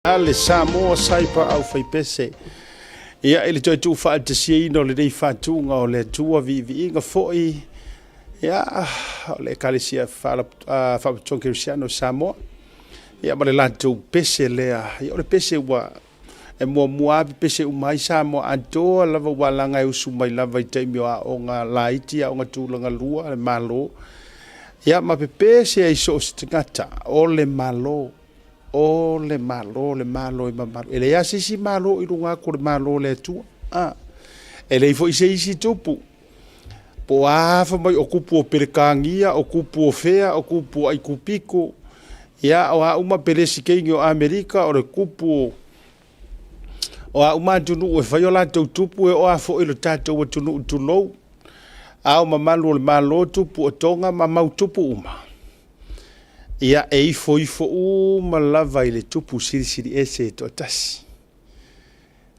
A le Samoa Saipa au faipese. Ia, i le toe tuufaatasiaina o lenei faatuga o le Atua viiviiga foi, ia, o le Ekalesia Faapotopotoga Kerisiano o Samoa, ia ma le latou pese lea. Ia, o le pese ua e muamua lava pepese uma ai Samoa atoa lava ua alaga e usu mai lava i taimi o aoga laiti, aoga tulaga lua, le Malo. Ia, ma pepese ai so o se tagata o le Malo. O le Malo, le Malo e mamalu. E leai lava se isi Malo i luga atu o le Malo o le Atua. A, e leai foi se isi tupu. Po o a fai mai o tupu o Peretania, o tupu o fea, o tupu o Aikupito, ia, o a uma Peresitene o Amerika, o le tupu o a uma atunuu e fai o latou tupu, e oo lava foi i lo tatou atunuu tulou, ao mamalu o le Malo, tupu o Toga ma mau tupu uma. Ia, e ifoifo uma lava i le Tupu Silisili Ese e toatasi,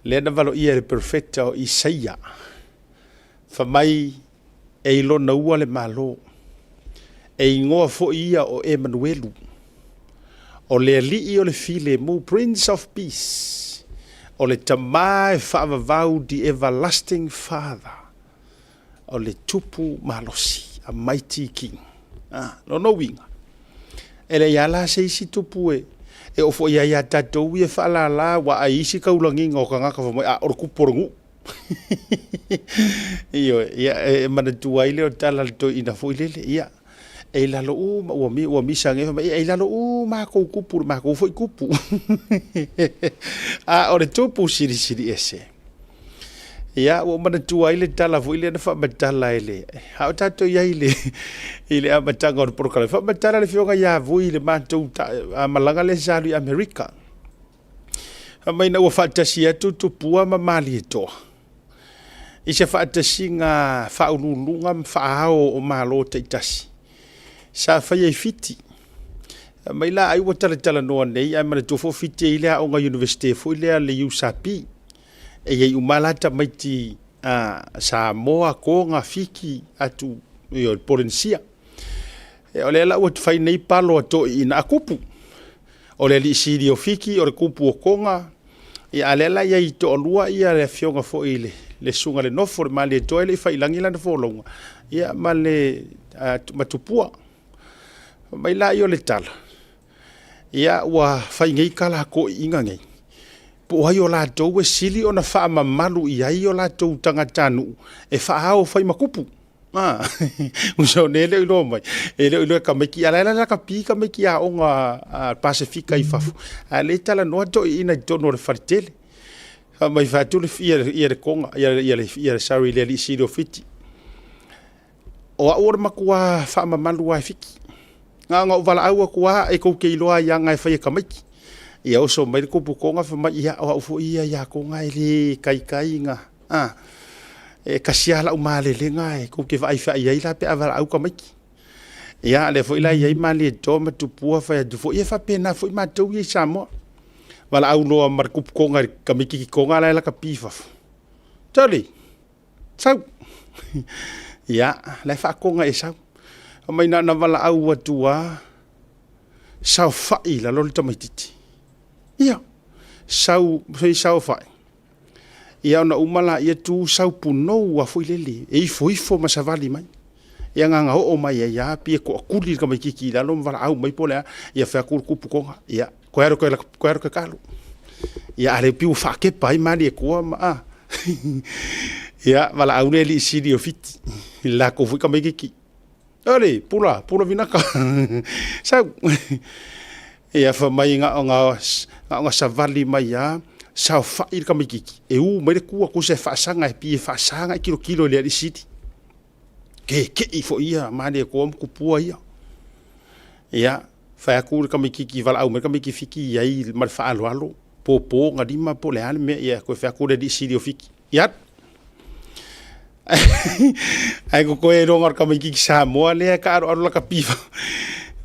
lea na valoia e le perofeta o Isaia, fai mai, E i lona ua le Malo, e igoa foi ia o Emanuelu, o le Alii o le Filemu, Prince of Peace, o le Tama e faavavau, the Everlasting Father. O le Tupu malosi, a mighty king. Ah, lona uiga, e leai lava la se isi tupu e, e oo foi ia ia tatou ia faalala, ua ai isi taulagiga o tagata fai mai, a o le tupu o le nuu. Ioe, ia e manatua ai lea o tala a le toeaina foi lele, ia, e i lalo uma, ua, ua misa nei, fai mai, e i lalo uma a kou tupu, le matou foi tupu. A o le tupu silisili ese. Ia, ua ou manatua ai le tala foi lea na faamatala e le, a o tatou i ai i le, i le amataga o le polokalame. Faamatala le afioga ia Vui i le matou malaga lea sa alu i Amerika. Fai mai ina ua faatasi atu Tupua ma Malietoa i se faatasiga faauluuluga ma faaao o Malo taitasi sa faia i Fiti. Fai mai la ai ua talatalanoa nei, ae manatua foi o Fiti e i ai le aoga Iunivesite foi lea a le USAP. E i ai uma la tamaiti a Samoa, Toga, Fiti, atu i o, Polenisia. E, o lea la ua fai nei palo a toeaiina a tupu. O le alii sili o Fiti, o le tupu o Toga, ia a lea la i ai toalua ia le afioga foi i le, le susuga le nofo le Malietoa e le i fai i lagi lana folauga, ia ma le ma Tupua. Fai mai la ia o le tala, ia ua fai nei tala a toeaiina nei, po o ai o latou e sili ona faamamalu i ai o latou tagatanuu e faaao fai ma tupu. Ah, uso ne le iloa mai. E le iloa tamaiti, a la e lakapi tamaiti aoga a Pasefika i fafo. A le talanoa toeaiina i totonu o le faletele. Fai mai fai atu le ia, ia le Toga, ia, ia, le, ia, sorry, le alii sili o Fiti. O au o le matua faamamalu lava e Fiti. Na ona ou valaau atu lava e tou te iloa ai aga e fai e tamaiti. Ia oso mai le tupu Toga fai mai, ia o au foi ia ia Toga e le taitai na, a, e tasi lava lau malelega e tou te vaai fai ai la pe a valaau tamaiti. Ia lea foi la e i ai Malietoa ma Tupua fai atu foi, ia e faapena foi matou ia i Samoa. Valaau loa ma le tupu Toga i le tamaititi Toga la e lakapi i fafo. Tali! Sau! Ia, la e faatoga e sau. Fai mai na ona valaau atu lava, saofai i lalo le tamaitiiti. Ia, sau, se i saofai. Ia ona uma laia tu sau punou lava foi lele, e ifoifo ma savali mai. Ia na ona oo mai ai lava, pei e toatuli le tamaitiiti i lalo ma valaau mai po o le a. Ia fai atu le tupu Toga, ia, koe alu koe kalu. Ia a lea pei ua faakepa ai Malietoa ma a. Ia valaau le alii sili o Fiti i le latou foi tamaitiiti. Ole, pula, pula vinaka. Sau. Ia fai mai na ona, na ona savali mai lava, saofai le tamaitiiti, e u mai le tua tusa e faasaga e pei e faasaga e tilotilo i le alii sili. Keke'i foi ia Malietoa ma Tupua ia. Ia, fai atu le tamaititi, valaau mai le tamaiti Fiti i ai ma le faaaloalo, pōpō na lima po o le a le mea, ia toe fai atu le alii sili o Fiti, ia alu. Ae totoe ai loa na o le tamaititi Samoa lea e taaaloalo lakapi,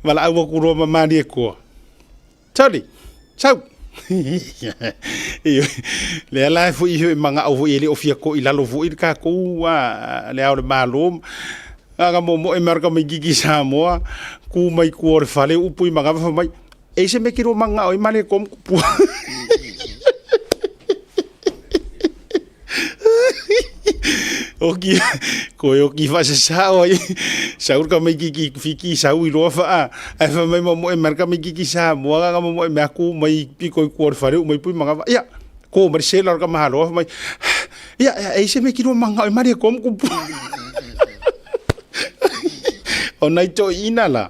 valaau atu loa ma Malietoa, Tali, sau! Lea la e foi e manao foi e le o fia to'i i lalo foi le tatou le Ao o le Malo. Na ona momoe mai lava o le tamaititi Samoa, tu mai tua o le fale, upu i manava fai mai, E i se mea kilo manga o i male kom kupua. Oki, koe oki faasasao ai sau le tamaititi Fiti sau i loa faa ae fai mai momoe mai le tamaititi Samoa ga momoe mai aku mai pito i tua o le fale uma i pui magava ia ko mai le sela o le tamaloa fai mai ia e i se mea kilo manga o mali e komu kupu. O nai toeaiina la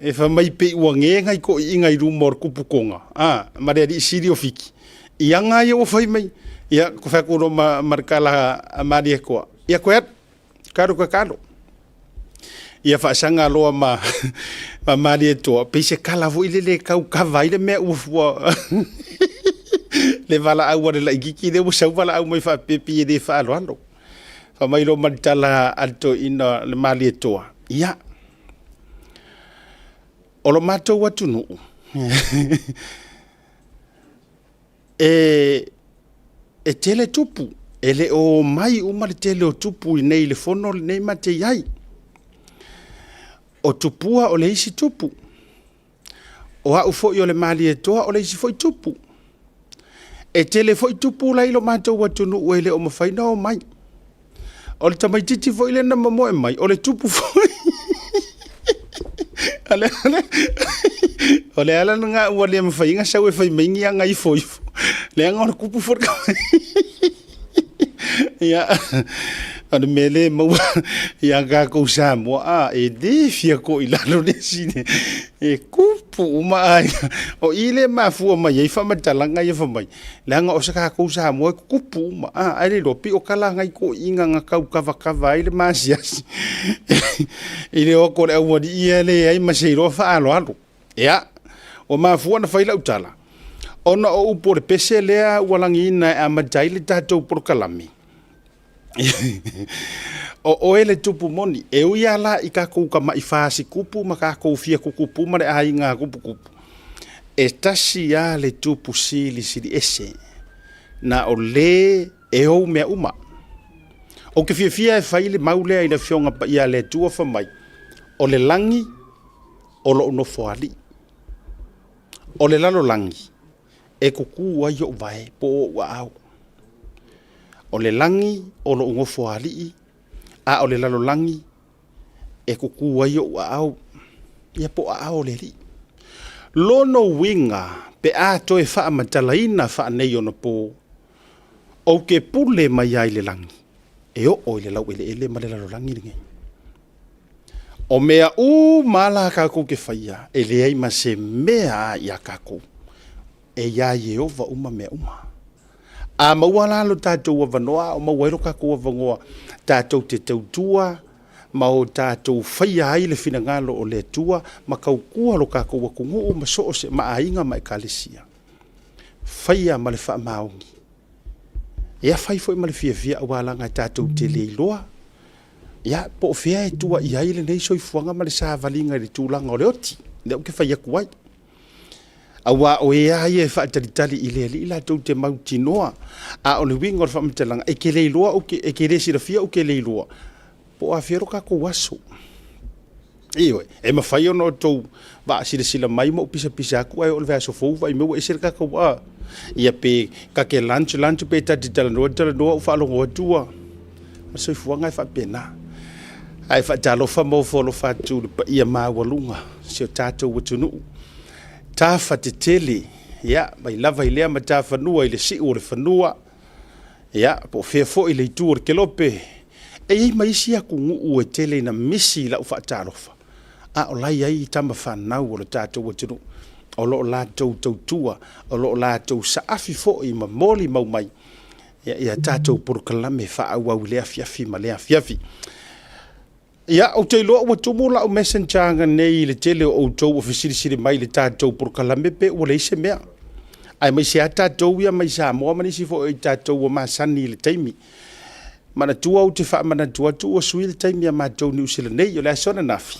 e fai mai pei ua ge nai toeaiina i luma o le kuputoga a ma le alii sili o Fiti i aga ia ua fai mai ia ko fai atu loa ma le tala a Malietoa ia koe alu kalo koe kalo ia faasaga loa ma Malietoa pei se kala foi lele e tau kava ai le mea ua fua le valaau a le laitiiti lea ua sau valaau mai faapea pei e le faaaloalo. Fai mai loa ma le tala a le toeaina le Malietoa, ia, o lo matou atunuu, e tele tupu, e le o omai uma le tele o tupu i inei i le fono lenei ma te i ai. O tupua o le isi tupu, o au foi o le Malietoa o le isi foi tupu. E tele foi tupu la i lo matou atunuu e le o mafai ona omai. O le tamaitiiti foi lea na momoe mai, o le tupu foi. O le ala lena ua le mafai ai ona sau e fai mai ni aga ifoifo, leaga o le tupu foi le Ia, o le mea lea e maua ia tatou Samoa, a, e le fia toilalo le isi, e tupu uma aiga. O i lea e mafua mai ai faamatalaga ia fai mai, leaga o se tatou Samoa e tutupu uma, a, ae le iloa, pei o tala a nai toeaiina na tau kavakava ai le maasiasi i le o atu o le aualii ia e leai ma se iloa faaaloalo. Ia, ua mafua ona fai lau tala, ona o upu o le pese lea ua lagiina e amata ai le tatou polokalame, o oe le tupu moni, e ui lava la i tatou tamai fasitupu ma tatou fia tutupu ma le aiga tuputupu, e tasi lava le tupu silisili ese, na o le e ou mea uma. Ou te fiafia e fai le mau lea i le Afioga Paia a le Atua fai mai, o le lagi o lou nofoalii, o le lalolagi e tutu ai ou vae po o ou aao. O le lagi o lou nofoalii, a o le lalolagi e tutu ai ou aao, ia po o aao o le Alii. Lona uiga pe a toe faamatalaina faaneionapo, ou te pule mai ai le lagi e oo i le laueleele ma le lalolagi lenei. O mea uma lava la tatou te faia, e leai ma se mea a ia tatou, e iā Ieova uma mea uma. A maua la lo tatou avanoa, a o maua ai lo tatou avanoa tatou te tautua ma o tatou faia ai le finagalo o le Atua ma tautua lo tatou atunuu ma so o se ma aiga ma ekalesia, faia ma le faamaoni. Ia fai foi ma le fiafia aua leaga tatou te le iloa Ia, po o fea e tua i ai lenei soifuaga ma le savaliga i le tulaga o le oti, lea ou te fai atu ai. Aua o e lava ia e faatalitali i le Alii latou te mautinoa, a o le uiga o le faamatalaga, e te le iloa, e te le silafia ou te le iloa, po o afea lo tatou aso. Ioe, e mafai ona outou vaasilasila mai ma ou pisapisa atu ae oo i le vaiaso fou vaai mai ua ese le tatou a. Ia pe ta te lunch lunch pe ta te talanoa talanoa ou faalogo atu ua o le soifuaga e faapena. Ae faatalofa ma ofo alofa atu i le paia maualuga o si o tatou atunuu. Tafa tetele, ia, mai lava i lea matafanua i le siu o le fanua, Ia, po o fea foi le itu o le kelope, e i ai ma isi atunuu e tele ina misi i lau faatalofa, a o la e i ai tama fanau o le tatou atunuu o lo o latou tautua, o lo o latou saafi foi ma molimau mai ia tatou polokalame faaauau i lea afiafi ma lea afiafi. Ia, ou te iloa ua tumu lau messenger ananei i le tele o outou ua fesilisili mai i le tatou polokalame pe ua leai se mea. Aemaise lava tatou ia mai Samoa ma nisi foi o i tatou ua masani i le taimi. Manatua ou te faamanatu atu ua sui le taimi a matou Niu Sila nei, o le aso ananafi,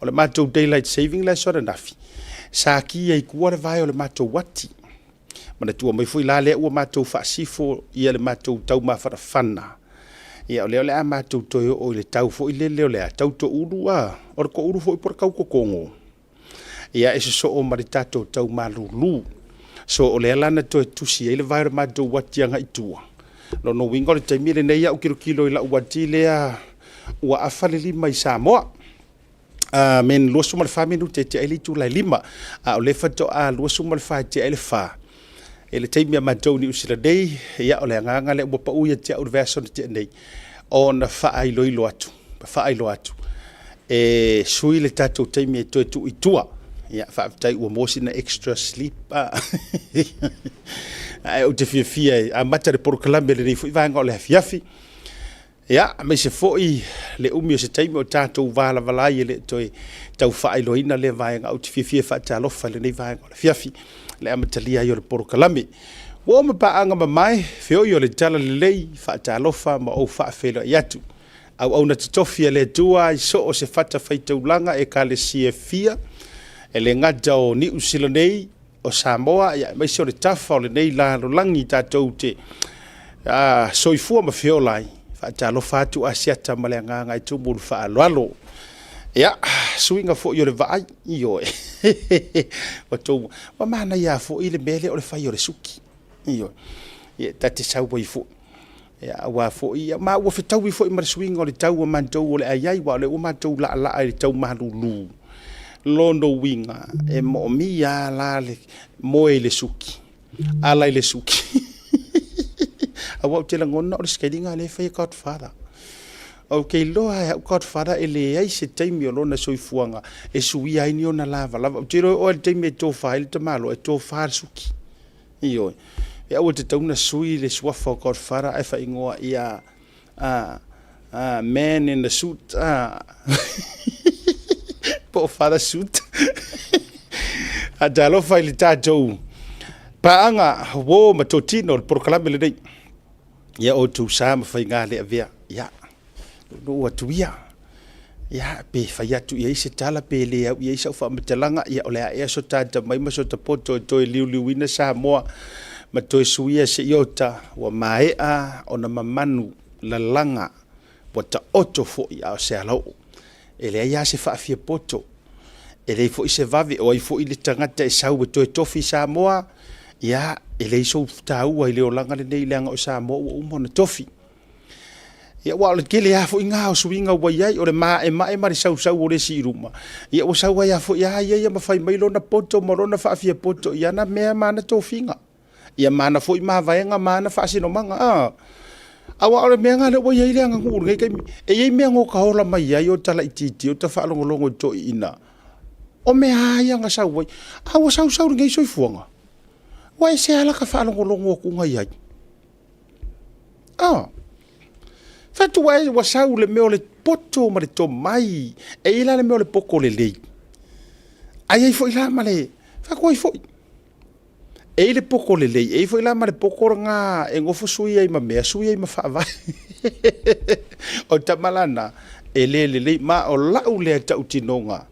o le matou daylight saving le aso ananafi, sa ki ai i tua le vae o le matou uati. Manatua mai foi la lea ua matou faasifo ia le matou taumafanafana, ia o lea o le a matou toe oo i le tau foi lele o le a tau toulu a, o le toulu foi po o le tau totogo. Ia, e sosoo ma le tatou tau malulu. So o lea la na toe tusi ai le vae o le matou uati agai i tua. Lona uiga o le taimi lenei a ou tilotilo i lau uati lea ua afa le 5 i Samoa. Men 24 minute e tea ai le itula e 5, a o lea faatoa 24 e tea ai le 4 i le taimi a matou i Niu Sila nei. Ia, o le agaga lea ua pau ia te au i le vaiaso na tea nei ona faailoilo atu ma faailoa atu e sui le tatou taimi e toe tuu i tua. Ia, faafetai ua maua sina extra sleep. Ae ou te fiafia e amata le polokalame i lenei foi vaega o le afiafi. Ia, aemaise foi le umi o se taimi o tatou valavala ai e le toe tau faailoaina lea vaega. Ou te fiafia e faatalofa i lenei vaega o le afiafi, le amatalia ai o le polokalame. Ua oo ma paaga mamae, feoi o le talalelei, faatalofa ma ou faafeiloai atu. Auauna totofi a le Atua i so o se fatafaitaulaga, ekalesia e fia, e le gata o Niu Sila nei, o Samoa, ia aemaise o le tafa o lenei lalolagi tatou te soifua ma feola ai. Faatalofa atu Asiata ma le agaga e tumu le faaaloalo. Ia, suiga foi o le vaai, ioe. Ua tou, ua manaia foi le mea lea o le fai o le suki. Ioe. Ia, ta te sau ai foi. Ia, aua foi, ia, ma ua fetaui foi ma le suiga o le tau a matou o le a i ai, aua o lea ua matou laalaa i le tau malulu. Lona uiga, e moomia lava la le moe i le suki, ala i le suki. Aua ou te lagona o le scaling lea e fai e Godfather. Ou te iloa lava e au Godfather e leai se taimi o lona soifuaga e suia ai ni ona lavalava. Ou te iloa e oo lava i le taimi e tofa ai le tamaloa, e tofa le suki. Ioe. E aua e tatau ona sui le suafa o Godfather ae faaigoa ia Man in the Suit po o Father Suit. A talofa i le tatou paaga uo ma totino o le polokalame lenei. Ia outou sa ma faiga le avea. Ia, nuunuu atu ia. Ia, pe fai atu i ai se tala pe le au i ai sau faamatalaga, ia o le a ea so ta atamai ma so ta poto e toe liuliuina Samoa ma toe suia se iota ua maea ona mamanu lalaga ua taoto foi a o se alaoo. E leai lava se faafiapoto, e leai foi se vave, o ai foi le tagata e sau e toe tofi Samoa, ia, e leai sou taua i le olaga lenei leaga o Samoa ua uma ona tofi. Ia, aua o le tele lava foi na o suiga ua i ai, o le maemae ma le sausau o le isi i luma, ia ua sau ai lava foi lava ia ia ma fai mai lona poto ma lona faafiapoto i ana mea ma ana tofiga, ia ma ana foi mavaega ma ana faasinomaga. A, aua o le mea lena lea ua i ai le aganuu i lenei taimi. E i ai mea na ota ola mai ai o ta laitiiti o ta faalogologo i toeaiina, o mea lava ia na sau ai, a ua sausau i lenei soifuaga, ua ese lava lata faalogologo atu na i ai. Ah, fai atu ua, ua sau le mea o le poto ma le tomai. E i ai la le mea o le poto lelei. Ae i ai foi la ma le, fai atu ai foi. E i ai le poto lelei, e i ai foi la ma le poto lena e nofo sui ai ma mea, sui ai ma faavae. O tama la na, e le lelei. Ma o lau lea tautinoga,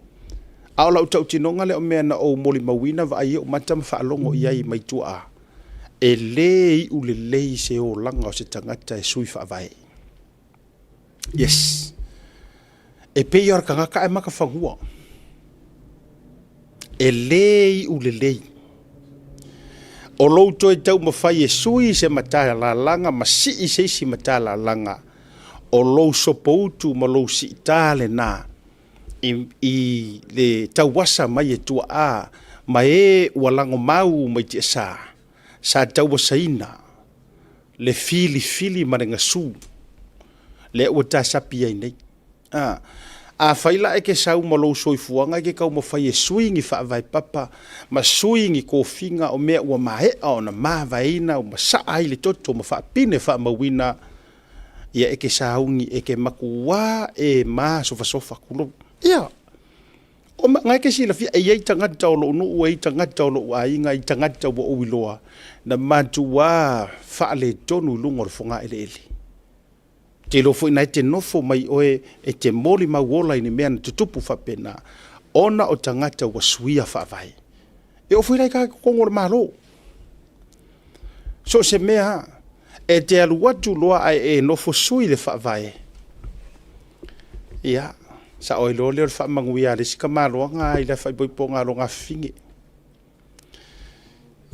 a o lau tautinoga lea o mea na ou molimauina, vaai i ou mata ma faalogo i ai mai tuaa. E le iu lelei se olaga o se tagata e sui faavae. Yes. E pei o le tagata ae makafanua. E le iu lelei. O lou toe taumafai e sui se matalalaga ma sii se isi matalalaga, o lou sopoutu ma lou siita lena i le tauasa mai e tuaa ma e ua lagomau mai tiasa, sa tauasaina le filifili ma le gasu lea ua tasapi ai nei. A, afai la e te sau ma lou soifuaga e te taumafai e sui ni faavae papa ma sui ni tofiga o mea ua maea ona mavaeina ma saa ai le toto ma faapine faamauina, ia e te sauni, e te matua e masofasofa, tulou. Ia, o na e te silafia, e i ai tagata o lou nuu, e i ai tagata o lou aiga, e i ai tagata ua ou iloa, na matua faaletonu i luga o le fogaeleele. Ou te iloa foi na e te nofo mai oe e te molimau ola i ni mea na tutupu faapena, ona o tagata ua suia faavae. E oo foi la i totonu o le Malo. So o se mea lava, e te alu atu loa ae e nofo sui le faavae, ia, Sao ai loa lea o le faamanuia a le isi tamaloaga i le faaipoipoga a lona afafine.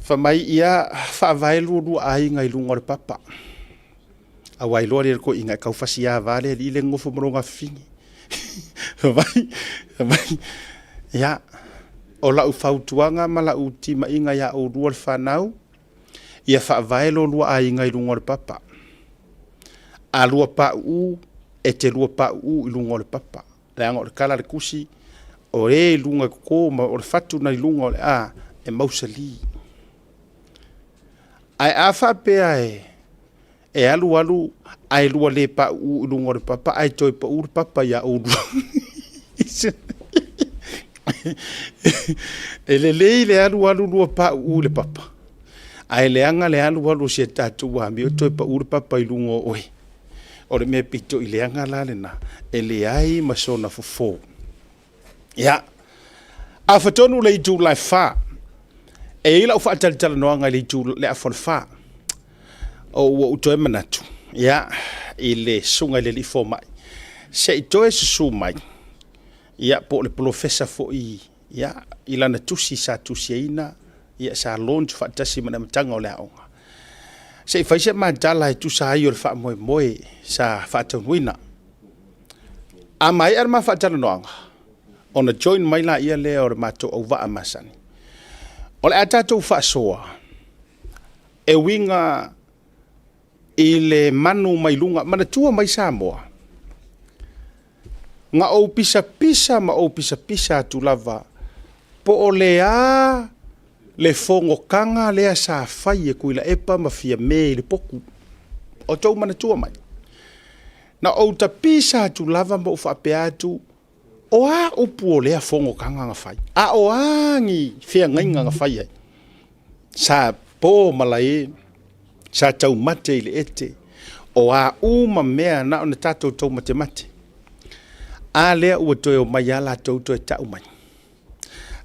Fai mai, ia faavae lualua aiga i luga o le papa. Aua iloa lea e le toeaina e tau fasiava le alii lea e nonofo ma lona afafine. Fai mai, ia, o lau fautuaga ma lau timaiga ia oulua le fanau, ia faavae lo lua aiga i luga o le papa. A lua pauu, e te lua pauu i luga o le papa. Leaga o le tala a le tusi, o e i luga e toto ma o le fatu na i luga o le a, e mausali. Ae a faapea e alu alu ae lua le pauu i luga o le papa ae toe pau le papa ia oulua. E lelei le alu alu lua pauu i le papa, ae leaga le alu alu o si a tatou amio toe pau le papa i luga o oe. O le mea pito i leaga la lena, e leai ma sona fofo. Ia, afa tonu le itula e 4, e i ai lau faatalatalanoaga i le itu le afa o le 4. O ua ou toe manatu, ia, i le susuga i le alii fomai, se i toe susu mai, ia, po o le polofesa foi, ia, i lana tusi sa tusiaina, ia, sa launch faatasi ma le amataga o le aoga, se i fai se ma tala e tusa ai o le faamoemoe sa faataunuuina. A maea le ma faatalanoaga, ona join mai laia lea o le matou auvaa masani. O le a tatou faasoa e uiga i le manu mai luga. Manatua mai Samoa, na ou pisapisa ma ou pisapisa atu lava po o le a le fonotaga lea sa fai e Tuilaepa ma Fiame i le potu. O outou manatua mai? Na ou tapisa atu lava ma ou faapea atu, o a upu o lea fonotaga na fai? A o a ni feagaiga na fai ai? Sa po malae, sa taumate i le ete, o a uma mea na ona tatou taumatemate. A lea ua toe omai lava latou toe tau mai.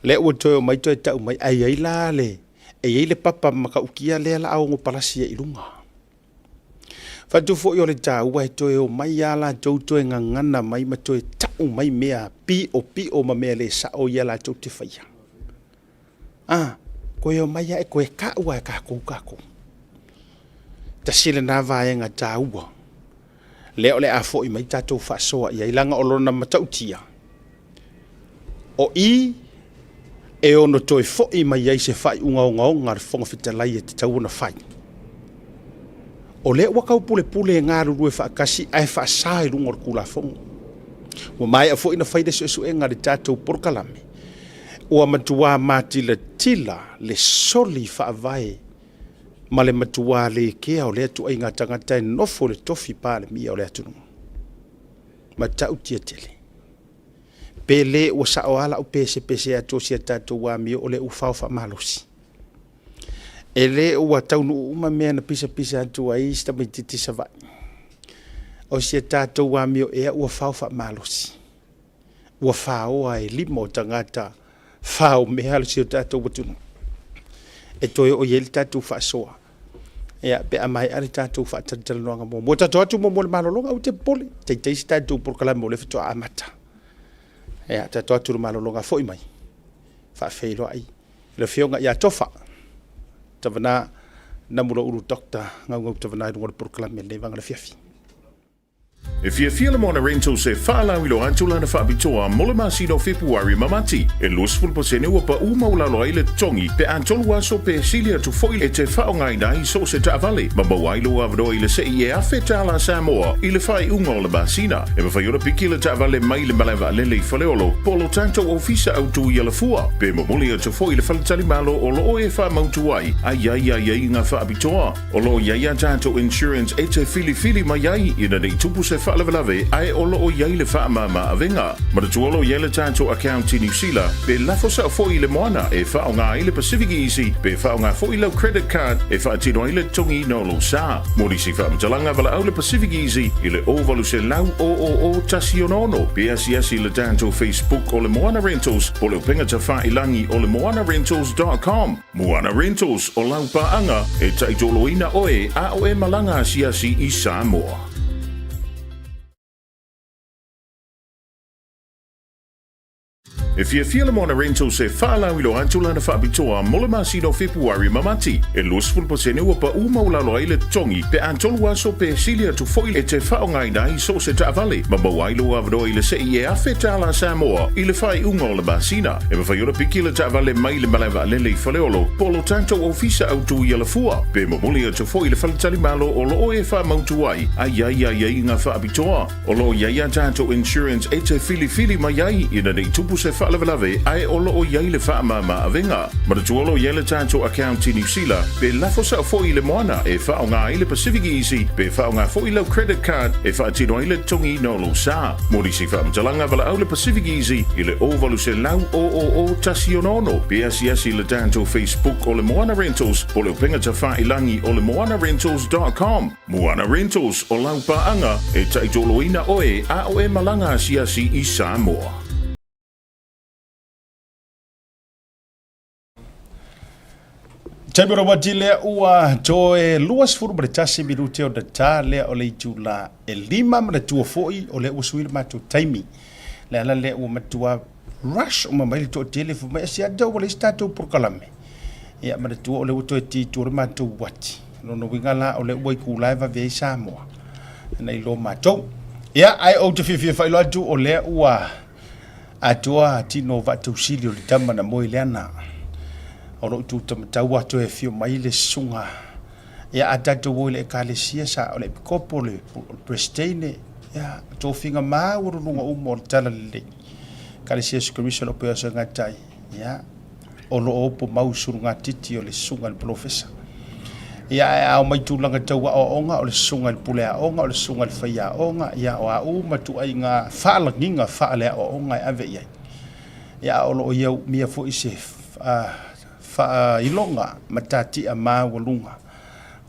Lea ua toe omai toe tau mai, ae i ai la le, e i ai le papa matautia lea o le a ono palasi ai i luga. Fatu foi o le taua e toe omai lava latou toe gagana mai ma toe tau mai mea piopio ma mea le sao ia latou te faia. A, toe omai lava e toe tau lava e tatou tatou. Tasi lena vaega taua lea o le a foi mai tatou faasoa i ai, leaga o lona matautia, o i e ono toe foi mai ai se faaiuga ogaoga a le Fofoga Fetalai e tatau ona fai. O lea ua taupulepule e galulue faatasi ae faasa i luga o le Tulafono. Ua maea foi ona fai le suesuega a le tatou polokalame, ua matua matilatila le soli faavae ma le matua le kea o lea ituaiga tagata e nofo i le tofi Palemia o le atunuu. Matautia tele. Pe le ua sao lava lau pesepese atu o si a tatou amio o lea ua fao faamalosi. E le ua taunuu uma mea na pisapisa atu ai si tamaitiiti Savaii. O si a tatou amio ea ua fao faamalosi. Ua faoa e lima o tagata fao mea si o tatou atunuu. E toe oo i ai le tatou faasoa. Ia, pe a maea le tatou faatalatalanoaga muamua. Tatou atu muamua i le malologa, aua te popole. Taitai se tatou polokalame o lea faatoa amata. Ia, tatou atu i le malologa, foi mai, faafeiloai le afioga ia Tofa Tavana Namulauulu Dr. Gaugau Tavana i luga o le polokalame lenei vaega o le afiafi. E fiafia le Moana Rentals e faalauiloa atu lana faapitoa mo le masina o Fepuari ma Mati. E 20% ua pau maualalo ai le totogi pe a tolu aso pe sili atu foi e te faaaogaina ai so o se taavale ma maua ai lou avanoa i le sei e $1,000 Samoa i le faaiuga o le masina. E mafai ona piki le taavale mai le malae vaalele i Faleolo po o lo tatou ofisa autu i Alafua pe momoli atu foi i le faletalimalo o lo o e faamautu ai a i ai aiaiga faapitoa. O lo o i ai a tatou insurance e te filifili mai ai ina ne i tupu se faalavelave ae o lo o i ai le faamama avega. Manatua o lo o i ai le tatou account i Niu Sila pe lafo sao foi i le moana e faaaoga ai le Pacific Easy pe faaaoga foi lau credit card e faatino ai le totogiina o lou sa. Mo nisi faamatalaga valaau le Pacific Easy i le 0800 000 166 pe asiasi i le tatou Facebook o le Moana Rentals po o le upega tafailangi o le moanarentals.com. Moana Rentals, o lau paaga e taitoloina oe a o e malaga asiasi i Samoa. E fiafia le Moana Rentals e faalauiloa atu lana faapitoa mo le masina o Fepuari ma Mati. E 20% ua paʻu maualalo ai le totogi pe a tolu aso pe sili atu foi e te faaaogaina ai so o se taavale ma maua ai lou avanoa i le sei e $1,000 Samoa i le faaiuga o le masina. E mafai ona piki le taavale mai le malae vaalele i Faleolo po o lo tatou ofisa autu i Alafua pe momoli atu foi i le faletalimalo o lo o e faamautu ai a i ai aiaiga faapitoa. O lo o i ai a tatou insurance e te filifili mai ai ina nei tupu se faalavelave ae o lo o i ai le faamama avega. Manatua o lo o i ai le tatou account i Niu Sila pe lafo sao foi i le moana e faaaoga ai le Pacific Easy pe faaaoga foi lau credit card e faatino ai le totogiina o lou sa. Mo nisi faamatalaga valaau le Pacific Easy i le 0800 000 166 pe asiasi i le tatou Facebook o le Moana Rentals po o le upega tafailangi o le moanarentals.com. Moana Rentals, o lau paaga e taitoloina oe a o e malaga asiasi i Samoa. Taimi o uati lea ua toe 21 minute o ta lea o le itula e lima manatua foi o lea ua sui le matou taimi. Le ala lea ua matua rush uma mai le toatele fai mai asia tau ua leai se tatou polokalame. Ia manatua o lea ua toe ti i tua le matou uati. O lona uiga la o lea ua itula e vave ai Samoa na i lo matou. Ia ae ou te fiafia faailoa atu o lea ua atoa tino vaatausili o le tama na moe i le ana. O lou tu tamatau a toe afio mai le susuga ia a tatou o i le ekalesia sa o le epikopo le Peresitene ia tofiga maualuluga uma o le Talalelei. Ekalesia Iesu Keriso o lo o pea o gatai ia o lo o opo mau sulugatiti o le susuga i le polofesa. Ia ae a omai tulaga tau aoaoga o le susuga i le pule aoga o le susuga i le faiaoga ia o a uma ituaiga faalagiga faaleaoaoga e ave i ai. Ia a o lo o ia umia foi se faailoga matatia maualuga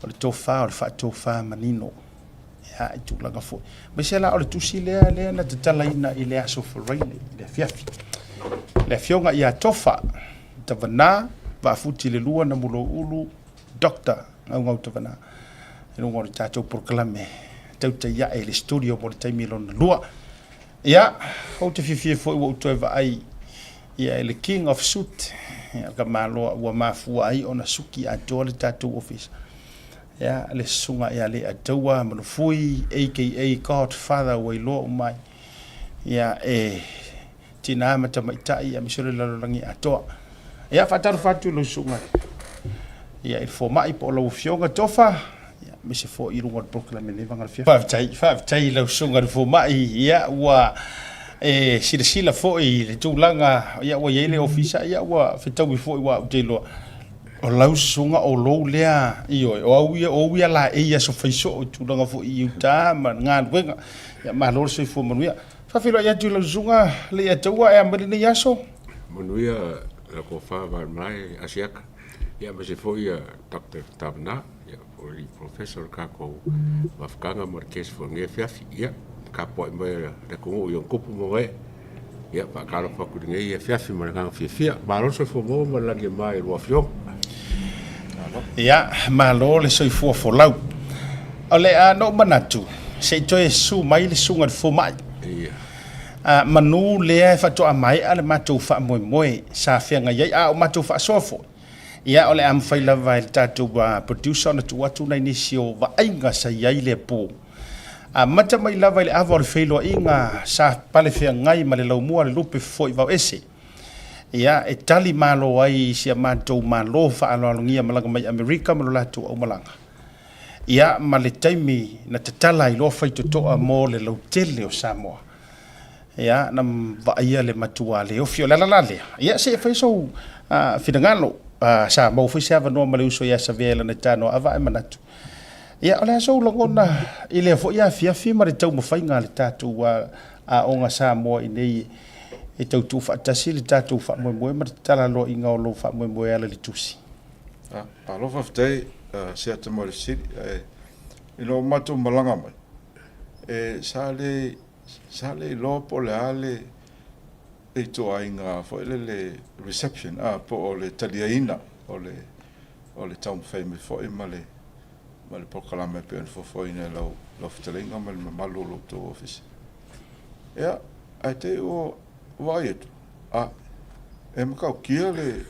o le tofa o le faatofa manino ia i tulaga foi. Aemaise la o le tusi lea lea na tatalaina i le aso Faraile i le afiafi. Le afioga ia Tofa Tavana Vaafuti le lua Namuloulu Doctor Gaugau Tavana i luga o le tatou polokalame tautai ae i le studio mo le taimi lona lua. Ia, ou te fiafia foi ua ou toe vaai ia i le King of Suit, ia ka maloa ua mafua ai ona suki atoa le tatou ofisa. Ia, le susuga ia Leiataua Manufui, aka Godfather ua iloa uma ai. Ia, e tinā ma tamaitai aemaise o le lalolagi atoa. Ia, faatalofa atu i lau susuga ia, i le fomai po o lau afioga Tofa, ia, aemaise foi i luga o le polokalame nei vaega o le afiafi. Faafetai, faafetai i lau susuga i le fomai, ia, ua e silasila foi i le tulaga ia, ua i ai le ofisa, ia, ua fetaui foi ua ou te iloa O lau susuga o lou lea, ioe, o au ia, o au ia laei i aso fai soo i tulaga foi i uta ma galuega. Ia malo le soifua manuia. Faafeiloai atu i lau susuga Leiataua e a mai lenei aso? Manuia la tofa Valemalae Asiata, ia aemaise foi ia Doctor Tavana, ia po o le Professor o le tatou mafutaga ma le case foi i lenei afiafi. Ia tapuai mai le atunuu i ona tupu ma ona ee. Ia, faatalofa atu i lenei afiafi ma le agaga fiafia. Malo le soifua maua ma le lagi e ma i lua afioga. Malo. Ia, malo le soifua folau. O le a na ou manatu, se i toe susu mai le susuga i le fomai. Ia. A, manu lea e faatoa maea le matou faamoemoe sa feagai ai, a o matou faasoa foi. Ia, o le a mafai lava e le tatou producer ona tuu atu nai nisi o vaaiga sa i ai lea po. Amata mai lava i le ava o le feiloaiga sa palefeagai ma le laumua a le lupe fofo'i vaoese, ia, e tali malo ai i si a matou Malo faaaloalogia malaga mai Amerika ma lo latou aumalaga, ia, ma le taimi na tatala ai loa faitotoa mo le lautele o Samoa. Ia, na vaaia le matua le ofi o le ala la lea. Ia, se i fai sou finagalo. Sa maua foi se avanoa ma le uso ia Savea i lana tanoa ava ae manatu. Ia, o le a sou lagona i lea foi afiafi ma le taumafaiga a le tatou Aoga Samoa i nei e tau tuufaatasi le tatou faamoemoe ma le tatalaloaiga o lou faamoemoe e ala i le tusi. Malo faafetai Seata mo le fesili. Ina ua matou malaga mai, e sa le Sa le iloa po o le a le ituaiga foi lele reception a po o le taliaina o le o le taumafai mai foi ma le ma le polokalame e pei ona fuafuaina e lau lau fetalaiga ma le mamalu o lo outou ofisa. Ia, ae te i ua vaai atu, A e matautia le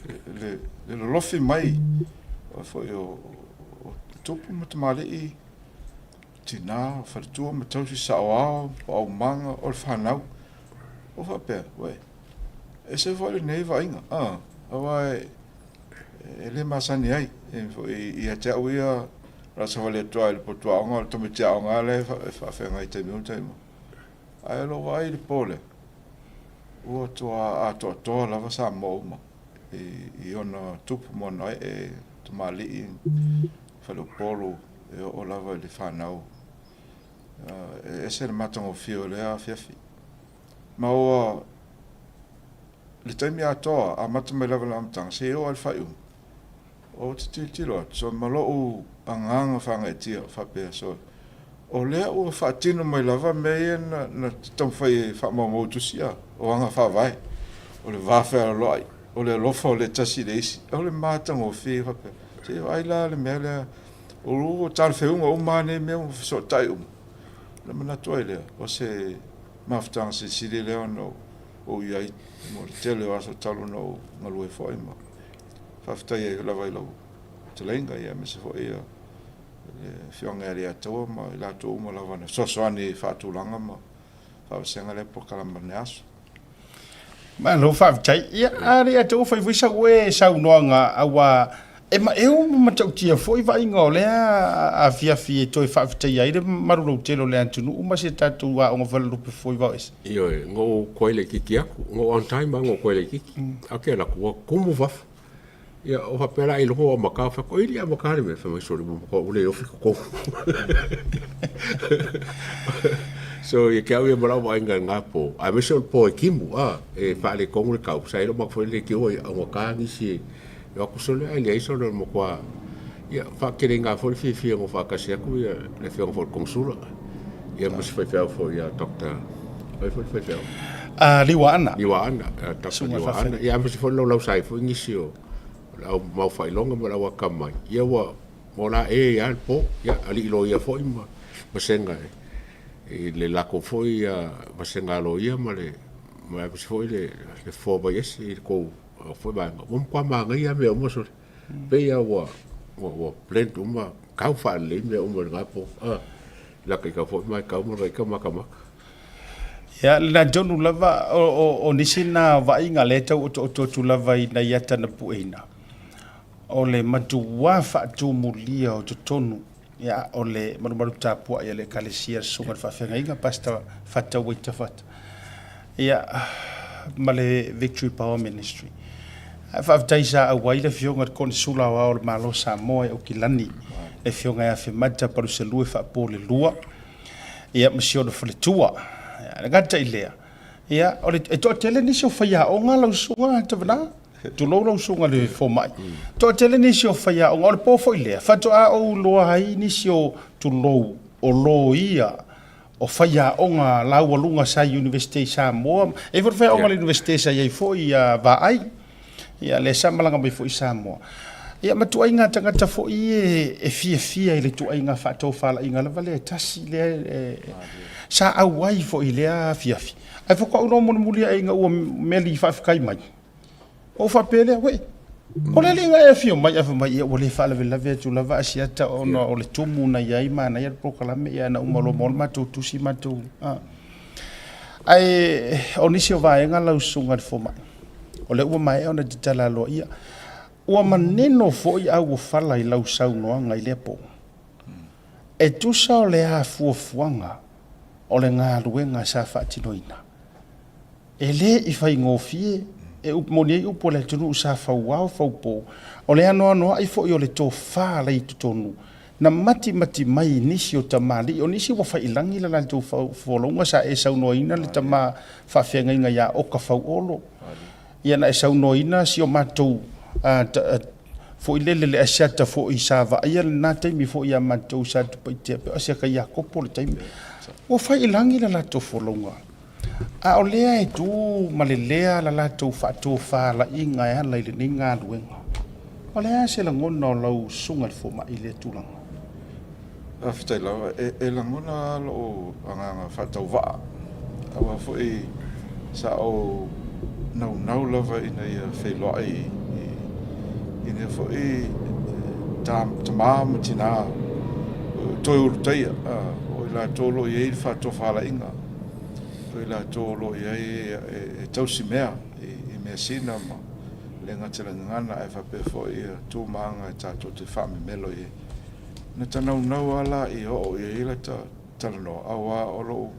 le lolofi mai foi o tupu ma tamalii, tina, faletua ma tausi, saoao, o aumaga, o le fanau. Ua faapea, uē, ese foi lenei vaaiga, a, aua e le masani ai foi ia te au ia, o le a savali atu lava i le potu aoga, o le tamaiti aoga lava lea e faafeagai i taimi uma taimi uma. Ae o lou vaai i le po lea, ua toa atoatoa lava Samoa uma i ona tupu ma ona ee, tamalii, faleupolu, e oo lava i le fanau. E ese le matagofie o lea afiafi. Ma ua le taimi atoa, amata mai lava i le amataga seia oo lava i le faaiuga, Ou te tilotilo atu, so, ma lou agaga faagaeetia, faapea, so, o lea ua faatino mai lava mea ia na, na taumafai e faamaumau i tusi, a, o aga faavae, o le va fealoaloai, o le alofa o le tasi i le isi, o le matagofie, faapea, se i vaai la le mea lea, o ua talafeuga uma lava nei mea ua fesootai uma. Ona manatu ai lea, o se mafutaga silisili lea ona ou i ai mo le tele o aso talu ona ou galue foi ma Faafetai ai lava i lau fetalaiga aemaise foi le Afioga ia Leiataua ma i latou uma lava na fesoasoani i faatulaga ma faavasega lea polokalame o lenei aso. Malo faafetai. Ia, a Leiataua, fai foi sau e saunoaga aua e maeu ma matautia foi vaaiga o lea afiafi e toe faafetaia ai le malu lautele o le atunuu ma si a tatou aoga falelupe foi vaoese. Ioe, na ou koe laitiiti atu, na ou on time lava na ou koe laitiiti. Ae ou te alu atu ua tumu fafo. Ia, ou faapea la ailoga ua amata, ou fai atu, e le i amata le mea. Fai mai, sole ua matua ou le ofi i totonu. So, ia te au ia ma lau vaaiga i lena po, aemaise o le po e timu, a, e faaletonu le tau, sa i ai lou matou foi leitio e augata nisi e o atu sole, ae leai sole o le matua, ia, faateleina foi le fiafia na faatasi atu ia le afioga foi i le Konesula, ia ma si faifeau foi ia Doctor, o ai foi le faifeau? Liuaana. Liuaana, Doctor Liuaana. Ia aemaise foi le laulau sa i ai foi nisi o le au mau faailoga ma le au atamai, ia ua la ē lava le po, ia alii loia foi ma vasega i le latou foi vasega a loia ma le aemaise foi le fofo mai ese i le tou foi vaega. Ua matua manaia lava mea uma sole. Pei lava ua ua blend uma, tau faalelei mea uma i lena po. A, lata ita foi matau ma lata ita matamata. Ia, lena tonu lava o nisi na vaaiga lea e tau otooto atu lava i nai ata na pueina, o le matua faatumulia o totonu, ia, o le malumalu tapuai a le Ekalesia, le Susuga i le Faafeagaiga, Pastor Fata Waita Fata, ia, ma le Victory Power Ministry. Ae faafetai sa auai le Afioga i le Konesula Aoao o le Malo o Samoa i Aukilani, le Afioga ia Afemata Paluselue Faapolelua, ia, ma si ona faletua. Ia, e le gata i lea, ia, o le, e toatele nisi o faiaoga lau susuga Tavana, tulou lau susuga i le fomai, toatele nisi o faiaoga, o le po foi lea, faatoa ou iloa ai nisi o, tulou, o loia, o faiaoga laualuga sa i Iunivesite i Samoa, e i ai foi le faiaoga a le Iunivesite sa i ai foi ia Vaai, ia lea sa malaga mai foi i Samoa. Ia ma tuaiga tagata foi ia e fiafia i le tuaiga faatofalaiga lava lea e tasi lea e, sa auai foi i lea afiafi. Ae faatoa ou iloa mulimuli ae ina ua meli faafetai mai, Ou faapea lea, wei, o le alii na e afio mai, ae fai mai, ia ua le faalavelave atu lava Asiata ona o le tumu na i ai, manaia le polokalame, ia na uma loa ma le matou tusi matou. Ae o nisi o vaega lau susuga i le fomai, o lea ua maea ona tatala aloaia, ua manino foi auofala i lau saunoaga i lea po. E tusa o le a fuafuaga o le galuega sa faatinoina. E le i faigofie e moni ai upu a le atunuu sa fauao faupo, o le anoanoai foi o le tofa la i totonu, na matimati mai i nisi o tamalii, o nisi ua faiilagi le latou folauga, sa e saunoaina le tama faafeagaiga ia Oka Fauolo, ia na e saunoaina si o matou foi lele le Asiata foi sa vaaia lena taimi foi ia matou sa Satupaitea, pei o Asiata Iakopo le taimi, ua faiilagi le latou folauga. A o lea e tu ma le lea la latou faatofalaiga e ala i lenei galuega. O le a se lagona o lau susuga i le fomai i lea tulaga? Faafetai lava. E lagona lava lou agaga faatauvaa, aua foi sa ou naunau lava ina ia feiloai i nei foi tama ma tina toe ulutaia, o i latou o lo o i ai le faatofalaiga, o i latou o lo o i ai e tausi mea i measina ma le gata i le gagana ae faapea foi tu ma aga e tatou te faamemelo i ai. Na ta naunau lava la ia oo i ai lata talanoa aua o lou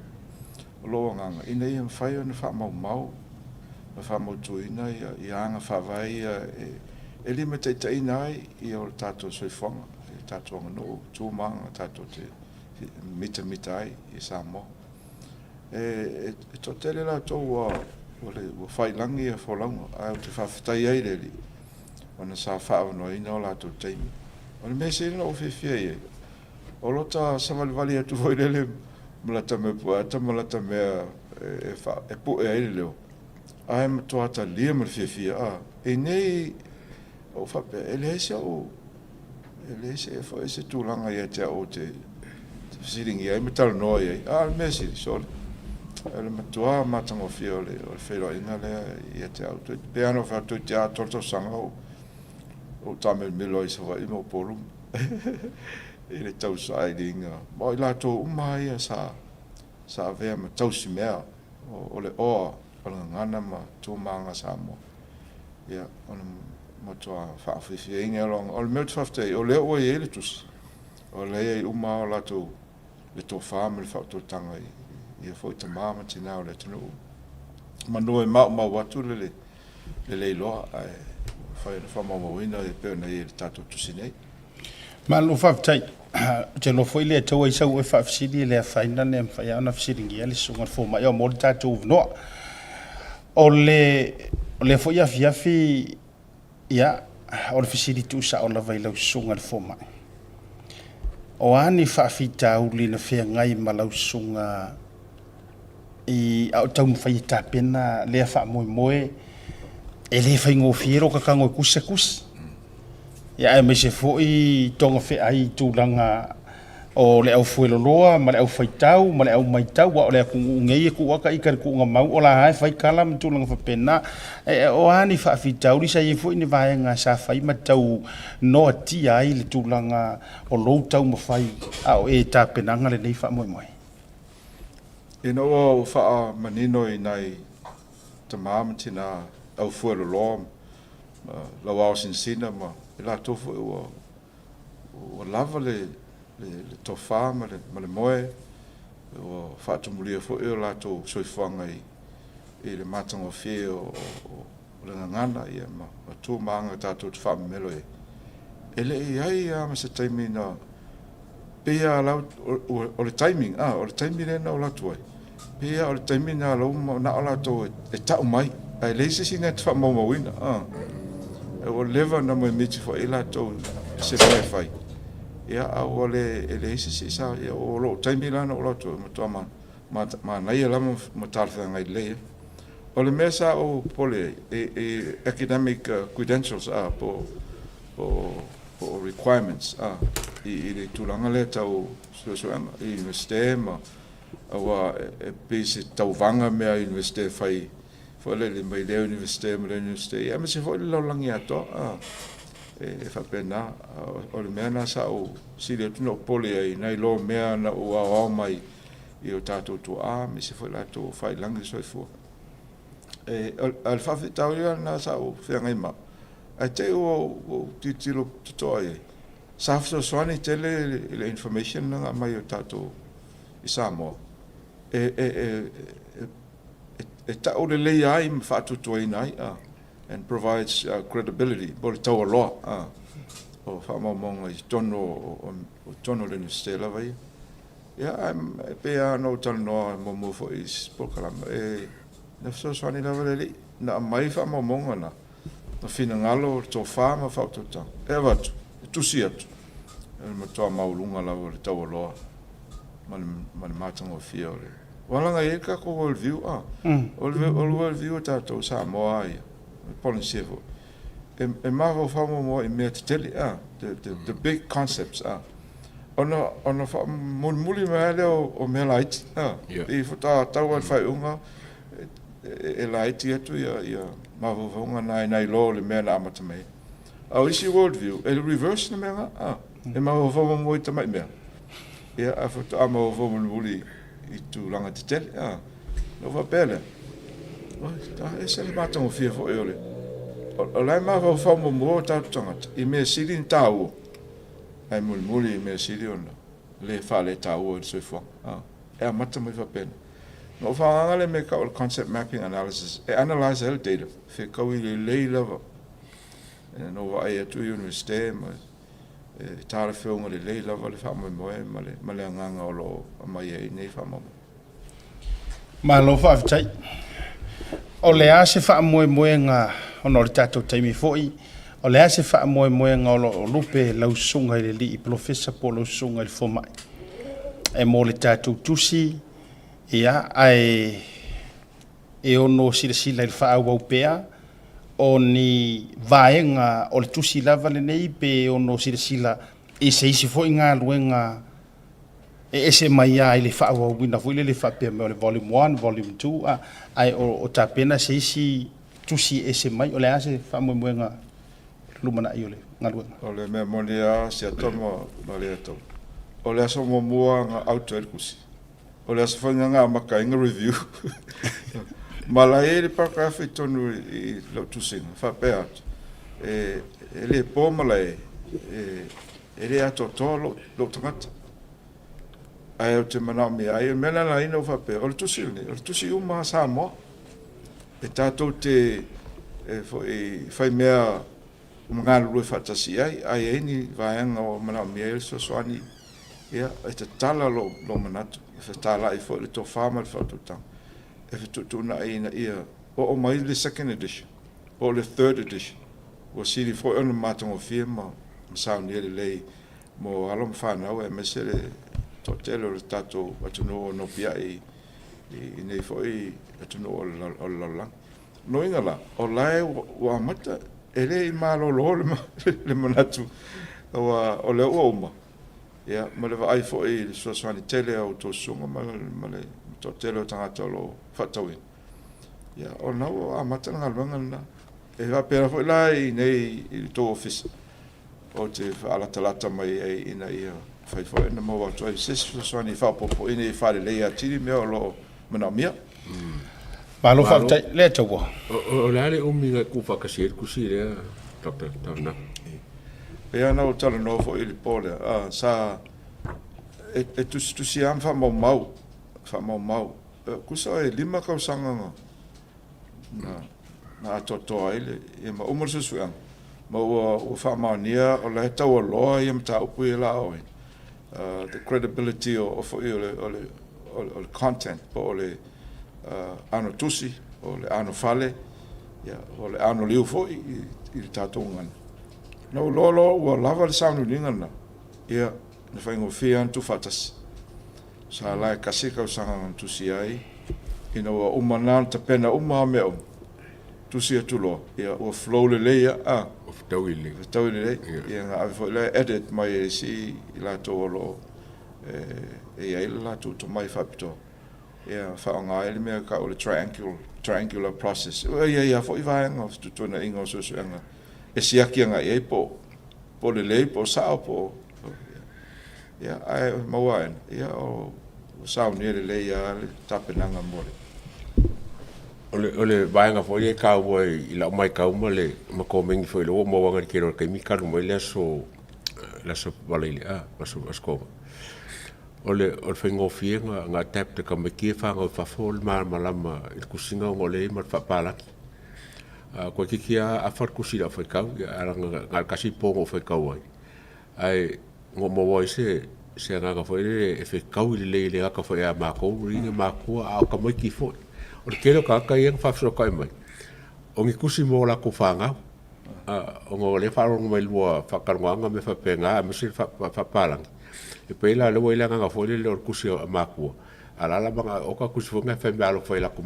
o lou agaga ina ia mafai ona faamaumau ma faamautuina ia aga faavae ia e limataitaiina ai ia o le tatou soifuaga, le tatou aganuu, tu ma aga tatou te mitamita ai i Samoa. E toatele latou ua faiilagi ia folauga ae ou te faafetai ai i le Alii ona sa faaavanoaina o latou taimi. O le mea sili ona ou fiafia i ai, O lota savalivali atu foi lele ma lata mea pueata ma lata mea e pue ai le leo, ae matua talia ma le fiafia. A i nei ou faapea, e leai se ou, e leai se foi se tulaga ia te au ou te fesiligia ai ma talanoa i ai. A o le mea sili, sole, o le matua matagofie o le feiloaiga lea ia te au. E pei lava ona ou fai atu, toeitiiti atoa le tausaga ou taamilomilo ai i Savaii ma Upolu i le tausailiga. Ma o i latou uma lava ia sa avea ma tausimea o le oa o le gagana ma tu ma aga Samoa. Ia, o le matua faafiafiaina o le mea ou te faafetai ai, o lea ua i ai le tusi, o lea e i ai uma lava o latou le tofa ma le faautautaga i ia foi tama ma tina o le atunuu. Manu e maumau atu le lelei loa ae mafai ona faamaumauina e pei ona i ai i le tatou tusi nei. Malo faafetai. Ou te iloa foi le taua i sau oe faafesili e le afaina ne mafai lava ona fesiligia le susuga i le fomai aua mo le tatou avanoa. O le o lea foi afiafi ia o le fesili tuusao lava i lau susuga i le fomai. O a ni faafitauli na feagai ma lau susuga i a o taumafai e tapena lea faamoemoe, e le faigofie lou kakago e tusi se tusi. Ia aemaise foi togafeai i tulaga o le aufueloloa ma le aufaitau ma le aumaitau, aua o le atunuu nei e tuu ata ita i le tuuga mau o la lava e fai tala ma tulaga faapena. O a ni faafitauli sa i ai foi ni vaega sa fai ma tau noatia ai le tulaga o lou taumafai a o e tapenaga lenei faamoemoe? Ina ua ou faamanino i nai tama ma tina aufueloloa ma lauaosinasina ma i latou foi ua ua lava le tofa ma le moe, ua faatumulia foi o latou soifuaga i le matagofie o le gagana ma tu ma aga tatou te faamemelo i ai. E le i ai lava ma se taimi na pei lava o le timing, o le taimi lea na ou alu atu ai, pei lava o le taimi lena o lea ua na o latou e tau mai, ae leai se isi na te faamaumauina. Ua leva ona moemiti foi latou i se mea e fai, a ua le, e leai se isi sa, o lou taimi la na ou alu atu ai, ua matua manaia lava ma talafeagai lelei ai. O le mea sa ou popole ai, i academic credentials po o requirements i le tulaga lea tau suesuega i Iunivesite ma aua e pei se tauvaga mea a Iunivesite e fai foi lele mai lea Iunivesite ma lea Iunivesite, ia aemaise foi le lalolagi atoa e faapena. O le mea lena sa ou sili atu ona ou popole ai nai lo mea na ou aoao mai i o tatou tuaa aemaise foi latou o faiilagi le soifua. O le faafitauli la lena sa ou feagai ma au, ae te i ua ou tilotilo totoa i ai, sa fesoasoani tele i le information lea na aumai e tatou i Samoa e tau lelei ai ma faatuatuaina ai and provides credibility po o le taualoa o faamaumauga i totonu o le Iunivesite lava ia. Ia, ae pei lava ona ou talanoa muamua foi i isi polokalame, e na fesoasoani lava le Alii, na aumai faamaumauga na, na finagalo le tofa ma le faautautaga e avatu, e tusi atu, o le matua maualuga lava o le taualoa ma le matagofie o le... Aua leaga e i ai le tatou world view, a, o le world view a tatou Samoa lava ia, Polynesia foi, e mafaufau muamua i mea tetele, a, the big concepts, a. Ona faamulimuli mai lava lea o mea laiti, a, pei faatoa tau lava i le faaiuga. e laiti atu ia mafaufauga na nai lo le mea na amata mai ai. A o isi world view, e reverse le mea na, a, e mafaufau muamua i tamai mea, ia, ae faatoa mafaufau mulimuli i tulaga tetele, a. Ona ou faapea lea, oi, ta ese le matagofie foi o le, o la e mafaufau muamua o tatou tagata i mea sili ona taua, ae mulimuli i mea sili ona le faaletaua i le soifuaga. A, e amata mai faapena. Na ou faagaga le mea e tau o le concept mapping analysis, e analyse ai le data, fetaui lelei lava. Na ou vaai atu i Iunivesite ma e talafeuga lelei lava le faamoemoe ma le agaga o lo o aumai ai nei faamaumauga. Malo faafetai. O le a se faamoemoega ona o le tatou taimi foi, o le a se faamoemoega o lo o lupe lau susuga i le alii polofesa po o lau susuga i le fomai e mo le tatou tusi, ia, ae e ono silasila i le faaauau pea o ni vaega o le tusi lava lenei pe ono silasila i se isi foi galuega e ese mai lava i le faaauauina foi lele faapea mai o le volume 1, volume 2, a, ae o tapena se isi tusi e ese mai. O le a se faamoemoega lumanai o le galuega? O le mea moni lava, si ata ma le atau. O le aso muamua na out ai le tusi, o le aso foi lena na amata ai na review. Ma la e i ai le paragraph i totonu i lau tusiga, e faapea atu, e le po malae, e le atoatoa lou tagata. Ae ou te manaomia ai, o le mea lena na ala ai ona ou faapea, o le tusi lenei, o le tusi uma a Samoa. E tatou te e foi fai mea ma galulue faatasi i ai, a i ai ni vaega o manaomia ai le fesoasoani, ia, e tatala lou manatu, e fetalai foi le tofa ma le faautautaga, e fetuutuunai ina ia oo mai le second edition po o le third edition, ua sili foi ona matagofie ma saunia lelei mo alo ma fanau aemaise le toatele o le tatou atunuu o nopiai i nei foi atunuu o le lalolagi. Lona uiga la, o la e ua amata, e le i malolo le manatu, aua o lea ua uma, ia, ma le vaai foi i le fesoasoani tele a outou susuga ma le toatele o tagata o lo o faatauina, ia, o lena ua amata le galuega lena. E faapena foi la i inei i le tou ofisa, ou te faalatalata mai ai ina ia mafai foi ona maua atu ai se isi fesoasoani e faaopoopo ina ia faaleleia atili mea o lo o manaomia. Malo faafetai. Lea Taua. O le a le umi na tuufaatasi ai le tusi lea, Doctor Tavanau? E pei lava ona ou talanoa foi i le po lea, sa e tusitusi lava ma faamaumau, faamaumau. Tusa e 5 tausaga na atoatoa ai le, ia ma uma le suesuega, ma ua faamaonia o la e taualoa ia mataupu ia la aoaoina, the credibility o foi o le content po o le ano tusi, o le ano fale, ia, o le ano liu foi i le tatou gagana. Na ou iloa loa ua lava le sauniuniga lena, ia, na faigofie lava ona tuufaatasi. Sa la e tasi le tausaga na tusi ai, ina ua uma na ona tapena uma lava mea uma, tusi atu loa, ia ua flow lelei lava, a. Ua fetaui lelei. Fetaui lelei. Ia na ave foi lea edit mai e isi i latou o lo o e i ai le latou tomai faapitoa, ia faaaoga ai le mea e tau o le triangular process. E i ai lava foi vaega o fetuutuunaiga o suesuega e siaki agai i ai po o lelei po o sao po o. Ia, ae maua ena, ia, o saunia lelei lava le tapenaga mo le. O le vaega foi lea e taua i lau matau ma le ma komeni foi lea ua maua atu i le tele o taimi talu mai le aso le aso Faraile a, aso aso Toga. O le o le faigofie na adapt e tamaiti ia fanau i fafo le malamalama i le tusiga ona o lea e i ai ma le faapalagi. Toeitiiti lava afa le tusi i lau faitau, ae leaga na o le tasi le po na ou faitau ai. Ae na ou maua ai se se agaga foi lele e fetaui lelei e le gata foi ia matou i matua a o tamaiti foi. O le tele o tagata ia na faafesootai mai, o ni tusi mo latou fanau, ona o lea e faalogo mai i luma o faatalanoaga ma mea faapena aemaise le faapapalagi. E pei la o lea ua i ai le agaga foi lele o le tusi a matua, a o la e la manao oka tusi foi na e faimeaalofa i latou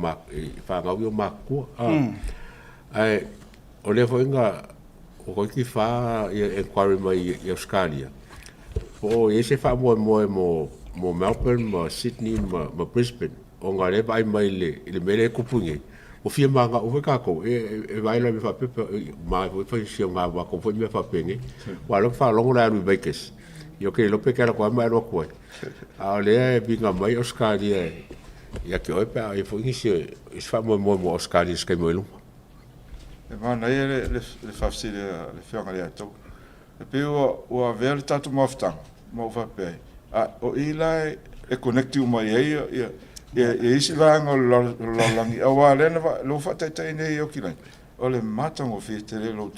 fanau ia ua matutua. Ae o lea foi na Ua toeitiiti fa enquiry mai i Ausetalia po o i ai se faamoemoe mo Melbourne ma Sydney ma Brisbane ona o lea e vaai mai i le mea lea e tupu i inei. Ua fia maga'u foi tatou e e vaai loa i mea faapea ma foi fai si o matou foi mea faapenei. Aua o lea ou te faalogo o le a alu i Vegas, ia ou te le iloa pe e te alu atu lava ma e alu atu ai. A o lea e viga mai Ausetalia ia te oe pe a o i ai foi nisi o isi faamoemoe mo Ausetalia i se taimi o i luma. E manaia le faafesili a le Afioga ia Toga. E pei ua avea le tatou mafutaga ma ou faapea ai, a o i la e connect uma i ai ia isi vaega o le lalolagi, aua o lea na ua faataitai nei e Okilaini, o le matagofie tele lo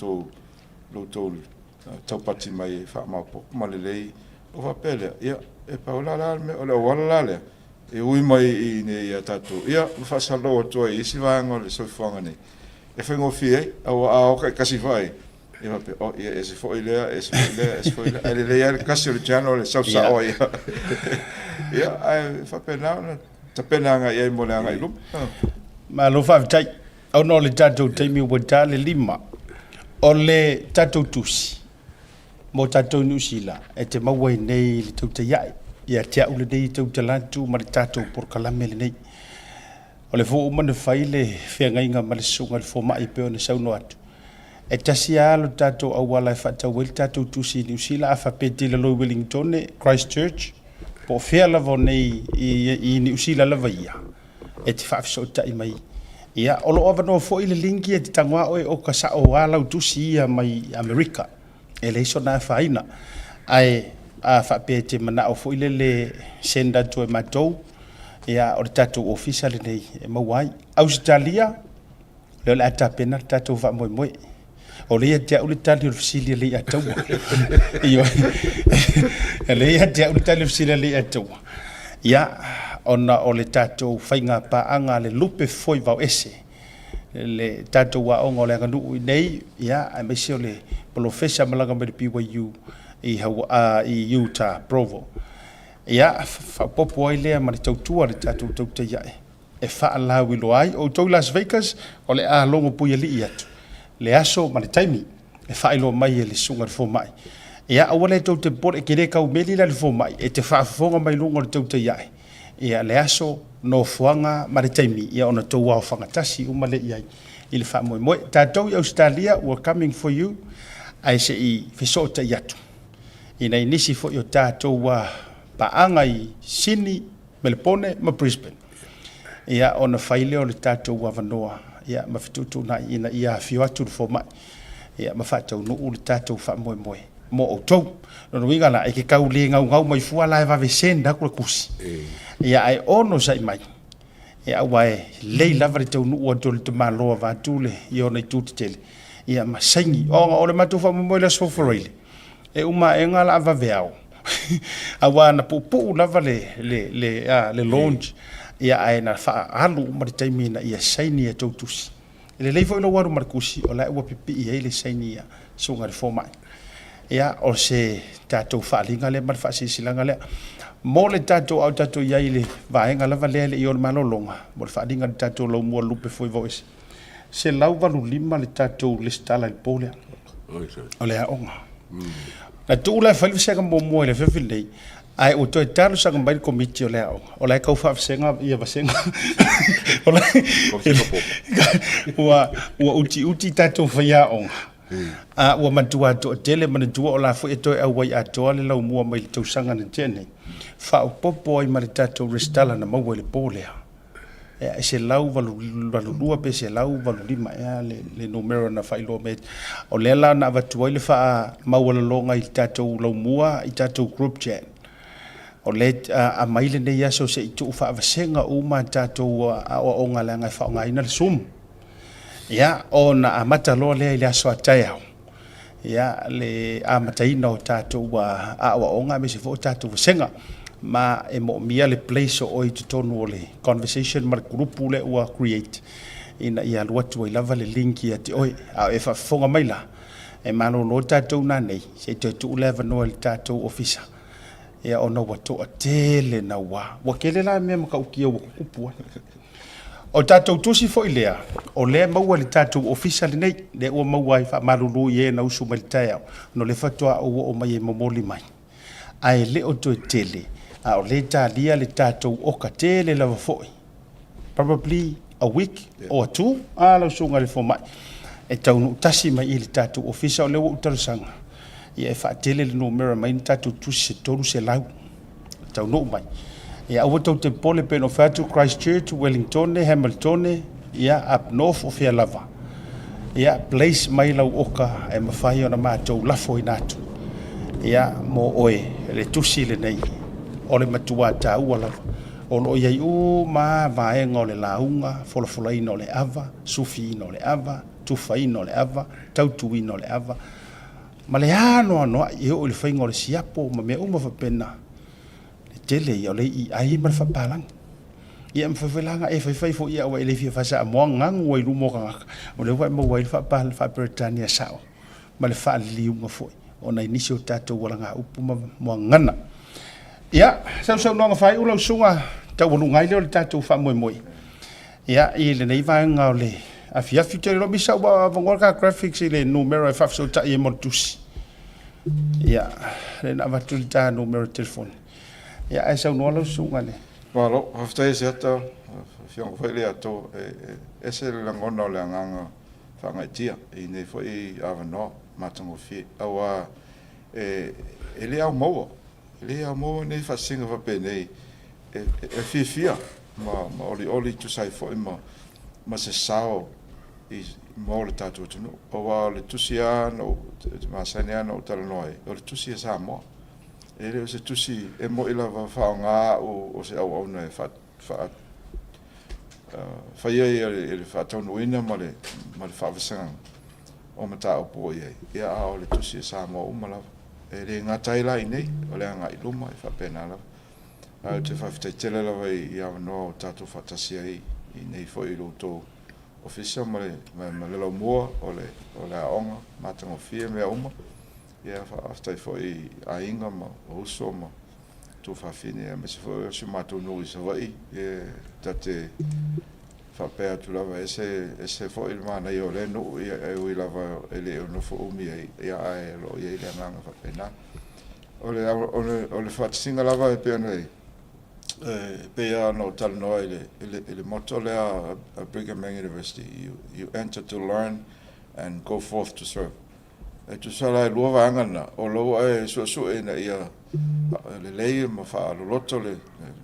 outou taupati mai e faamaopoopo ma lelei. Ou faapea lea, ia, e pau la le mea, o le auala la lea e ui mai i inei ia tatou, ia, ma faasalalau atu ai i isi vaega o le soifuaga nei, e faigofie ai, aua a o taitasi foi ai, ia faapea, oh, ia ese foi lea, ese foi lea, ese foi lea, ae lelei lava le tasi o le channel e sau sao ai. Ia, ae faapena ona tapena agai i ai mo le agai i luma. Malo faafetai. Ona o le tatou taimi ua ta le 5, o le tatou tusi mo tatou i Niu Sila e te maua ai nei i le tautai ae ia te au lenei e tautala atu ma le tatou polokalame lenei. O le foi ua uma ona fai le feagaiga ma le susuga i le fomai e pei ona saunoa atu, e tasi lava lo tatou auala e faatau ai le tatou tusi i Niu Sila, a faapea e te i lalo i Wellingtone, Christchurch, po o fea lava o nei i Niu Sila lava ia, e te faafesootai mai. Ia, o lo o avanoa foi le link e te tago lava oe oka sao lava lau tusi ia mai Amerika, e leai sona afaina. Ae a faapea e te manao foi lele send atu e matou, ia o le tatou ofisa lenei e maua ai. Ausetalia, lea o le a tapena le tatou faamoemoe. O lea ia te au le tali o le fesili a Leiataua. Ioe. O lea ia te au le tali o le fesili a Leiataua. Ia, ona o le tatou faiga paaga a le lupe foi vaoese, le tatou aoga o le aganuu i nei, ia, aemaise o le polofesa malaga mai le BYU i, i Utah, Provo. Ia, faaopoopo ai lea ma le tautua a le tatou tautai ae. e faalauiloa ai outou i Las Vegas, o le a logo puialii atu le aso ma le taimi e faailoa mai e le susuga i le fomai. Ia, aua le tou te popole, e te le tau meli la i le fomai, e te faafofoga mai luga o le tautai ae, ia, le aso, nofoaga ma le taimi, ia ona tou aofagatasi uma lea i ai i le faamoemoe. Tatou i Ausetalia, we're coming for you, ae se i fesootai atu i nai nisi foi o tatou paaga i Sini, Melepone ma Brisbane. Ia, ona fai lea o le tatou avanoa, ia, ma fetuutuunai ina ia afio atu le fomai, ia, ma faataunuu le tatou faamoemoe mo outou. Lona uiga la, e te tau le gaugau mai fua la e vave send atu le tusi. Ia, ae onosai mai, ia, aua e lelei lava le taunuu atu o le tamaloa vaeatu le, i ona itu tetele, ia, ma saini. Ona o le matou faamoemoe i le Aso Faraile, E uma aega la vaveao aua na puupuu lava le, le, le, a, le launch ia ae na faaalu uma le taimi ina ia saini e tou tusi. E lelei foi lou alu ma le tusi o la ua pipii ai le saini a susuga i le fomai. Ia o se tatou faaaliga lea ma le faasilasilaga lea. Mo le tatou a o tatou i ai i le vaega lava lea e le i oo i le malologa, mo le faaaliga i le tatou laumua lupe foi vao ese. 185 le tatou lesitala i le po lea o le aoga. Na tuu la e fai le vasega muamua i le afiafi lenei, ae ua toe talosaga mai le komiti o le aoga, o la e tau faavasega ia vasega. O la ua, ua utiuti tatou faiaoga, a ua matua toatele, manatua o la foi e toe auai atoa le laumua mai le tausaga na tea nei, faaopoopo ai ma le tatou resitala na maua i le po lea. E 182 pe 185 ea le numera na faailoa mai. O lea la na avatu ai le faamaualaloga i le tatou laumua i tatou group chat. O lea aumai lenei aso se i tuu faavasega uma tatou aoaoga leaga e faaaogaina le Zoom. Ia, ona amata loa lea i le aso a taeao, ia, le amataina o tatou aoaoga aemaise foi o tatou vasega. Ma e moomia le place o oe i totonu o le conversation ma le group lea ua create ina ia alu atu ai lava le link ia te oe. A o e faafofoga mai la, e malolo tatou nanei se i toe tuu le avanoa i le tatou ofisa, ia ona ua toatele naua. Ua tele la mea matautia ua tutupu ai. O le tatou tusi foi lea, o lea e maua i le tatou ofisa lenei, lea ua maua ai faamalulu i e na usu mai i le taeao, ona o lea faatoa ou oo mai e momoli mai. Ae le o toe tele, a o lea e talia le tatou oka tele lava foi. Probably. a week or two, a lau susuga i le fomai, e taunuu tasi mai i le tatou ofisa. O lea ua ou talosaga, ia e faatele le numera mai ni tatou tusi se 300 e taunuu mai. Ia aua tou te popole pe na fai atu Christchurch, Wellingtone, Hamiltone, ia up north o fea lava. Ia place mai lau oka e mafai ona matou lafoina atu. Ia mo oe le tusi lenei o le matua taua lava. O lo o i ai uma lava vaega o le lauga, folafolaina o le ava, sufiina o le ava, tufaina o le ava, tautuina o le ava, ma le anoanoai e oo i le faiga o le siapo ma mea uma faapena. Le tele ia o le iai ma le faapalagi. Ia e mafai foi la ona e faifai foi ia aua e le fia faa-Samoa ganu ai luma o tagata, o lea ua e maua ai le faa-Peretania sao ma le faaliliuga foi ona i nisi o tatou alagaupu ma muagana. Ia, sausaunoaga faaiu lau susuga taualuga ai lea o le tatou faamoemoe. Ia, i lenei vaega o le afiafi, ou te iloa misa ua avanoa le graphics i le numera e faafesootai ai mo le tusi. Ia, lea na avatu le ta numera telefoni. Ia, ae saunoa lau susuga le. Malo, faafetai Asiata, afioga foi le ato, e ese le lagona o le agaga faagaeetia i nei foi avanoa matagofie, aua e le ao maua, e le ao maua nei faasisiga faapenei e fiafia ma olioli tusa ai foi ma se sao i mo le tatou atunuu. Aua o le tusi lava na ou masani lava na ou talanoa ai, o le tusi a Samoa. E le o se tusi e moi lava faaaoga au o se auauna e faia i le faataunuuina ma le faavasegaga o mataupu o i ai, ia a o le tusi a Samoa uma lava. E le gata ai la i inei, o le agai i luma e faapena lava. Ae ou te faafetai tele lava i avanoa ua tatou faatasi ai i inei foi i lo outou ofisa ma le laumua o le aoga matagofie mea uma. Ia faafetai foi i aiga ma uso ma tuafafine aemaise foi o si o matou nuu i Savaii, e ta te faapea atu lava e ese foi le manaia o lea nuu, e ui lava e le o nofo umi ai, ae o lo o i ai le agaga faapena. O le faatasiga lava e pei ona e pei lava ona ou talanoa i le motto lea a Brigham Young University, you enter to learn and go forth to serve. E tusa la e lua vaega na, o lou e suesue ina ia lelei ma faaloloto le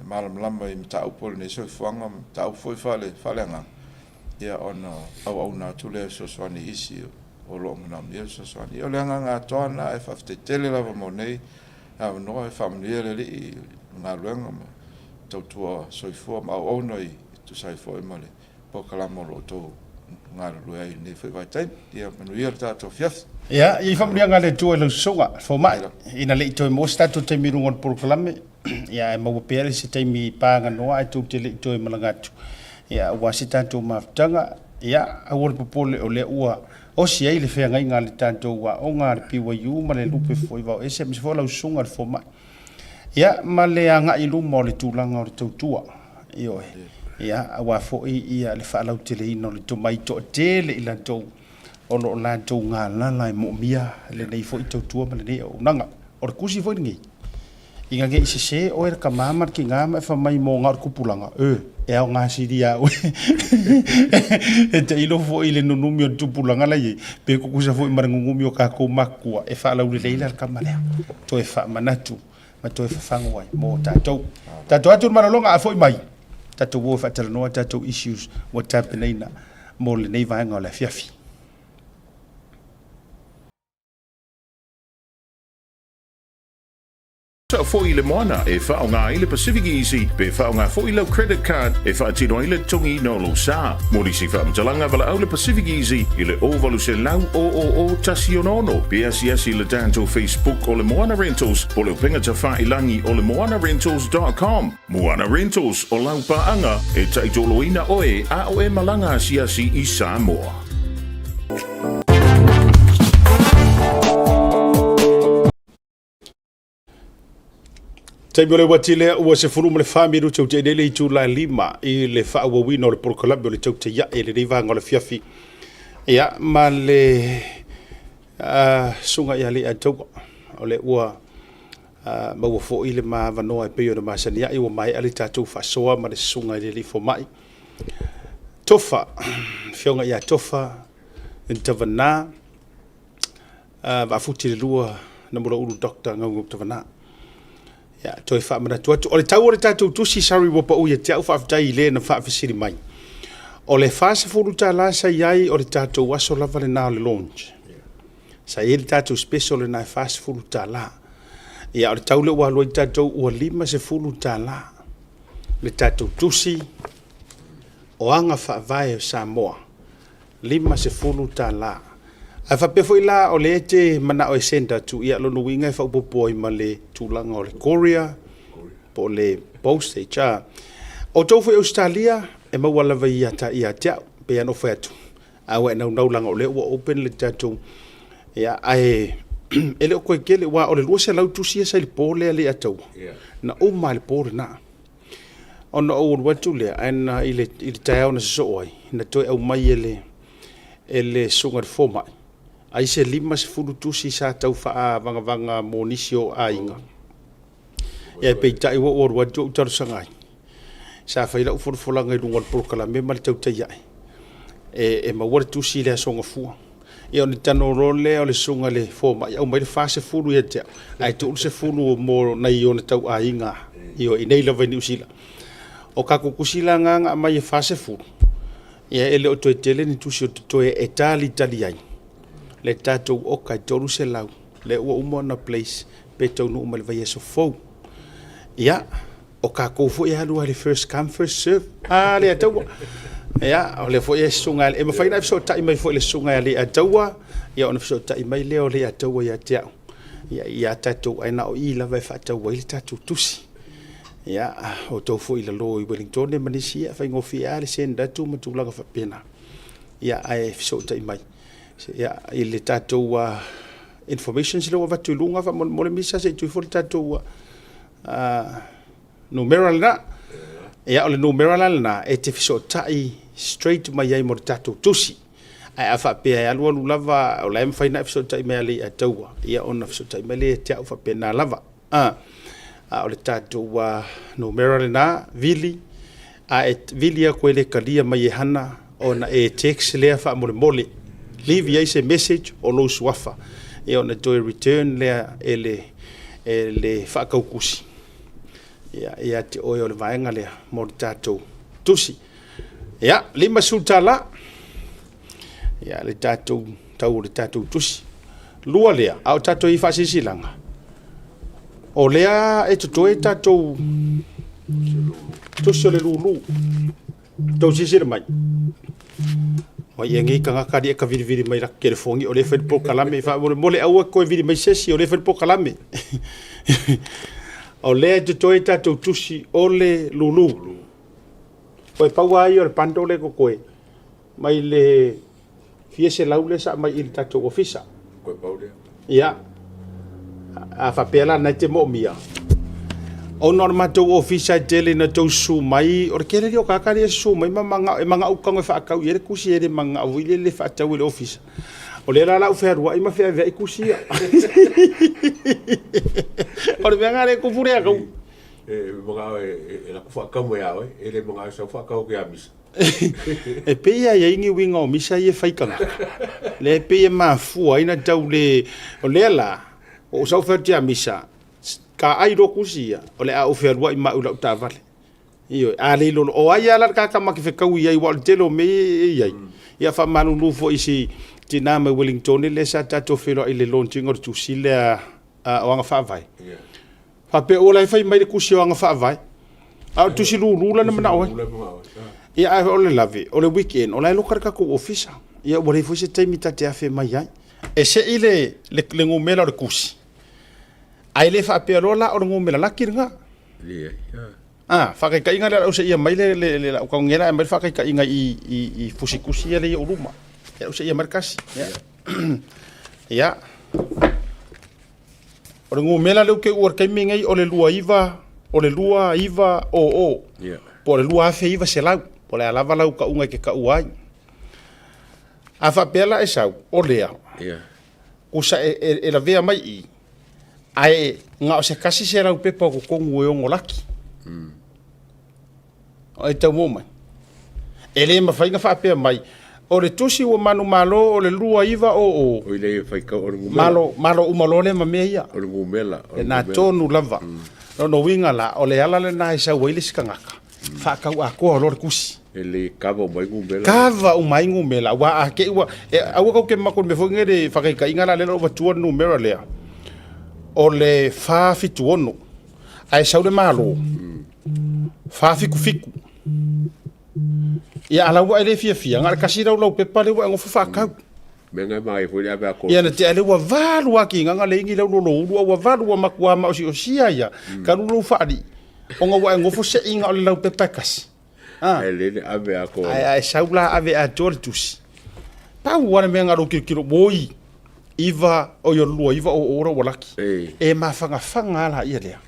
malamalama i mataupu o lenei soifuaga ma mataupu foi faaleagaga, ia ona auauna atu lea e fesoasoani i isi o lo o manaomia le fesoasoani. Ia o le agaga atoa lena, ae faafetai tele lava mo nei avanoa, e faamanuia le Alii i le galuega ma tautua soifua ma auauna e tusa ai foi ma le polokalame o lo o outou galulue ai i lenei foi vaitaimi. Ia manuia le tatou afiafi. Ia, i faamanuiaga a le Atua i lau susuga, fomai, ina le i toe maua se tatou taimi i luga o le polokalame, ia ae maua pea le se taimi paganoa ae tou te le i toe malaga atu, ia aua se tatou mafutaga, ia aua le popole o lea ua osi ai le feagaiga a le tatou aoga a le BYU ma le lupe foi vao ese aemaise foi o lau susuga i le fomai. Ia, ma le agai i luma o le tulaga o le tautua, ioe, ia, aua foi ia le faalauteleina o le tomai toatele i latou o lo o latou galala e moomia lenei foi tautua ma lenei auaunaga. O le tusi foi lenei, ina ne i sese oe le tama ma le tina ma e fai mai mo na o le tupulaga, e, e aoga sili ia oe. E tailo foi i le nunumi o le tupulaga la i ai, pe tutusa foi ma le nunumi o tatou matua, e faalaulelei la le tama lea. Toe faamanatu ma toe fafagu ai mo tatou. Tatou atu i le malologa a foi mai, tatou o e faatalanoa tatou issues ua tapenaina mo lenei vaega o le afiafi. Sao foi i le moana e faaaoga ai le Pacific Easy pe faaaoga foi lau credit card e faatino ai le totogiina o lou sa. Mo nisi faamatalaga, valaau le Pacific Easy i le 0800 000 166 pe asiasi i le tatou Facebook o le Moana Rentals po o le upega tafailangi o le moanarentals.com. Moana Rentals, o lau paaga e taitoloina oe a o e malaga asiasi i Samoa. Taimi o le uati lea ua 14 minute ua tea nei le itula e 5 i le faaauauina o le polokalame o le tautaiae i lenei vaega o le afiafi. Ia, ma le susuga ia Leiataua, o lea ua maua foi le ma avanoa e pei ona masani ai, ua maea le tatou faasoa ma le susuga i le alii fomai. Tofa, Afioga ia Tofa Tavana, Vaafuti le lua Namulauulu Doctor Gaugau Tavana. Ia, toe faamanatu atu, o le tau o le tatou tusi sorry ua pau ia te au, faafetai i le na faafesili mai. O le $40 sa i ai o le tatou aso lava lena o le launch. Sa i ai le tatou special lena e $40. Ia, o le tau lea ua alu ai tatou ua $50 le tatou tusi o aga faavae o Samoa, $50. Ae faapea foi la o lea e te manao e send atu, ia lona uiga e faaopoopo ai ma le tulaga o le courier po o le postage. A outou foi Ausetalia, e maua lava ia te au, pei lava ona ou fai atu, a ua e naunau leaga o lea ua open le tatou, ia, ae e le o toe tele, aua o le 200 tusi ia sa i le po lea Leiataua, na uma lava i le po lena. Ona ou alu atu lea, ae na i le taeao na sosoo ai, na toe aumai e le susuga i le fomai, ai se 50 tusi sa tau faavagavaga mo nisi o aiga. Ia peitai ua ou alu atu ou talosaga ai, sa fai lau folafolaga i luga o le polokalame ma le tautai ae, e maua le tusi i le Aso Gafua. Ia ona talanoa loa lea o le susuga i le fomai, aumai le 40 ia te au, ae tuu le 10 mo nai ona tau aiga i inei lava i Niu Sila. O tatou tusi la na na aumai e 40, ia e le o toe tele ni tusi o totoe e talitali ai le tatou oka e 300, lea ua uma ona place pe taunuu mai le vaiaso fou. Ia, o tatou foi e alu lava i le first come first serve. A Leiataua. Ia, o lea foi e susuga e mafai ona e fesootai mai foi i le susuga ia Leiataua, ia ona fesootai mai lea o Leiataua ia te au. Ia, ia tatou, ae na o i lava e faatau ai le tatou tusi. Ia, o outou foi i lalo i Wellington ma nisi, ia, e faigofie lava le send atu ma tulaga faapena. Ia, ae fesootai mai. Ia, i le tatou information lea ua avatu i luga faamolemole misa se i tuu ifo le tatou numera lena. Ia, o le numera la lena e te fesootai straight mai ai mo le tatou tusi. Ae a faapea e alualu lava o la e mafai ona e fesootai mai ia Leiataua, ia ona fesootai mai lea ia te au faapena lava. A o le tatou numera lena, vili, a e vili atu e le talia mai e Hana, ona e text lea faamolemole, leave i ai se message o lou suafa, ia ona toe return lea e le faatautusi ia te oe o le vaega lea mo le tatou tusi. Ia, $50 ia le tatou tau o le tatou tusi. Lua lea, a o tatou i faasilasilaga, o lea e totoe tatou tusi o le lulu. Tou silasila mai. Oi e nei tagata ali e ka vilivili mai laka telefoni o lea e fai le polokalame faamolemole aua e toe vili mai se isi o lea e fai le polokalame. O lea e totoe tatou tusi o le lulu. Toe pau lava ia o le bundle lea e totoe mai le fia selau lea sa aumai i le tatou ofisa. Koe pau lea. Ia, a faapea la na e te moomia, ona o le matou ofisa e tele ina tou susu mai, o le tele ia o tagata lea e susu mai ma manao, e manao tago e faatau i ai le tusi, e le manao foi lele faatau e le ofisa. O lea la o le a ou fealuai ma feaveai tusi ia. O le mea lena lea e tupu lea tau. E manao e latou faatau mai ia oe, e le manao e sau faatau atu ia Misa. E pei lava e i ai ni uiga o misa ia e fai tagata, lea e pei e mafua ai na tau le... O lea la, ua ou sau fai atu ia Misa, taai loa tusi ia, o le a ou fealuai ma au i lau taavale. Ioe, a le iloa loa, o ai lava la le tagata ma te fetaui i ai, aua o le tele o mea ia e i ai. Ia faamalulu foi i si tina mai Wellington lea sa tatou feiloai i le launch ina o le tusi lea o aga faavae. Faapea ua la e fai mai le tusi o aga faavae, a o le tusi lulu la na manao ai. Ia ae o le lave, o le weekend, o la e loka le tatou ofisa. Ia ua leai foi se taimi ta te afe mai ai. E sei le, le, le numera o le tusi, ae le faapea loa la o le numera laki lena. Ah, faataitaiga lea o le a ou seia mai le, le, le, lau taugela e aumai le faataitaiga i, i, i fusitusi ia lea i ou luma. Ia ou seia mai le tasi. Ia. Ia. O le numera lea ou te uua i le taimi lenei o le 29, o le 2900. Yeah. Po o le 2900. Po o le a lava lau tauga e te taua ai. A faapea la e sau, o lea. Yeah. Kusa e, e, e lavea mai i, ae na o se 100 pepa o totonu e ono laki. O e tau mai. E le mafai ona faapea mai, o le tusi ua manumalo o le 2900. Oi lea e faitau o le numera. Malo, malo uma loa lea ma mea ia. O le numera. O le Lena numera. tonu lava. Lona uiga la, o le ala lena e sau ai le isi tagata, faatau atoa loa le tusi. E le kava uma ai numera. Kava uma ai numera, aua a te i ua, e, aua tou te maku i le mea foi lenei le faataitaiga la lea na ou avatua le numera lea, o le 476, ae sau le Malo, 477. Ia, a la ua e le fiafia, na o le tasi lau laupepa lea ua e nofo faatau. Mea na e manaia foi le ave a Ia, na tea lea ua valu lava kinaga le igi lau loloulu, a ua valu ua matua maosiosia ia, talu lou faalii, ona ua e nofo sei na o le laupepa e tasi. A. Ae le le ave atoa. Ae a e sau la ave atoa le tusi. Pau lava le mea na lou tilotilo, oi, iva, oi o le 29 o o la ua laki. E mafagafaga lava laia lea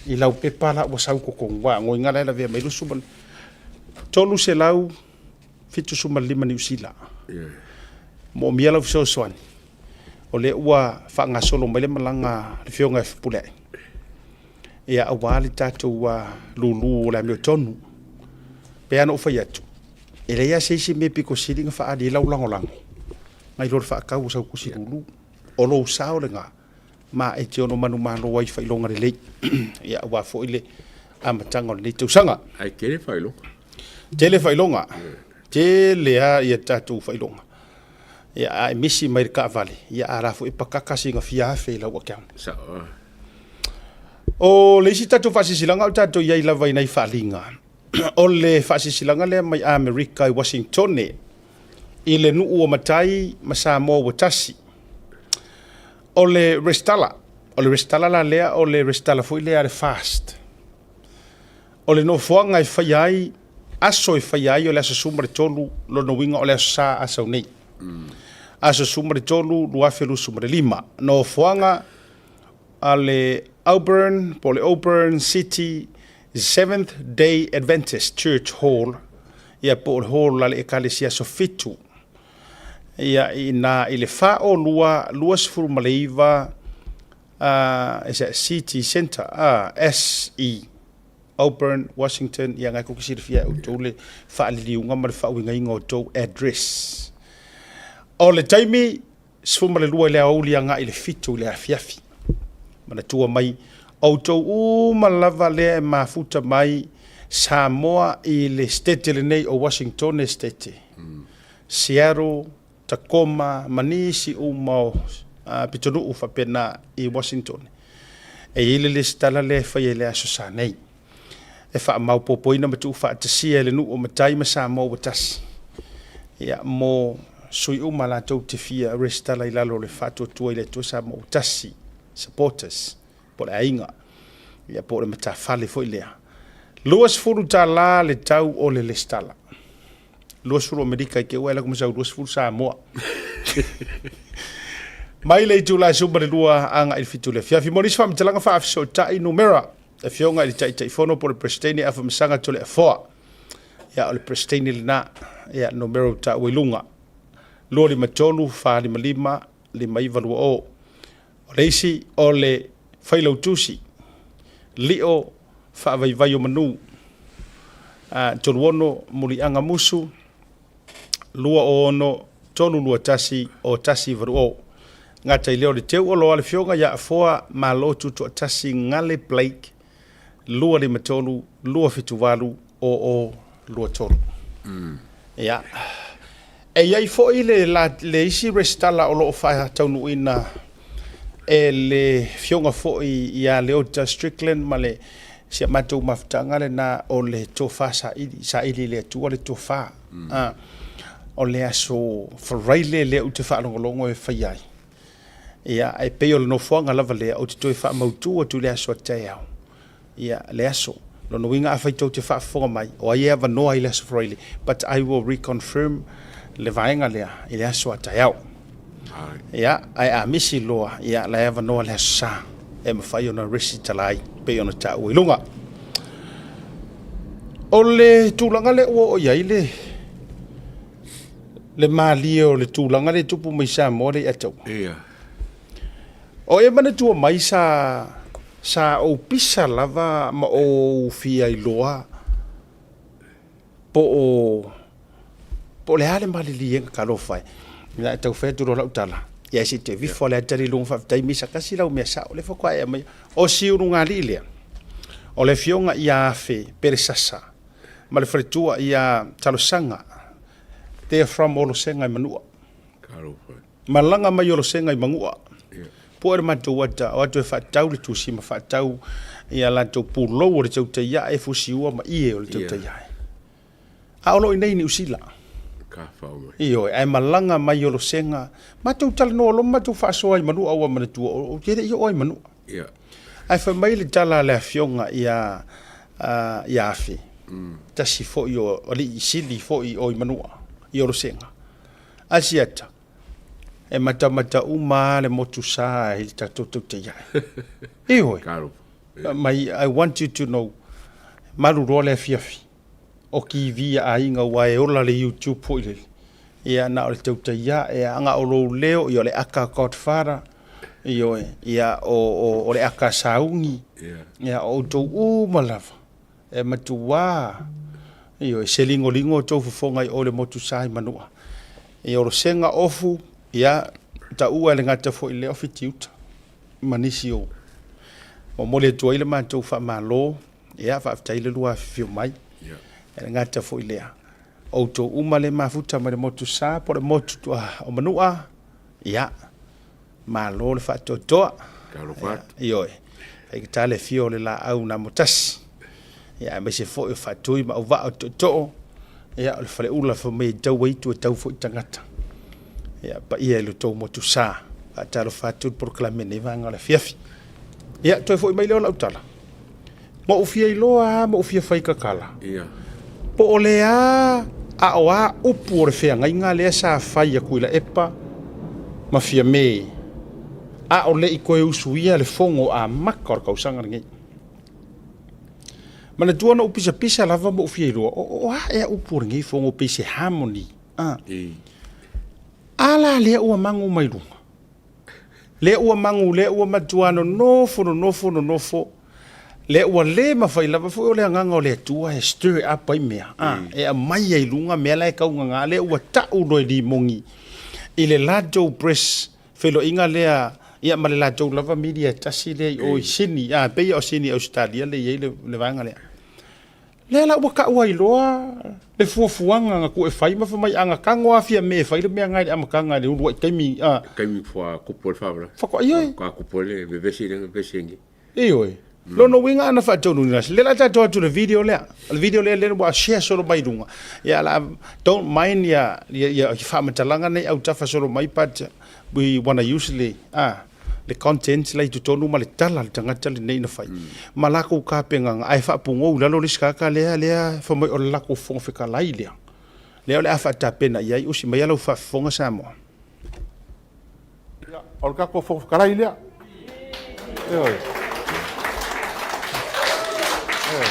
i lau pepa la ua sau i totonu, aua goiga la e lavea mai 375 Niu Sila. Moomia lau fesoasoani, o lea ua faagasolo mai le malaga a le Afioga ia Fepuleai, ia aua le tatou lulu o le amiotonu. Pei lava ona ou fai atu, e leai lava se isi mea pito sili ona faaali ai lau lagolago nai lo le faatau o sau tusi lulu. O lou sao lena ma e te ono manumalo ai i faailoga lelei ia aua foi le amataga o lenei tausaga. Ae tele faailoga. Tele faailoga. Tele lava ia tatou faailoga. Ia a e misi mai le taavale, ia a la foi e pakaka sina fia afe i lau account. Sao. O le isi tatou faasilasilaga o tatou i ai lava i nai faaaliga, o le faasilasilaga lea mai Amerika i Washingtone i le nuu o Matai ma Samoa ua tasi. O le resitala, o le resitala la lea o le resitala foi lea a le FAST. O le nofoaga e faia ai, aso e faia ai o le aso 13, lona uiga o le Aso Sa a sau nei. Aso 13, 2025. Nofoaga a le Auburn po o le Auburn City Seventh Day Adventist Church Hall, ia po o le hall a le Ekalesia Aso Fitu. Ia i ina i le 4 o 2 29 is that City Center SE Auburn, Washington, ia ngai tou te silafia e outou le faaliliuga ma le faauigaina o tou address. O le taimi 12 i le aoauli agai i le 7 i le afiafi. Manatua mai, outou uma lava lea e mafuta mai Samoa i le Setete lenei o Washingtone Setete, Seattle, Tacoma ma nisi uma o pitonuu faapena i Washington. E i ai le lesitala lea e faia i le Aso Sa nei, e faamaopoopoina ma tuufaatasia e le nuu o Matai ma Samoa ua tasi, ia, mo sui uma latou te fia resitala i lalo o le Faatuatua i le Atua Samoa ua tasi Supporters, po o le aiga, ia, po o le matafale foi lea. $20 le tau o le lesitala. 20 Amerika i te ua e laku masau 20 Samoa. Mai le itula e 12 agai i le 7 i le afiafi. Mo nisi faamatalaga faafesootai numera, Afioga i le Taitaifono po o le Peresetene Afamasaga Toleafoa. Ia, o le Peresetene lena, ia, numera ua taua i luga. 253 455 5920. O le isi, o le Failautusi, Lio Faavaivai o Manu, 36 Muliaga Musu, 26 321 o 180. Gata i lea o le teu oloa le Afioga ia Afoa Malo Tutoatasi Gale Blake, 253 278 00 23. Ia. E i ai foi le, le isi resitala o lo o faataunuuina e le Afioga foi ia Leota Strickland ma le si a matou mafutaga lena o le tofa saili, saili i le Atua le tofa. A, o le aso Faraile lea ou te faalogologo e faia ai. Ia, e pei o le nofoaga lava lea ou te toe faamautu atu i le aso a taeao. Ia, le aso. Lona uiga afai tou te faafofoga mai, o ai e avanoa i le aso Faraile, but I will reconfirm le vaega lea i le aso a taeao. Ia, ae a misi loa, ia, la e avanoa le Aso Sa e mafai ona resitala ai, pei ona taua i luga. O le tulaga lea ua oo i ai le, le malie o le tulaga lea e tupu mai Samoa lea i Ataua. Ia. O e manatua mai sa, sa ou pisa lava ma ou fia iloa po o. Po o le a le maliliega talofa e. Ia e tau fai atu loa lau tala, ia se i toe vifo le ata i luga faafetai misa tasi lau mea sao lea faatoa e aumaia. O Siurugalii lea, o le afioga ia Afe Pelesasa ma le faletua ia Talosaga, they are from Olosega i Manua. Malaga mai Olosega i Manua. Pue le matou ata, o atu e faatau le tusi ma faatau ia latou pulou o le teuteiae, fusiua ma ie o le teuteiae. A o lo o i inei i Niu Sila. Ioe, ae malaga mai Olosega, matou talanoa loa ma matou faasoa i Manua ua manatua, ou te le i oo ai i Manua. Ae fai mai le tala a le afioga ia Afe, tasi foi o alii sili foi o i Manua, i Olosega. Asiata, e matamata uma lava le motu sa i le tatou tautaiae. Ioe, mai, I want you to know, malu loa le afiafi, o TV a aiga aua e ola le YouTube foi lele. Ia na o le tautai ae aga o lou leo, ia o le aka Godfather, ioe, ia o le aka sauni, ia o outou uma lava e matua, ioe, se ligoligo outou fofoga i o le motu sa i Manua. Ia o Losega Ofu, ia taua e le gata foi i lea o Fitiuta ma nisi o momoli atu ai le matou faamalo. Ia, faafetai le lua afifio mai. E le gata foi lea, outou uma le mafuta mai le motu sa po o le motu o Manua, ia, malo le faatoatoa. Ioe, faigata le afio o le laau na amotasi. Ia, aemaise foi o Faatui ma Auvaa o Tootoo, ia, o le faleula fai mai e tau aitu e tau foi tagata. Ia, paia i lo outou motu sa. Faatalofa atu le polokalame i lenei vaega o le afiafi. Ia, toe foi mai lea o lau tala. Ma ou fia iloa lava ma ou fia fai tatala. Po o le a a o a upu o le feagaiga lea sa fai a Tuilaepa ma Fiame a o le i toe usuia le fono amata o le tausaga lenei. Manatua na ou pisapisa lava ma ou fia iloa, o a ea upu o lenei fono pei se harmony. A la lea ua magu mai luga. Lea ua magu, lea ua matua nonofo, nonofo, nonofo, lea ua le mafai lava foi o le agaga o le Atua e stir up ai mea, a, e aumai ai i luga mea la e taugaga, lea ua tau loa e limoni i le latou press feiloaiga lea, ia ma le latou lava media e tasi lea i o i Sydney, a, pei o Sydney Ausetalia lea e i ai le vaega lea. Lea la ua tau ai loa le fuafuaga na tuu e fai ma fai mai a na tago lava Fiame e fai le mea na i le amataga i le uluai taimi a. Taimi fua kupu o le faalavelave. Faatoa ioe. Faatoa kupu ai le vevesi lea na vevesi ai nei. Ioe. Lona uiga ana faatonu lea la tatou atu le video lea. O le video lea lea ua share solo mai luga. Ia la don't mind ia ia faamatalaga nei autafa solo mai but we wanna use le a le content la i totonu ma le tala a le tagata lenei na fai ma lakou tapenaga ae faapugou i lalo le isi tagata lea lea fai mai o le latou fofoga fetalai lea lea o le a faatapena i ai usi mai lau faafofoga Samoa. Ia, o le tatou Fofoga Fetalai lea. Ioe. Ioe.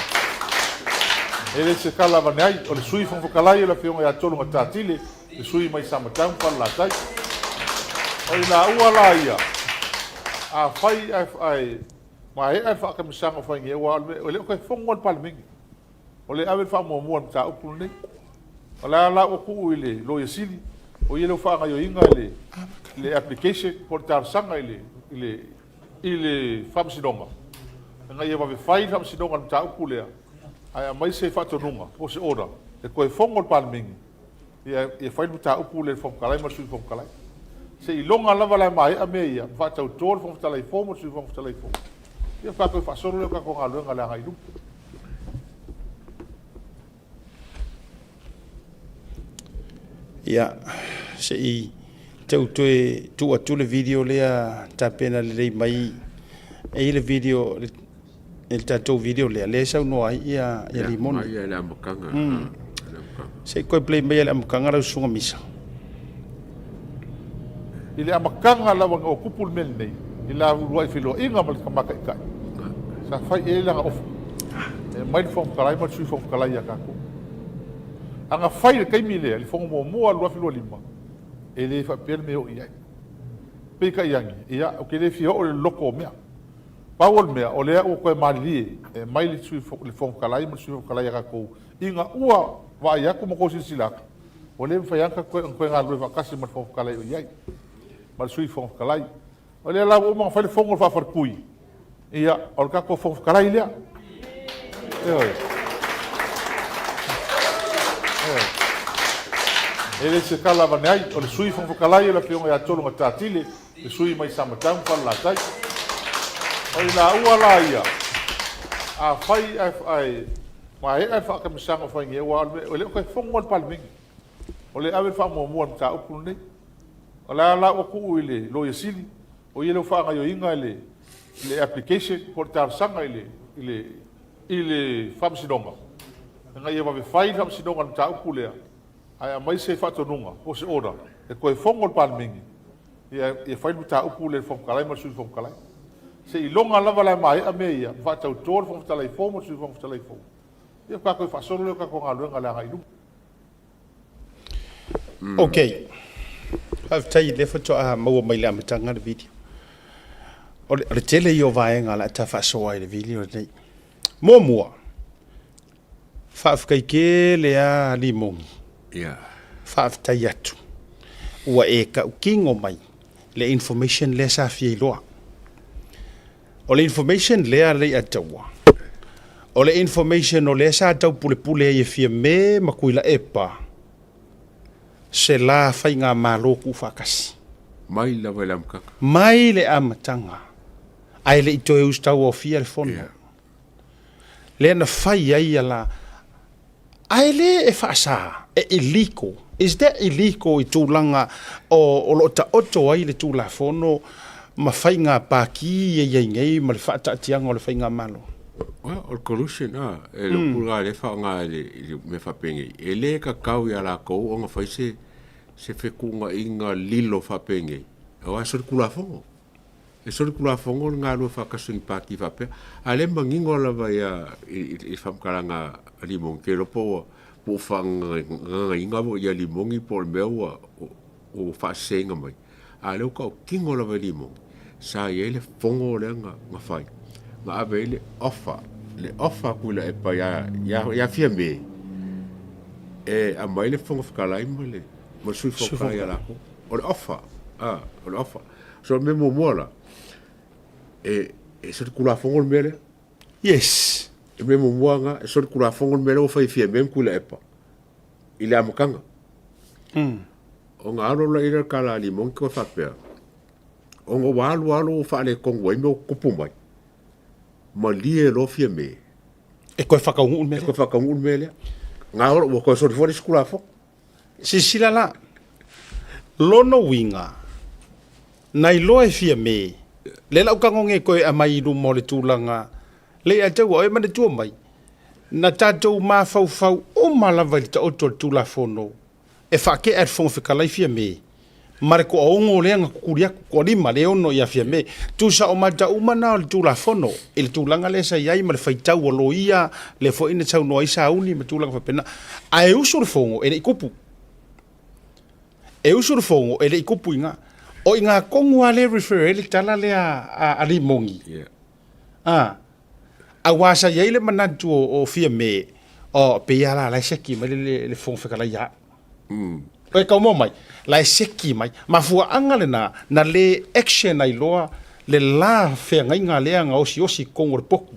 E le se tala avane ai, o le Sui Fofoga Fetalai o le Afioga ia Tolugatatile, le sui mai Samatau ma Falelatai. O i laua la ia, afai ae maea le faatamisaga o fai nei, aua e le o toe fono lava le Palemene. O lea e ave le faamuamua i le mataupu lenei. O la la ua tuu i le Loia Sili, o ia lea ua faagaoioiga le application po o le talosaga i le Faamasinoga, ina ia vave fai le Faamasinoga i le mataupu lea, ae aumai se faatonuga po o se order e toe fono le Palemene ia fai le mataupu lea i le Fofoga Fetalai ma le Sui Fofoga Fetalai. Seiloga lava la e maea mea ia, ma faatauto le Fofoga Fetalai fou ma le Sui Fofoga Fetalai fou, ia faatoa toe faasolo lea o tatou galuega i le agai i luma. Ia, se i tau toe tuu atu le video lea tapena lelei mai. E i ai le video, le tatou video lea, lea e saunoa ai ia Limoni. Ia, le amataga. Se i toe play mai le amataga lau Susuga Misa. I le amataga lava ina ua tupu le mea lenei, i la uluai feiloaiga ma le Tama Taitai, sa fai i ai lana ofa, e aumai le Fofoga Fetalai ma le Sui Fofoga Fetalai ia tatou. A na fai i le taimi lea, i le fono muamua 2025, e le faapea le mea e oo i ai. Peitai ane, ia, ou te le fia oo i le loloto o mea. Pau o le mea, o lea ua toe malilie e aumai le Sui le Fofoga Fetalai ma le Sui Fofoga Fetalai ia tatou, ina ua vaai atu ma toe silasila atu, Ua le mafai lava ona toe galulue faatasi ma le Fofoga Fetalai o i ai, ma le Sui Fofoga Fetalai. O lea la ua uma ona fai le fono a le faafalepui, ia, o le tatou Fofoga Fetalai lea. Ioe. Ioe. E le se tala avane ai, o le Sui Fofoga Fetalai o le Afioga ia Tologatatile, le sui mai Samatau ma Falelatai. O i laua la ia, afai ae maea le faatamisaga o fai nei, aua e le o toe fono lava le Palemene, o lea e ave le faamuamua i le mataupu lenei. O la la ua tuu i le Loia Sili, o ia lea ua faagaoioiga le application po o le talosaga i le Faamasinoga, ina ia vave fai le faamasinoga i le mataupu lea, ae aumai se faatonuga po o se order e toe fono le Palemene ia fai le mataupu lea i le Fofoga Fetalai ma le Sui Fofoga Fetalai. Seiloga lava la e maea mea ia ma faatauto le Fofoga Fetalai fou ma le Sui Fofoga Fetalai fou, ia faatoa toe faasolo lea o le tatou galuega i le agai i luma. Ok. Faafetai o lea faatoa maua mai i le amataga le video. O le tele ia o vaega o le a ta faasoa i le video lenei. Muamua, Faafetai tele lava Limogi. Faafetai atu ua e tautino mai le information lea sa fia iloa. O le information lea Leiataua, o le information o lea sa taupulepule ai e Fiame ma Tuilaepa se la faigamalo tuufaatasi. Mai lava i le amataga. Mai le amataga, ae le i toe usitauaofia le fono. Lea na fai ai ia la ae le e faasa, e illegal. Is that illegal i tulaga o lo o taoto ai le Tulafono ma faiga pati ia i ai nei ma le faataatiaga o le faigamalo? Well, o le collusion a, e le upu lena lea e faaaoga i le mea faapenei, e le tatau ia latou ona fai se fetuunaiga lilo faapenei, aua e solitulafono. E solitulafono le galulue faatasi o ni pati faapea. A o lea e manino lava ia i le faamatalaga a Limoni, ou te iloa po ua po ua faagagaina foi ia Limoni po o le mea ua ua faaseseina mai. A o lea ua tautino lava e Limoni, sa i ai le fono lea na fai, na ave ai le offer, le offer a Tuilaepa ia ia Fiame e aumai le Fofoga Fetalai ma le ma le Sui Fofoga Fetalai ia latou. O le offer, a, o le offer. So o le mea muamua la, e, e solitulafono le mea lea. Yes. Le mea muamua lena, e solitulafono le mea lea ua fai e Fiame ma Tuilaepa i le amataga. Ona alu alu lea le tala a Limoni toe faapea, ona ua alu alu ua faaletonu ai mea ua tutupu mai, malie loa Fiame. E toe faataunuu le mea lea. E toe faataunuu le mea lea. Na ua toe soli foi le isi Tulafono. Silasila la, lona uiga, na iloa e Fiame, lea la ou tago nei toe aumai i luma o le tulaga, le ia te au e manatua mai, na tatou mafaufau uma lava i le taoto o le Tulafono e faatea e le Fofoga Fetalai Fiame, ma le toaono lea na tutuli atu, toalima le ono ia Fiame. Tusa o mata uma na o le Tulafono i le tulaga lea sa i ai ma le faitau a loia, lea foi na saunoa ai Sauni ma tulaga faapena. Ae usu le fono e le i tupu. E usu le fono e le i tupu i ina. O i ina tonu lava lea e refer ai le tala lea a Limoni. Yeah. A, aua sa i ai le manatu o Fiame, oh, pei lava la, la e seki mai le Fofoga Fetalai ia au. E tau maua mai, la e seki mai. Mafuaaga lena, na le action ai loa le la feagaiga lea na osiosi i totonu o le potu.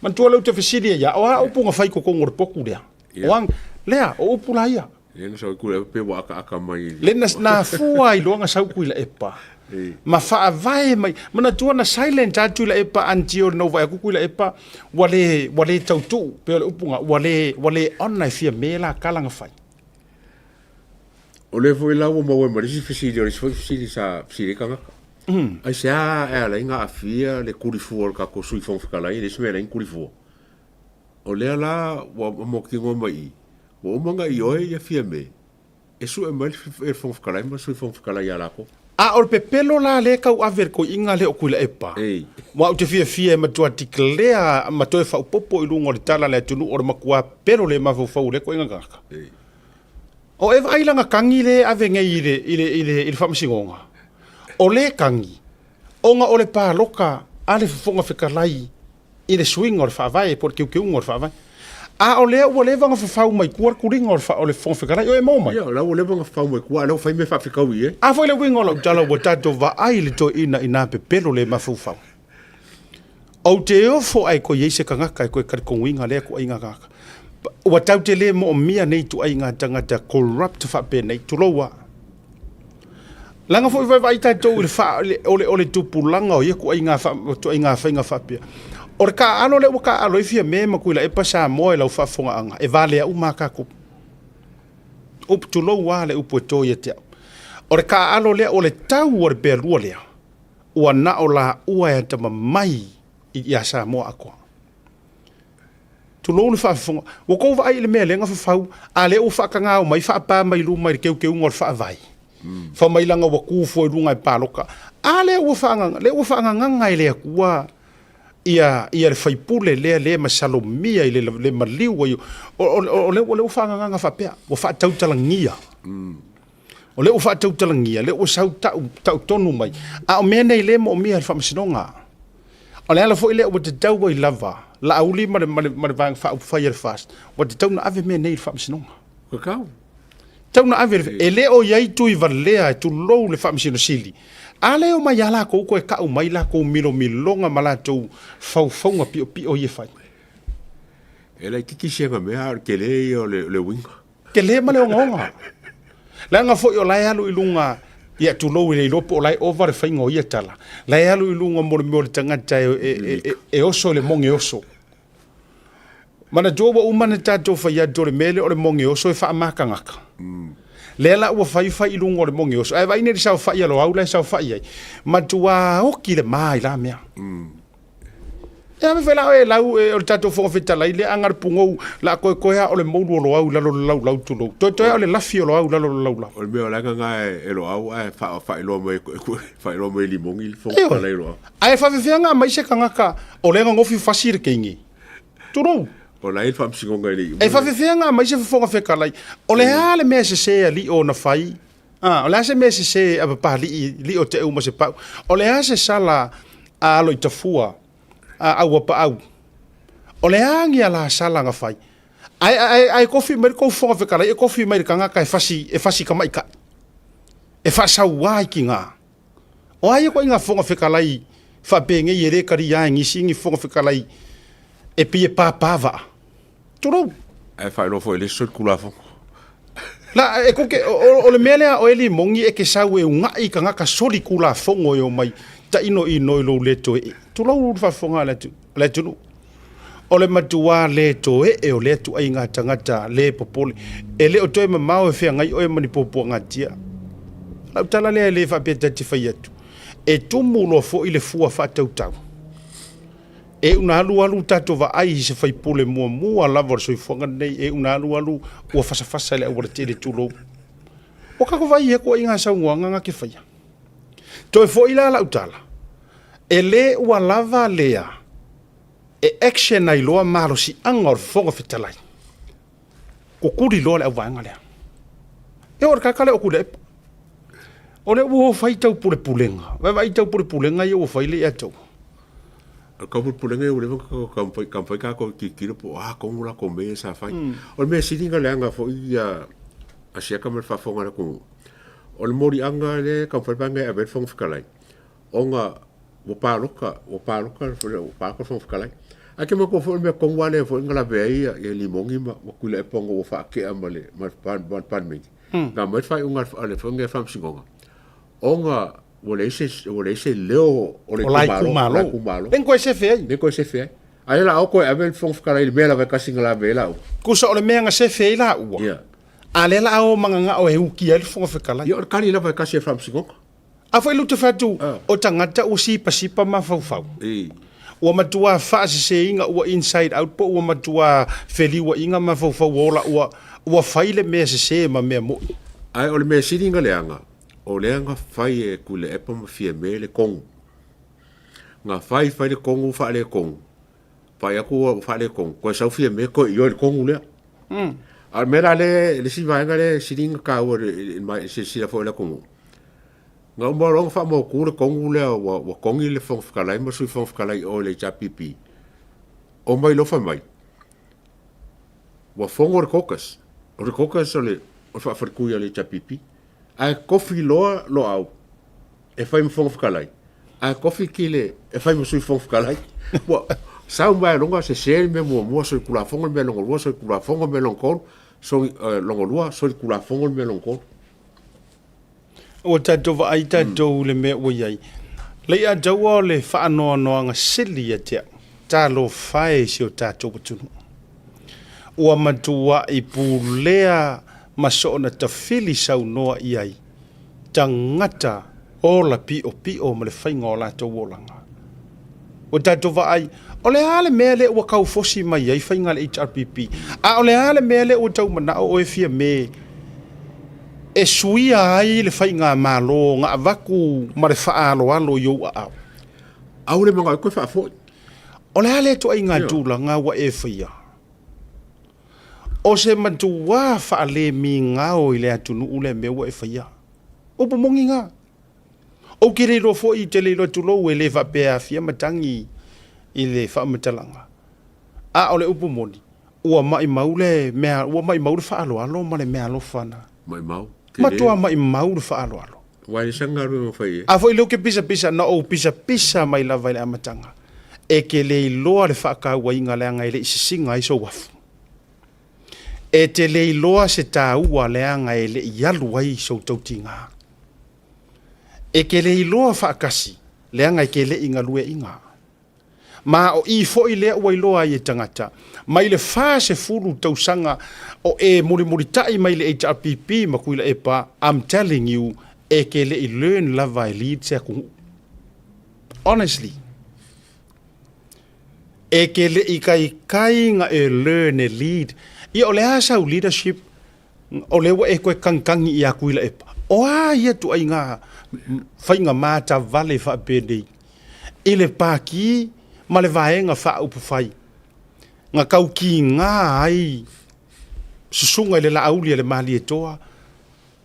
Manatua lea ou te fesili ai ia, o a upu na fai i totonu o le potu lea? O a, lea, o upu la ia. Lea na sau ai Tuilaepa pei ua akaaka mai. Lea na afua ai loa na sau Tuilaepa ma faavae mai. Manatua na silent lava Tuilaepa until na ou vaai atu Tuilaepa ua le, ua le tautuu, pei o le upu lena, ua le honour e Fiame la tala na fai. O lea foi la ua maua ai ma le isi fesili, o le isi foi fesili sa fesili ai tagata. Aisea e ala ai ona aafia le tulifua o le tatou Sui Fofoga Fetalai, e leai se mea e ala ai ona tulifua. O lea la ua mautinoa mai i i, ua uma ona ioe ia Fiame e sue mai le Fofoga Fetalai ma le Sui Fofoga Fetalai ia latou. A o le pepelo la lea e tau ave e le toeaina lea o Tuilaepa, aua ou te fiafia e matua declare ma toe faaopoopo i luga o le tala a le atunuu o le matua pelo le mafaufau o lea toeaina tagata. O e vaai lana tagi lea e ave nei i le, i le, i le, i le faamasinoga, o lea tagi, ona o le palota a le Fofoga Fetalai i le suiga o le Faavae po o le teuteuga o le Faavae. A o lea ua leva ona fafau mai tua le tuliga o le, o le Fofoga Fetalai, o e maua mai. Ia, o la ua leva ona fafau mai tua, a o lea ua fai mea faafitaui i ai. A foi le uiga o lau tala ua tatou vaai i le toeaina ina pepelo le mafaufau. Ou te ofo ae toe i ai se tagata e toe talitonuina lea ituaiga tagata. Ua tatou te le moomia nei ituaiga tagata corrupt faapenei, tulou a. Leaga foi vaavaai tatou i le faa, o le, o le tupulaga o ia ituaiga, ituaiga faiga faapea. O le taaalo lea ua taaalo ai Fiame ma Tuilaepa Samoa i lau faafofogaaga, e valea uma lava tatou. Upu, tulou lava le upu e to ia te au. O le taaalo lea, o le tau o le pealua lea, ua na o laua e atamamai ia Samoa atoa. Tulou le faafofoga. Ua tou vaai i le mea lea na fafau, a lea ua faatagao mai faapa mai luma i le teuteuga o le Faavae. Fai mai leaga ua tu fua i luga e palota. A lea ua faagaga, lea ua faagagaga e le Atua ia ia le faipule lea le masalomia i le le maliu ai o o lea ua faagagaga faapea, ua faatautalagia. O lea ua faatautalagia, lea ua sau tau, tau tonu mai. A o mea nei le moomia e le faamasinoga. O le ala foi lea ua tatau ai lava Laauli ma le, ma le, ma le Vaega Faaupufai a le FAST, ua tatau ona ave mea nei i le faamasinoga. Tatau. Tatau ona ave, e le o i ai Tuivalea e tulou le Faamasino Sili. A lea e omai lava latou toe tau mai latou milomiloga ma latou faufauga piopio ia e fai. E laitiiti siaga mea, a o le tele ia o le uiga. Tele ma le ogaoga. Leaga foi o la e alu i luga, ia tulou e le iloa po o la e ova le faiga o ia tala, la e alu i luga mo le mea o le tagata e, e, e, e oso i le moge oso. Manatua ua uma ona tatou fai atu o le mea lea o le moge oso e faamatagata. Lea la ua fai fai i luga o le moge oso. Ae vaai nei i le saofai a Loau la e saofai ai. Matua oti le ma i la mea. E ave foi la oe e lau e, o le tatou Fofoga Fetalai lea aga le pugou la toetoe a o le moulu o Loau i lalo o le laulau tulou. Toetoe a o le lafi o Loau i lalo o le laulau. O le mea o le aga na e Loau ae faailoa mai faailoa mai e Limogi le Fofoga Fetalai o Loau. Ae faafefea mai se tagata o lea ganofi fasi le teine. Tulou. O la e i le faamasinoga e le i uma. E faafefea mai se Fofoga Fetalai. O le a le mea sese a Lio na fai? Ah, o le a se mea sese a Papalii, Lio te uma se pau. O le a se sala a Aloitafua, a Auapaau. O le a ni ala sala na fai. Ae, ae, ae kofi mai le tou Fofoga Fetalai e kofi mai le tagata e fasi, e fasi tamaitai. E faasauā i tiga. O a ia ituaiga Fofoga Fetalai faapenei e le talia e nisi ni Fofoga Fetalai e pei e pāpā vaa. Tulou. Ae faailoa foi e le isi solitulafono. La, e kuke, o, o le mea lea o e Limogi e ke sau e ugaʻi i tagata solitulafono e omai taʻinoʻino i lou le toe ee. Tulou le faafofoga a le atunuu. O le matuā le toe ee o lea ituaiga tagata le popole. E le o toe mamao e feagai oe ma ni puapuagatia. Lau tala lea e le faapea ta te fai atu. E tumu loa foi le fua faatautau. E iu na alualu tatou vaai i se faipule muamua lava o le soifuaga lenei, e iu na alualu ua fasafasa i le aualatele tulou. Ua tatou vaai i ia ituaiga saunoaga na te faia. Toe foi la lau tala, e le ua lava lea e action ai loa malosiaga o le Fofoga Fetalai. Kukuli loa le auvaega lea. E o le kaka lea o Tuilaepa. O lea ua fai tau pulepulega. Vaavaai tau pulepulega ia ua fai le ia tou. O le tau pulepulega ia ua leva ona taumafai tatou e tilotilo po o a tonu latou mea ia sa fai. O le mea sili ona leaga foi ia Asiata ma le faafofoga a le atunuu, o le moliaga lea e taumafai le vaega e ave ai le Fofoga Fetalai, ona ua palota, ua palota, ua palota le Fofoga Fetalai. Ae te manatua foi o le mea tonu lava lea foi na lavea ai ia Limogi ma Tuilaepa ona ua faatea ma le Palemene, na aumai le faaiuga a le Faamasinoga, ona ua leai se, ua leai se leo o le itumalo, o la itumalo. Lea na toe sefe ai. Lea toe sefe ai. A lea la o toe ave le Fofoga Fetalai i le mea lava e tasi na lave ai laua. Tusa o le mea na sefe ai laua. Ia. A lea la o magagao e ukia ai le Fofoga Fetalai. Ia o le tali lava e tasi a le Faamasinoga. A foi lute fai atu, o tagata ua sipasipa mafaufau. Ua matua faaseseina ua inside out po ua matua feliuaiga mafaufau ua ola ua, ua fai le mea sese ma mea moʻi. Ae o le mea sili na leaga, o lea na fai e Tuilaepa ma Fiame le kogu. Na fai fai le kogu faaletonu, fai atu ua faaletonu, toe sau Fiame toe ioe i le kogu lea. A o le mea la lea, le isi vaega lea e sili ona taua i le silasila foi a le atunuu, na uma loa ona faamautu le kogu lea ua togi le Fofoga Fetalai ma le Sui Fofoga Fetalai i o i le HRPP, omai loa fai mai. Ua fogo le caucus. O le caucus o le faafaletui a le HRPP. Ae kofi loa Loau e fai ma Fofoga Fetalai, ae kofi Kile e fai ma Sui Fofoga Fetalai. Ua sau mai loga sese le mea muamua, solitulafono le mea lona lua, solitulafono le mea lona tolu, soli, lona lua, solitulafono le mea lona tolu. Ua tatou vaai tatou i le mea ua i ai. Leiataua o le faanoanoaga sili ia te au, talofa e i si o tatou atunuu. Ua matuai pulea ma soona tafili saunoa i ai tagata ola piopio ma le faiga o latou olaga. Ua tatou vaai, o le a le mea lea ua kaufosi mai ai faiga a le HRPP? A o le a le mea lea ua tau manao oe Fiame e suia ai le faigamalo na avatu ma le faaaloalo i ou aao? Aua le manao e toe faafoi. O le a lea ituaiga tulaga ua e faia? O se matua faalemigao i le atunuu lea mea ua e faia. Upu moni na. Ou te le iloa foi, te le iloa tulou, e le faapea e aafia matagi i le faamatalaga. A o le upu moni, ua maimau le mea, ua maimau le faaaloalo ma le meaalofa na. Maimau, tele. Matua maimau le faaaloalo. Aua e le saga galuega na fai i ai. A foi lea ou te pisapisa, na ou pisapisa mai lava i le amataga, e te le iloa le faatauaina leaga e le i sisina ai sou afu. E te le iloa se taua leaga e le i alu ai sou tautiga. E te le iloa faatasi leaga e te le i galueaiina. Ma o i foi lea ua iloa ai e tagata, mai le 40 tausaga o e mulimulitai mai le HRPP ma Tuilaepa, I'm telling you, e te le i learn lava e lead se atunuu. Honestly. E te le i taitai na e learn e lead. Ia o le a sau leadership o lea ua e toe kagikagi ia Tuilaepa? O a ia ituaiga faiga matavale faapenei i le Pati ma le Vaega Faaupufai na taukiga ai susuga i le Laauli a le Malietoa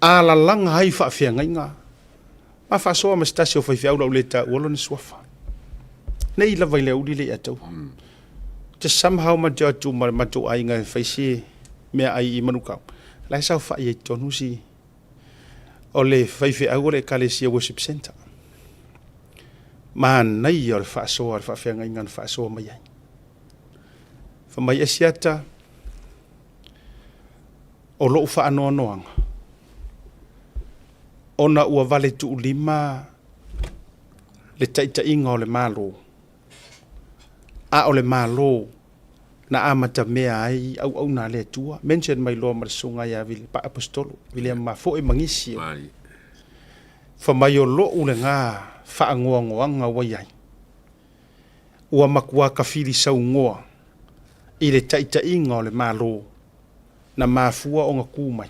alalaga ai faafeagaiga ma faasoa ma se tasi o faifeau lau le taua lona suafa. Nei lava i le auli le Ataua. Just somehow ma te atu ma le matou aiga e fai se mea ai i Manukau. La e saofai ai tonu si o le faifeau o le Ekalesia Worship Center. Manaia o le faasoa, le faafeagaiga na faasoa mai ai. Fa mai Asiata, o lou faanoanoaga, ona ua valetuulima le taitaiga o le Malo, a o le Malo na amatamea ai auauna a le Atua, mention mai loa ma le susuga ia Aposetolo Viliama Mafoe ma nisi, fa mai o lou lena faanoanoaga ua i ai, ua matua tafilisaunoa i le taitaiga o le Malo na mafua ona tu mai,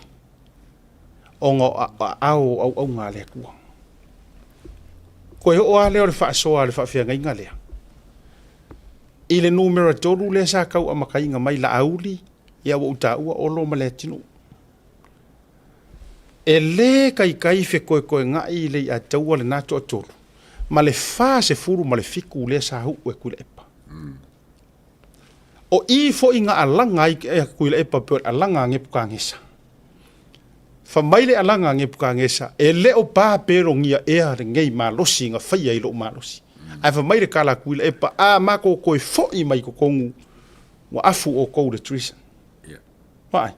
ona o aao o auauna a le Atua. Toe oo lava lea o le faasoa a le faafeagaiga lea i le numera 3 lea sa tau amataina mai Laauli, ia ua ou taua Olo ma Leatinuu. E le taitai fetoetoegai le Iataua lena toatolu ma le 47 lea sa uu e Tuilaepa. O i foi na alaga ai e Tuilaepa pei o le alaga a Nepukanesa. Fa mai le alaga a Nepukanesa, e le o Papelonia ea lenei malosi na faia i lou malosi. Ae fa mai le tala a Tuilaepa, a matou toe foi mai totonu, ua afu outou i le treason. Vaai.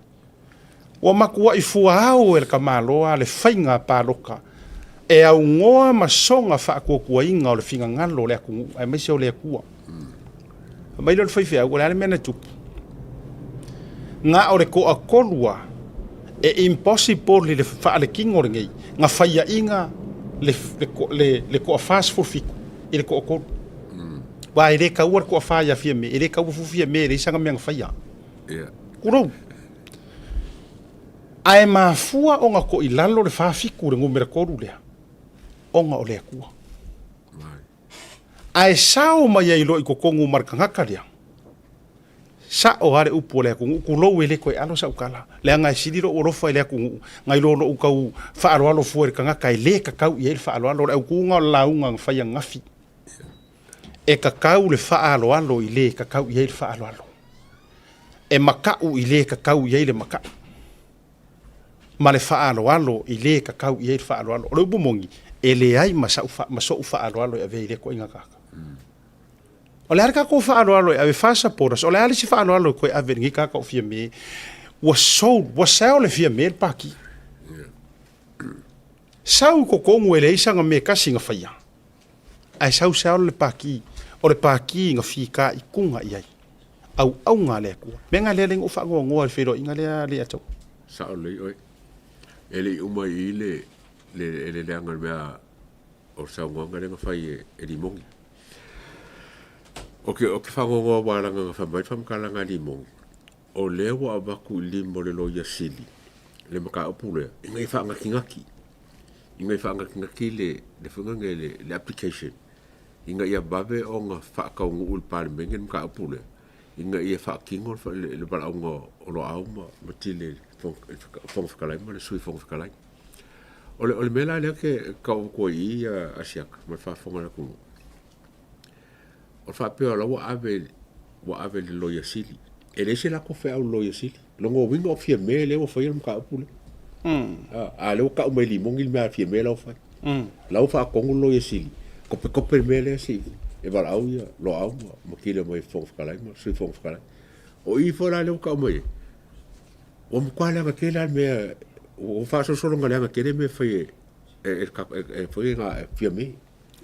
Ua matuai fuaao e le tamaloa le faiga palota e aunoa ma soga faatuatuaina o le finagalo o le atunuu aemaise o le Atua. Fai mai lea o le faifeau, o le a le mea na tupu? Na o le toatolu lava e impossible i le faaletino lenei na faiaina le, le, le toafa 17 i le toatolu. Aua e le taua le toafa ia Fiame, e le taua foi Fiame, e leai sana mea na faia. Tulou. Ae mafua ona toilalo le 47 le numera 3 lea, ona o le Atua. Ae sao mai ai loa i totonu ma le tagata lea, sa'o lava le upu a le atunuu, tulou e le toe alo sau tala, leaga e sili lou alofa i le atunuu nai lo lou tau faaaloalo fua i le tagata e le tatau i ai le faaaloalo. O le autuga o le lauga na fai ananafi, e tatau le faaaloalo i le tatau i ai le faaaloalo. E makaʻu i lē kakau i ai le makaʻu, ma le faaaloalo i lē kakau i ai le faaaloalo. O le upu moni, e leai ma sau ma soʻu faaaloalo e avea i lea ituaiga tagata. O le a le tatou faaaloalo e ave fa supporters, o le a le isi faaaloalo e toe ave i lenei tagata o Fiame, ua sold, ua sell e Fiame le Pati. Sau i totonu e leai sana mea e tasi na faia, ae sau sell le Pati, o le Pati na fitaituga i ai auauna a le Atua. Mea na lea lea na ou faanoanoa i le feiloaiga lea Leiataua. Sao lelei oe. E le i uma i i le le leaga o le mea o le saunoaga lea na fai e Limogi. Ou te, ou te faanoanoa aua leaga na fai mai le faamatalaga a Limogi, o lea ua avatu i lima o le Loia Sili le mataupu lea ina ia faanatinati, ina ia faanatinati le, le foi lea le, le application ina ia vave ona faataunuu i le Palemene le mataupu lea ina ia faatino le, le valaauga o Loau ma, ma Tile i le Fofoga Fetalai ma le Sui Fofoga Fetalai. O le, o le mea la lea ou te tau atu ai i i Asiata ma le faafofoga a le atunuu, o le faapea o la ua ave, ua ave i le Loia Sili. E leai se latou feau i le Loia Sili. Lona uiga o Fiame lea ua faia le mataupu lea. A lea ua tau mai e Limogi le mea a Fiame la ua fai. La ua faatonu le Loia Sili, kopekope le mea lea se i e valaau ia Loau ma Kile mai Fofoga Fetalai ma Sui Fofoga Fetalai. O i foi la lea ua tau mai ai, Ua matua leaga tele lava le mea, ua faasolosologa leaga tele mea e fai e, e, e, e, e foi e Fiame.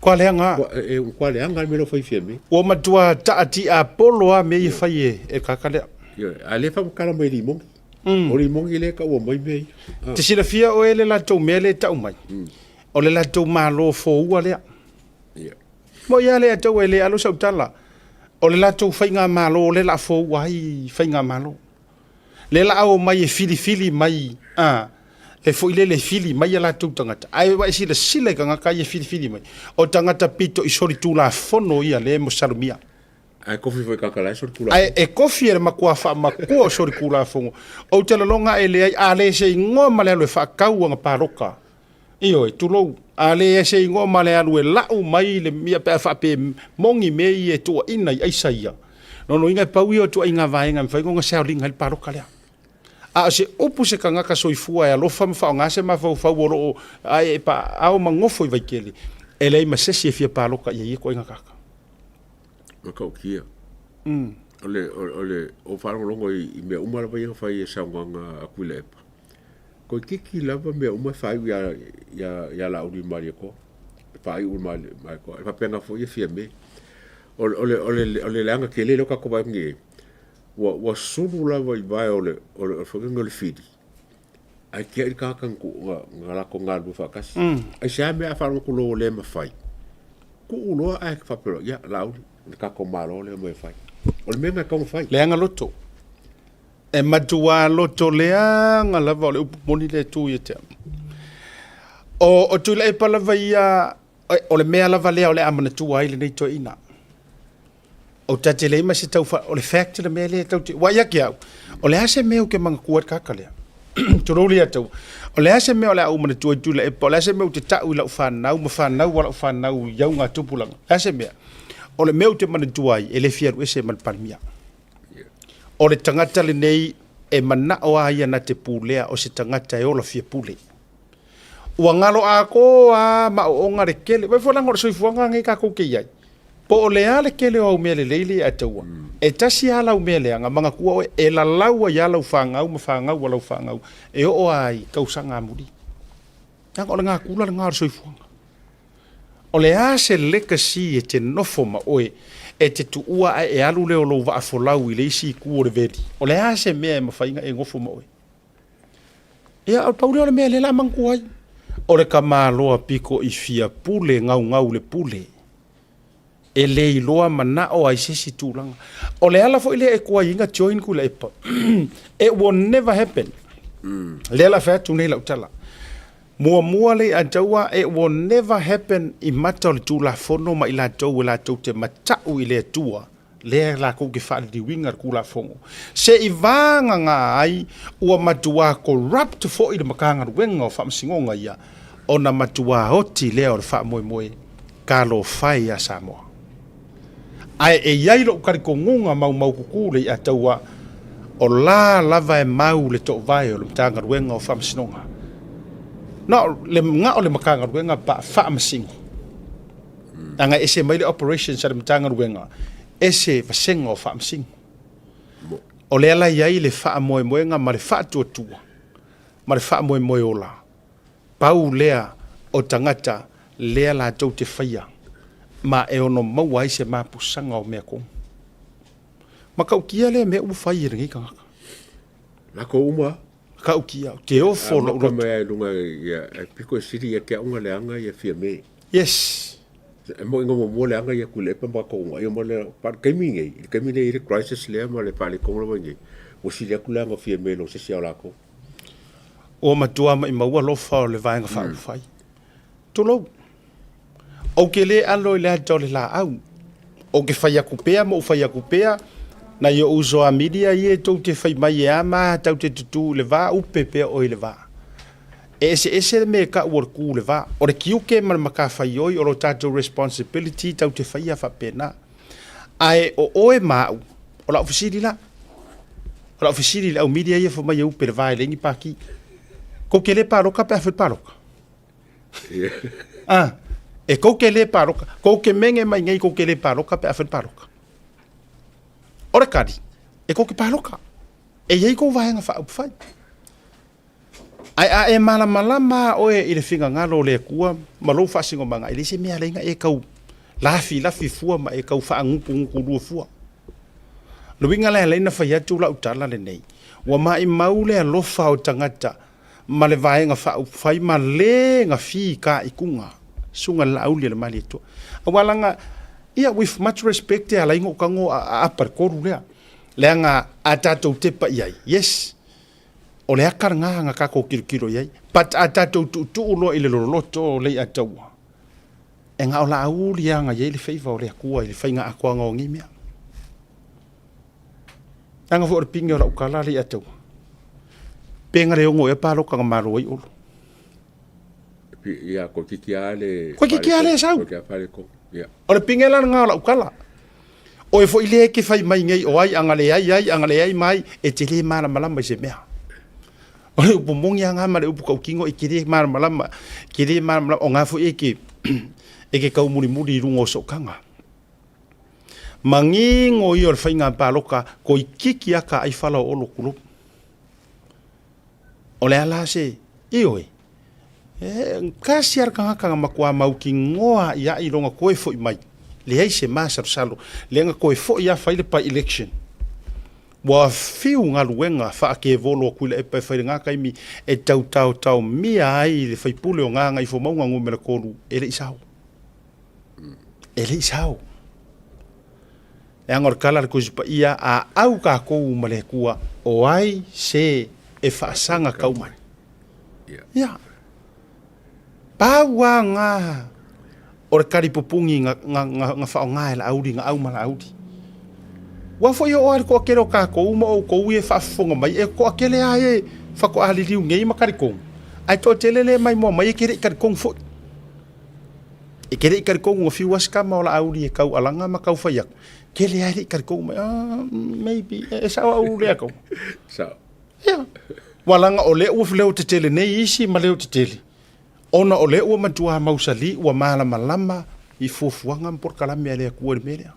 Kua leaga. E, kua leaga le mea lea fai Fiame. Ua matua taatiapolo lava mea ia fai e, e kaka lea. A lea faamatala mai Limogi. O Limogi lea e taua mai mea ia. Te silafia oe le latou mea lea e tau mai. O le latou malo foua lea. Yeah. Mo ia le atau e le alo sau tala. O le latou faigamalo lea la foua ai faigamalo. Lea la a omai e filifili mai, a, e foi lele e fili mai a latou tagata. Ae ua e silasila i tagata ia e filifili mai, o tagata pito i solitulafono ia lea e masalomia. Ae kofi foi tagata la e solitulafono. Ae e kofi e le matua faamatua o solitulafono. Ou te lagona e leai, a le se igoa ma le alu e faatau ana paloka. Ioe, tulou, a le se igoa ma le alu e lau mai le mea pe a faapea e moni mea ia e tuuaina i aisa ia. Lona uiga e pau ia o ituaiga vaega e mafai ona saoliga ai le paloka lea. A o se upu se tagata soifua e alofa ma faaaoga se mafaufau o lo o ae e paao ma nofo i Vaitele, e leai ma se isi e fia paloka i ai ia ituaiga tagata. Matautia. O le, o le, o faalogologo i mea uma lava ia na fai e saunoaga a Tuilaepa. Toeitiiti lava mea uma e faaiu ia, ia, ia Laauli ma Malietoa. E faaiu i Malietoa. E faapena foi ia Fiame. O, o, le, o, le, o le leaga tele lea o tatou vaai atu nei, ua, ua sulu lava i vae o le, o le, o le, o le fili, ae tiai le tagata na, na, na latou galulue faatasi. Aisea mea a faalogo atu loa ua le mafai, tuu loa ae faapea loa, ia Laauli, le tatou Malo lea omai e fai. O le mea lena e tatau ona fai. Leaga loto. E matua loto leaga lava o le upu moni lea e tu ia te au. O, o Tuilaepa lava ia, o le mea lava lea o le a manatua ai lenei toeaina. Ou ta te leai ma se tau o le fact le mea lea tau te, ua ia te au, o le a se mea ou te manatua ai le tagata lea. Tulou le ia tau. O le a se mea o le a ou manatua i Tuilaepa, o le a se mea ou te tau i lau fanau ma fanau a lau fanau i augatupulaga. O le a se mea? O le mea ou te manatua ai, e le fia alu ese ma le Palemia. O le tagata lenei e manao a ia na te pulea o se tagata e ola fia pule. Ua galo atoa a maoonga le kele. Vai foi laga o le soifuaga lenei tatou te iai. Po o le a le kele o au mea lelei lea e taua. E tasi a lau mea leaga, manatua oe, e lalau ai a lau fanau ma fanau a lau fanau e oo a i tausaga amuli. Leaga o le natura lena o le soifuaga. O le a se legacy e te nofo ma oe e te tuua ae e alu lea o lou vaa folau i le isi itu o le veli? O le a se mea e mafai ona e nofo ma oe? Ia, o le pau lea o le mea lea o le a manatua ai. O le tamaloa pito i fia pule gaugau le pule. E le iloa manao ai se isi tulaga. O le ala foi lea e tuai ai na join Tuilaepa. It will never happen. Lea la fai atu nei lau tala. Muamua le ia taua, it will never happen i mata o le Tulafono ma i latou e latou te mata'u i le Atua, lea latou te faaliliuina le Tulafono. Se i vagana ai ua matuā corrupt foi le Matagaluega o Faamasinoga ia, ona matuā oti lea o le faamoemoe talofa e ia Samoa. Ae e i ai lou talitonuga maumaututu le ia taua, O la lava e mau le toovae o le Matagaluega o Faamasinoga. Na o le na o le Matagaluega pa faamasino. Leaga e ese mai le operations a le Matagaluega, ese vasega o faamasino. O lea la e i ai le faamoemoega ma le faatuatua ma le faamoemoe ola. Pau lea o tagata lea latou te faia ma e ono maua ai se mapusaga o mea tonu. Matautia lea mea ua fai e lenei tagata. Latou uma. Matautia, ou te ofo lou loto. Amata mai i luga ia, e pito e sili ia te au na leaga ia Fiame. Yes. E moi na muamua leaga ia Tuilaepa ma tatou uunaia ma le, pa o le taimi lenei, i le taimi lenei e i ai le crisis lea ma le faaletonu lea ua i ai nei, ua sili atu le leaga o Fiame i lo se isi o latou. Ua matua maimau alofa o le Vaega Faaupufai. Tulou. Ou te le alo i le ata o le laau. Ou te fai atu pea ma ou fai atu pea, nai ou uso a media ia tou te fai mai e a ma tau te tutū i le va, upe pea oe i le va. E eseese le mea e tau o le kū i le va. O le tiute ma le matafaioi o lo tatou responsibility tau te faia faapena. Ae o oe ma au, o lau fesili la, o lau fesili i le au media ia fai mai e upe i le va e leai ni paki. Kou te le paloka pe a fai le paloka? Ah, e kou te le paloka, kou te mege mai nei kou te le paloka pe a fai le paloka. O le kali, e kou te paloka. E i ai kou vaega faaupufai. Ae a e malamalama oe i le finagalo o le Atua ma lou faasinomaga, e leai se mea e ala ai ona e tau lafilafi fua ma e tau faagutugutu lua fua. O le uiga la e ala ai ona fai atu lau tala lenei, ua maimau le alofa o tagata ma le Vaega Faaupufai ma le na fitaituga, Susuga i le Laauli a le Malietoa. Aua leaga, ia, with much respect e ala ai ona ou tago a apa le kolu lea, leaga a tatou tepa i ai, yes, o le aka lena na tatou tilotilo i ai, but a tatou tuutuu loa i le loloto o Leiataua, e na o Laauli lava na i ai le favour o le Atua i le faiga atoaga o nei mea. Leaga foi o le pine o lau tala Leiataua, pe na le ono ea paloka na malo ai Olo. Ia, toeitiiti lava le. Toeitiiti lava le sau. Toeitiiti lava faaletonu. Ia. O le pine la lena o lau tala. Oe foi lea e te fai mai nei o ai a na leai ai, a na leai ma ai, e te le malamalama i se mea. O le upu moni lava na ma le upu tautino e te le malamalama, e te le malamalama, o na foi e te, e te taumulimuli i luga o sootaga. Manino ia o le faiga paloka, toeitiiti lava taaifala o Olo tulou. O le a la se, ioe, e tasi lava le tagata na matua mautinoa i ai lona toe foi mai, leai se masalosalo, lea na toe foi lava fai le by-election. Ua fiu galuega faakevolo a Tuilaepa e fai i lena taimi e tau taotaomia ai le faipule o Gagaifomauga numera 3, e le i sao. E le i sao. Leaga o le tala a le Tusi Paia, a au tatou ma le Atua, o ai se e faasaga tau mai? Ia. Pau lava na o le talipupuni na, na, na, na faaaoga e Laauli, na au ma Laauli. Ua foi oo lava i le toatele o tatou ma outou ia e faafofoga mai, e toatele lava e faatoa liliu nei ma talitonu, ae toatele le maimoa mai e te le i talitonu foi. E te le i talitonu ua fiu lava si tama o Laauli e tau alaga ma tau fai atu, tele lava e le i talitonu mai, ah, maybe, e sao au lea kau. Sao. Ia. Ua laga o lea ua leo tetele nei isi ma leo tetele, ona o lea ua matua mausali, ua malamalama i fuafuaga ma polokalame a le Atua i le mea lea.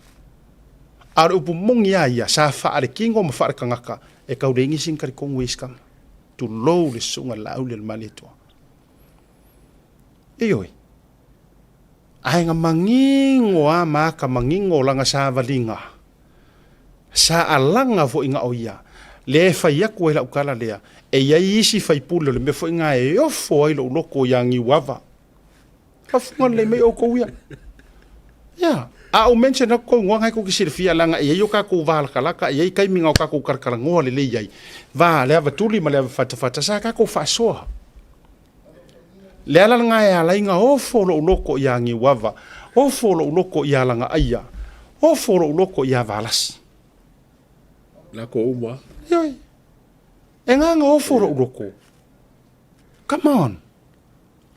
A o le upu moni lava ia, sa faalekino ma faalekagaka e tau leai nisi na talitonu i isi tama. Tulou le susuga i le Laauli a le Malietoa. Ioe. Ae na manino lava ma aka manino o lana savaliga, sa alaga foi na o ia, lea e fai atu ai lau tala lea, e i ai isi faipule o le mea foi na e ofo ai lou loto ia Niuava. Faafofoga lelei mai outou ia. Ia, a ou mention atu kou igoa, na e tou te silafia leaga e i ai o tatou va latalata, e i ai taimi na o tatou talatalanoa lelei ai, va le ava tuli ma le ava fatafata, sa tatou faasoa. Le ala lena e ala ai na ofo lou loto iā Niuava, ofo lou loto iā Lagaaia, ofo lou loto iā Valasi. Lako uma. Ioe. E ngā ofo lou loto. Come on.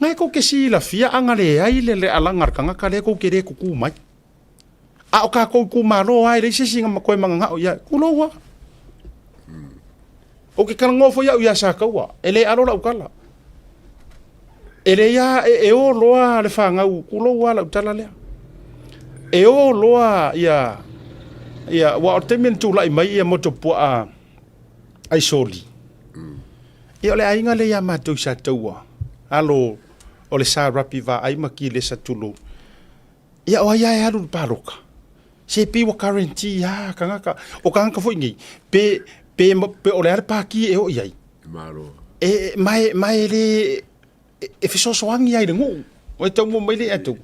Ngai kou ke silafia a leai le le alaga a le tagata lea kou te le kukū mai. A o kākou itumalo lava e leai se isi na koe mananao i ai. Tulou lava. Ou te talanoa foi au ia Sataua, e le alo lau tala. E le a, e, e o loa le fanau, tulou lava lau tala lea. E o loa ia, ia, aua o le taimi na tulai mai ia moto puaa aisoli, ia o le aiga lea ia matou i Sataua, alo o le Sa Rapi Vaai ma Kilesa tulou. Ia o ai lava e alu i le palota? Se pei ua guarantee lava tagata. O tagata foi nei, pe, pe, pe o le a le pati e oo i ai, Malo. e, ma e, ma e le, e, e fesoasoani lava i le nuu. E taumua mai le atu,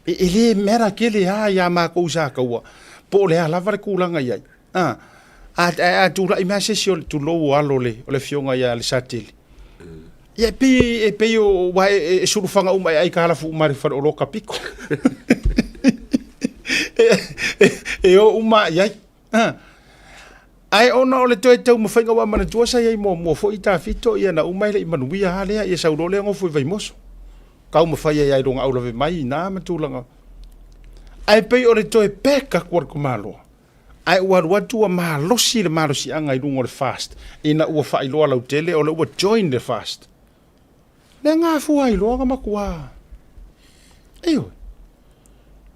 e, e le matter tele lava ia matou i Sataua, po o le a lava le tulaga i ai. A, a, a tulai mai lava se isi o le tulou o alo o le, o le afioga ia Lesatele, Ia e pei, e pei o, ua e, e sulufaga uma e aikalafu uma i le faleoloa kapiko. e, e, e o uma i ai. Ha. Ae ona o le toe taumafaiga ua manatua sa i ai muamua foi i Tafito, ia na uma e le i manuia lava lea, ia sau loa lea gofo i Vaimoso. Taumafai ai lava i lona aulave mai i na ma tulaga. Ae pei o le toe back atu o le tamaloa. Ae ua alu atu ua malosi le malosiaga i luga o le fast ina ua faailoa lautele o lea ua join le fast. Lea gafua ai loa na matua. Ioe.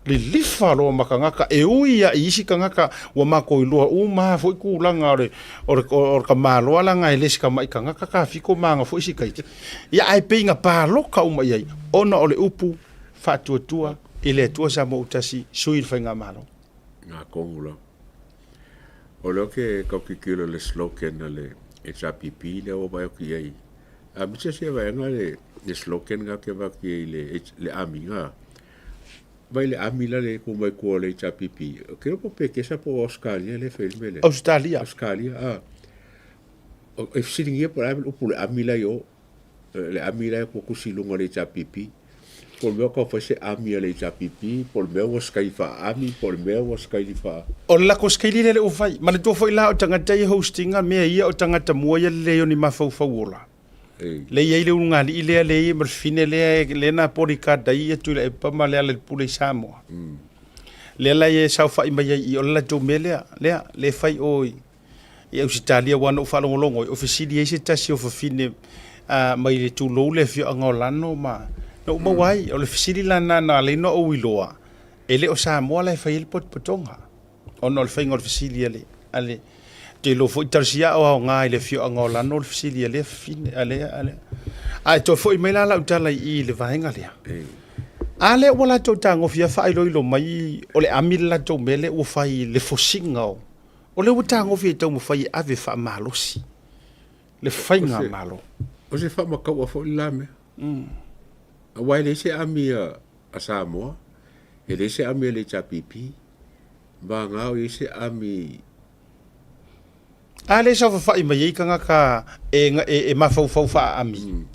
Lilifa loa ma tagata e ui lava i isi tagata ua matou iloa uma lava foi tulaga o le o le o le tamaloa leaga e le se tamai tagata tafito ma ana foi sikaiti. Ia ae pei na paloka uma i ai ona o le upu faatuatua i le Atua Samoa ua tasi sui le faigamalo. Ngā kongu lava. O lea ou te tau tilotilo i le slogan a le HRPP lea ua vaai atu i ai. A misi sia vaega le, le slogan lea ou te vaai atu i ai i le, le army na. Vai le army la le tu mai tua o le HRPP. Ou te iloa po o Petesa po o Ausetalia lea e fai ai le mea lea. Ausetalia. Ausetalia, a. E fesiligia po o le a le upu o le army la i o. Le ami la e ua tusi i luga o le HRPP. Po o le mea ua tau fai se ami a le HRPP, po o le mea ua sky faa-ami, po o le mea ua sky faa... O le latou sky lea le ua fai. Manatua foi la o tagata ia host ina mea ia o tagata mua ia le leai o ni mafaufau ola. Lea i ai le ulugalii lea lea i ai ma le fine lea lea na bodyguard ai ia Tuilaepa ma Lealailepule i Samoa. Lea la e saofai mai ai i i o le latou mea lea, lea, lea e fai o i i Ausetalia aua na ou faalogologo ai o fesili ai se tasi o fafine mai le tulou le afioaga o Lano ma na ou maua ai. O le fesili la lena na ala ai ona ou iloa e le o Samoa la e fai ai le potopotoga ona o le faiga o le fesili a le a le Ou te iloa foi talosia o aoga i le afioaga o Lano le fesili a lea fafine a lea a lea. Ae toe foi mai la lau tala i i i le vaega lea. A lea ua latou tagofia faailoilo mai o le ami le latou mea lea ua fai i le fosiga o O lea ua tagofi e taumafai e ave faamalosi le faigamalo. O se faamataua foi le la mea. Aua e leai se ami a Samoa, e leai se ami a le HRPP, vagana o i ai se ami. A lea e saofafai mai ai tagata e mafaufau faaami.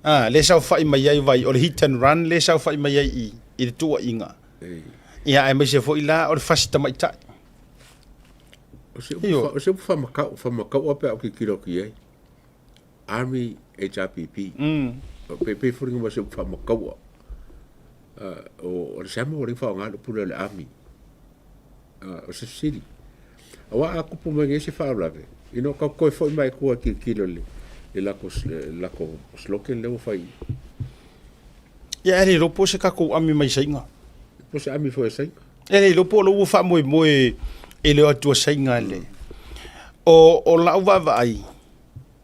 A lea e saofafai mai ai vai o le hit and run lea e saofafai mai ai i i le tuuaiga. Ia aemaise foi la o le fasi tamaitai. O se upu, o se upu whamakau, whamakaua pe a o tilotilo atu i ai. Army HRPP. Pe pe foliga mai o se upu whamakaua. O le sea mo le whaonga le upu lea o le Army. O se fesili. Aua a kupu mai nei se faalavelave, ina ua tau toe foi mai tua e tilotilo i le latou slogan lea ua fai. Ia ae le iloa po o se tatou ami mai Saina. Po o se ami foi a Saina. E le iloa po o lea ua faamoemoe e le o atu a Saina le. O lau vaavaai,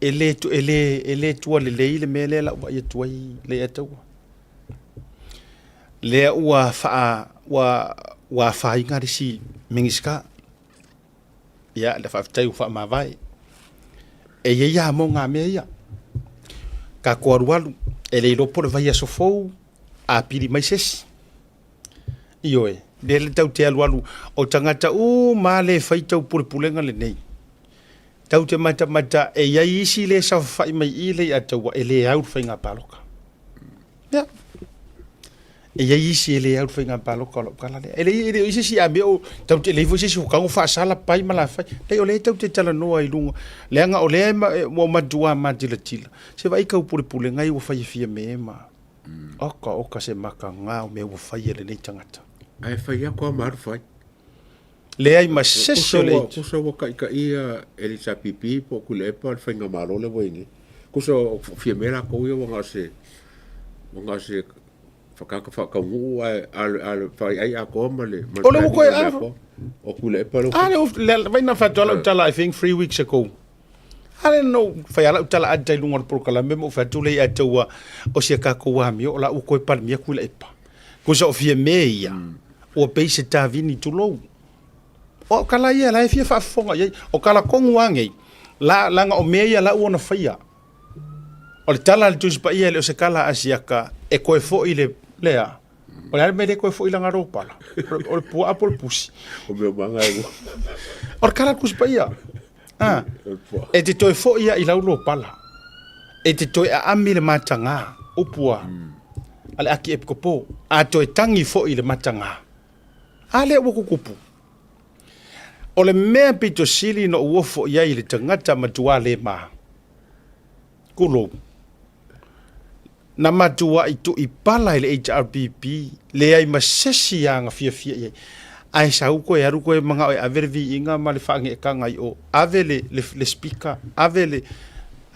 e le, e le, e le tua lelei le mea lea o le a ou vaai atu ai Leiataua. Lea ua faa, ua, ua afaina le isi Minisita. Ia, le faafetai ua faamavae. E i ai lava moga mea ia. Tatou alualu, e le iloa po o le vaiaso fou, a pili mai se isi. Ioe, lea le tatou te alualu, o tagata uma lava lea e fai taupulepulega lenei, tatou te matamata e i ai isi lea e saofafai mai i i Leiataua e le au i le faiga palota. Ia. E i ai isi e le au i le faiga palota o lau tala lea. E le, e le o i ai se isi a mea o, tatou te, e leai foi se isi o tago faasala pai ma lafai. Leai, o lea tatou te talanoa i luga, leaga o lea ua matua matilatila. Se vaai taupulepulega ia ua fai e Fiame ma, oka oka se makaga o mea ua fai e lenei tagata. Ae fai atu lava ma alu fai. Leai ma sesi o le Kusa kusa ua taitaia e le HRPP po o Tuilaepa le faigamalo lea ua i ai nei. Kusa o Fiame latou ia ua na o se ua na o se tagata faataunuu ae a o le faiai atoa ma le O le ua toe a o Tuilaepa lea ua A lea vai na fai atu lau tala I think 3 weeks ago. A lea na ou fai lava lau tala ata i luga o le polokalame ma ou fai atu lea ia te au o si a tatou amio o la ua toe Palemia Tuilaepa. Kusa o Fiame ia ua pei se tavini tulou. O tala ia la e fia faafofoga i ai. O tala tonu lava nei, la, leaga o mea ia la ua ona faia. O le tala a le Tusi Paia e le o se tala a Asiata e toe foi le, lea. O le a le mea e le toe foi lana lopala? O le puaa po o le pusi? O mea maga e O le tala a le Tusi Paia. Ah, e te toe foi ia i lau lopala. E te toe aami le mataga, upu a, a le Akiepikopo. A toe tagi foi le mataga. A lea ua tutupu. O le mea pito sili na ou ofo i ai i le tagata matuā le ma, tulou, na matuaʻi tuipala i le HRPP, leai ma sesi aga fiafia i ai. Ae sau koe alu koe manao e ave le viiga ma le faageetaga i o, ave le, le, le speaker, ave le,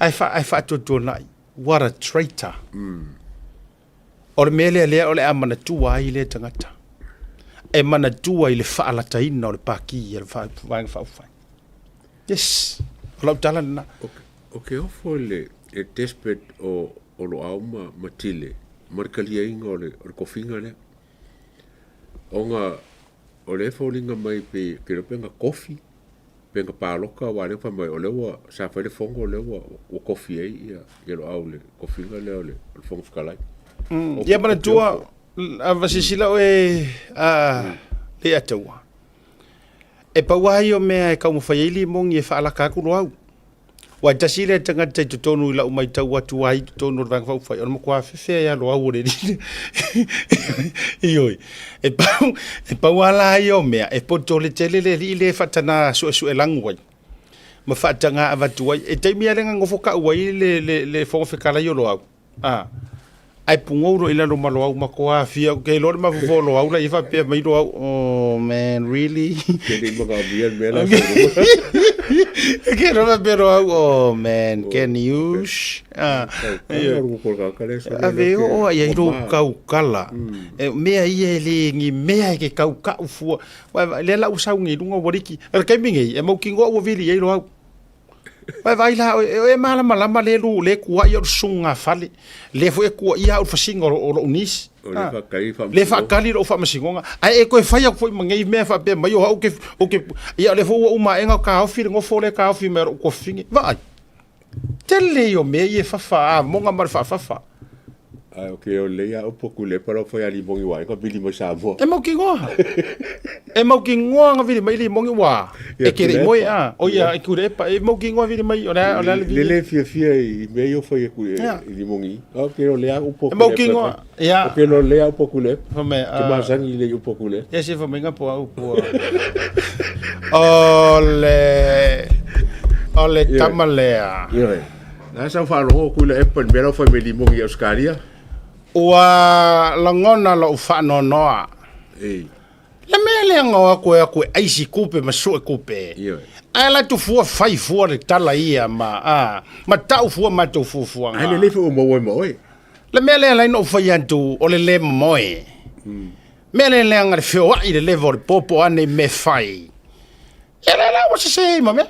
ae, fa, ae faatuatuanai. What a traitor. O le mea lea lea o le a manatua ai lea tagata. E manatua i le faalataina o le Pākī a le Vaega Faaupufai. Yes, o lau tala lena. Ou te ofo i le desperate o Loau ma Tile ma le taliaina o le tofiga lea. Ona o lea e foliga mai pei, ou te iloa pe na tofi pe na palota aua o lea na fai mai o lea ua, sa fai le fono o lea ua tofi ai ia Loau i le tofiga lea o le Fofoga Fetalai. Ia manatua, a silasila oe Leiataua, e pau lava ia o mea e taumafai ai Limoni e faalata atu Loau. Aua e tasi lea tagata i totonu i lau matau atu ai i totonu o le Vaega Faaupufai, o le matua fefea ia Loau o le alii. Ioe. E pau, e pau lava la ia o mea, e poto le tele le alii lea e faatana suesue lanu ai, ma faatana avatu ai. E taimi lava lea na nofo tau ai le, le, le Fofoga Fetalai o Loau, a, ae pugou loa i lalo ma Loau matua afia, ou te iloa le mafaufau o Loau la i ai faapea mai Loau, oh man, really? Ke le i manaomia le mea la e fai i luga. Ke iloa faapea Loau, oh man, can you shh? Ah, Ave oo ai ai lou taukala. E mea ia e le ni mea e ke taukau fua. Lea la ua sau nei i luga ua liki. O le taimi nei, e mautinoa ua vili ai Loau. Vaai vaai la, e malamalama le lu, le tuai o le susuga fale. Le foi e tuaia au le fasiga o lou nisi. Le faatali lou faamasinoga. Ae e toe fai atu foi ma nei mea faapea mai o au ke, o ke, ia o lea foi ua uma ae na taofi le nofo lea taofi mai o lou tuafafine. Vaai. Tele ia o mea ia e fafa a moga ma le faafafa. Ae o ke o lei a upu aku le pala fai a limogi wa ka vili mai Samoa. E mautinoa. E mautinoa na vili mai limogi wa. E ke le moe a. O ia e kure pa e mautinoa vili mai o le o le vili. Le le fia fia i mea ia fai aku i limogi. O ke o le a upu aku. E mautinoa. Ia. O ke o le a upu aku le. Fa me a. Ke masangi le upu aku le. Ia se fa mai po a upu. O le o le tama lea. Ia. Na sa faalogo aku i le Apple mea la fai mai limogi i Australia. Ua lagona lou faanoanoa. Ei. Le mea lea na o atu e o atu e aisi kupe ma sue kupe. Ioe. Ae la tu fua fai fua le tala ia ma, a, ma tau fua matou fuafuaga. Ae lelei foi ua maua ai ma oe. Le mea lea la na ou fai atu o le le momoe. Mea lea leaga le feoai le level o le popo ane i mea fai. Ia lea la ua sese ai ma mea.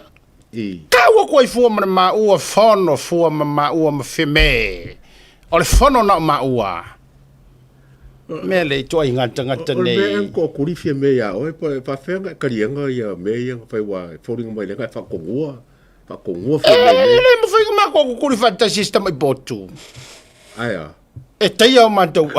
Tau atu ai fua ma le maua fono fua ma maua ma feme. O le fono na o maua. Mea le ituaiga tagata nei. O le mea e toakuli Fiame ia oe, po e faafefea ona e taliaina ia mea ia na fai aua e foliga mai lea na e faatonua, faatonua Fiame i mea. E le mafai ona matou kukuli faatasi e si tamai potu. Ae a? E taia o matou.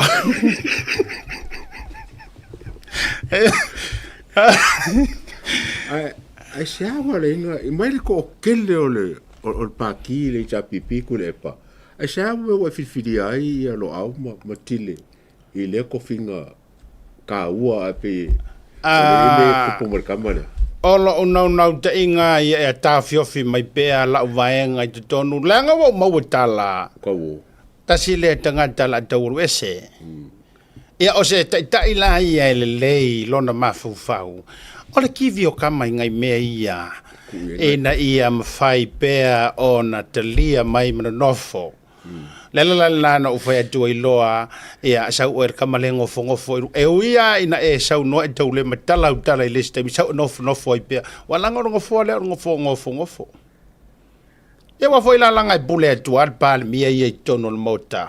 Ae ae se a ua leina i mai le toatele o le o le Pati le HRPP Tuilaepa, ae se a mea ua e filifilia ai ia Loau ma ma Tile i lea tofiga taua ae pei o le ele e tupu ma le tama lea. O lou naunautaiga ia e taofiofi mai pea lau vaega i totonu, leaga ua ou maua tala. Kau. Tasi lea tagata o le a taualu ese. Ia, o se taitai la ia e lelei lona mafaufau. O le kivi o kama i ngai mea ia, ina ia mafai pea ona talia mai ma nonofo. Le ala la lena na ou fai atu ai loa, ia, sau oe le kama le gofogofo i luga. E ui lava ina e saunoa e tau le matala au tala i le isi taimi, sau e nofonofo ai pea. Ua laga o le nofoa lea o le nofoa gofogofo. Ia ua foi la laga e pule atu lava le Palemia ia i totonu o le Maota,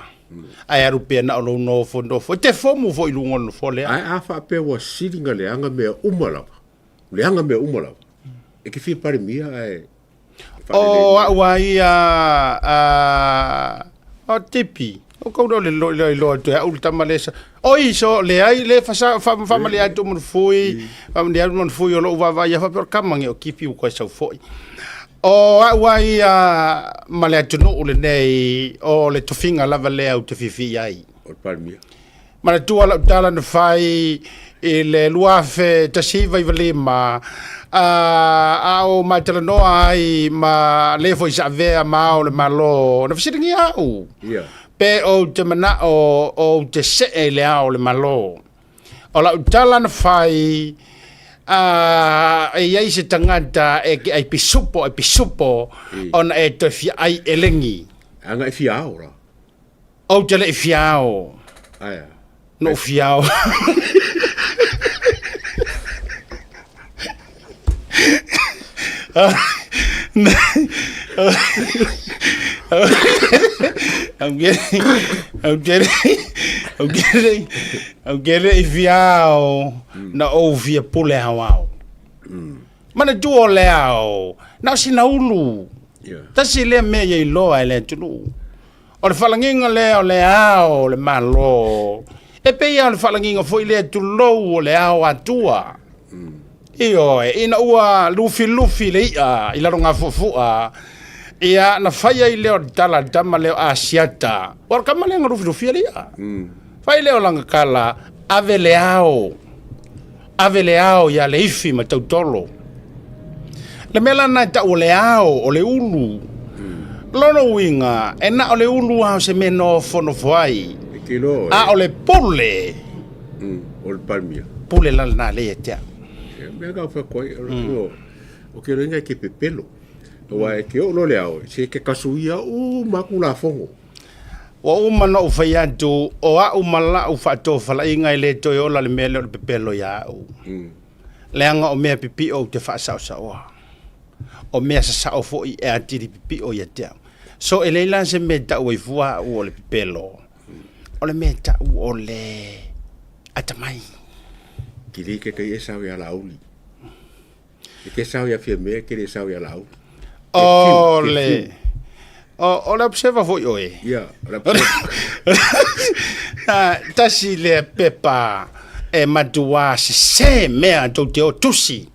ae alu pea na o lou nofonofo. E te fomu foi i luga o le nofoa lea. Ae a faapea ua sili na leaga mea uma lava, leaga mea uma lava, e te fia Palemia ae O au a ia a o Tipi. O kou le lo le lo atu au le tama le sa. Oi so le ai le fasa fa fa ma le atu mo fui, fa ma le atu mo fui o lo va va ia fa per kama nge o Kipi u ko sau foi. O au a ia ma le atunuu lenei o le tofiga lava lea ou te fiafia i ai. O le Palemia. Manatua lau tala na fai i le 2019, a o matalanoa ai ma le foi sa avea ma ao o le Malo, na fesiligia au, pe ou te manao ou te see i le ao o le Malo. O lau tala na fai, e i ai se tagata e ke ai pisupo ai pisupo ona e toe fia ai elegi. Ana e fia ao la. Ou te le i fiao. Aia. No fiao. I'm getting, I'm getting, I'm getting, I'm getting i fiao na ou fia pule aoao. Manatua o le ao, na o sina ulu. Yeah. Tasi lea mea ia iloa e le atunuu. O le faalagiga lea o le ao o le Malo, e pei lava o le faalagiga foi lea tulou o le ao Atua. Ioe, ina ua lufilufi le i'a i lalo gafuafua, ia, na fai ai lea o le tala a le tama lea o Asiata, aua o le tama lea na lufilufia le i'a. Fai lea o lana tala, ave le ao. Ave le ao ia Leifi ma Tautolo. Le mea la lena e tau o le ao, o le ulu. Lona uiga, e na o le ulu lava o se mea e nofonofo ai, a o le pule, o le Palemia. Pule la lena lea ia te au. Mea na fai atu ai, o ke loina e ke pepelo. Aua e ke oo loa le ao, se ke kasuia uma atu lafogo. Ua uma ona ou fai atu, o au ma lau faatofalaiga e le toe ola le mea lea o le pepelo ia au. Leaga o mea pipio ou te faasaosaoa. O mea sasao foi e atili pipio ia te au. So e leai la se mea e tau ai fua au o le pepelo. O le mea e tau o le atamai. Kili ke kai e sao ia Laauli. E ke sao ia Fiamē, ke le sao ia Laauli. O le o le observer foi oe. Ia, o le observer. Tasi lea pepa e matuā sesē mea tou te o tusi.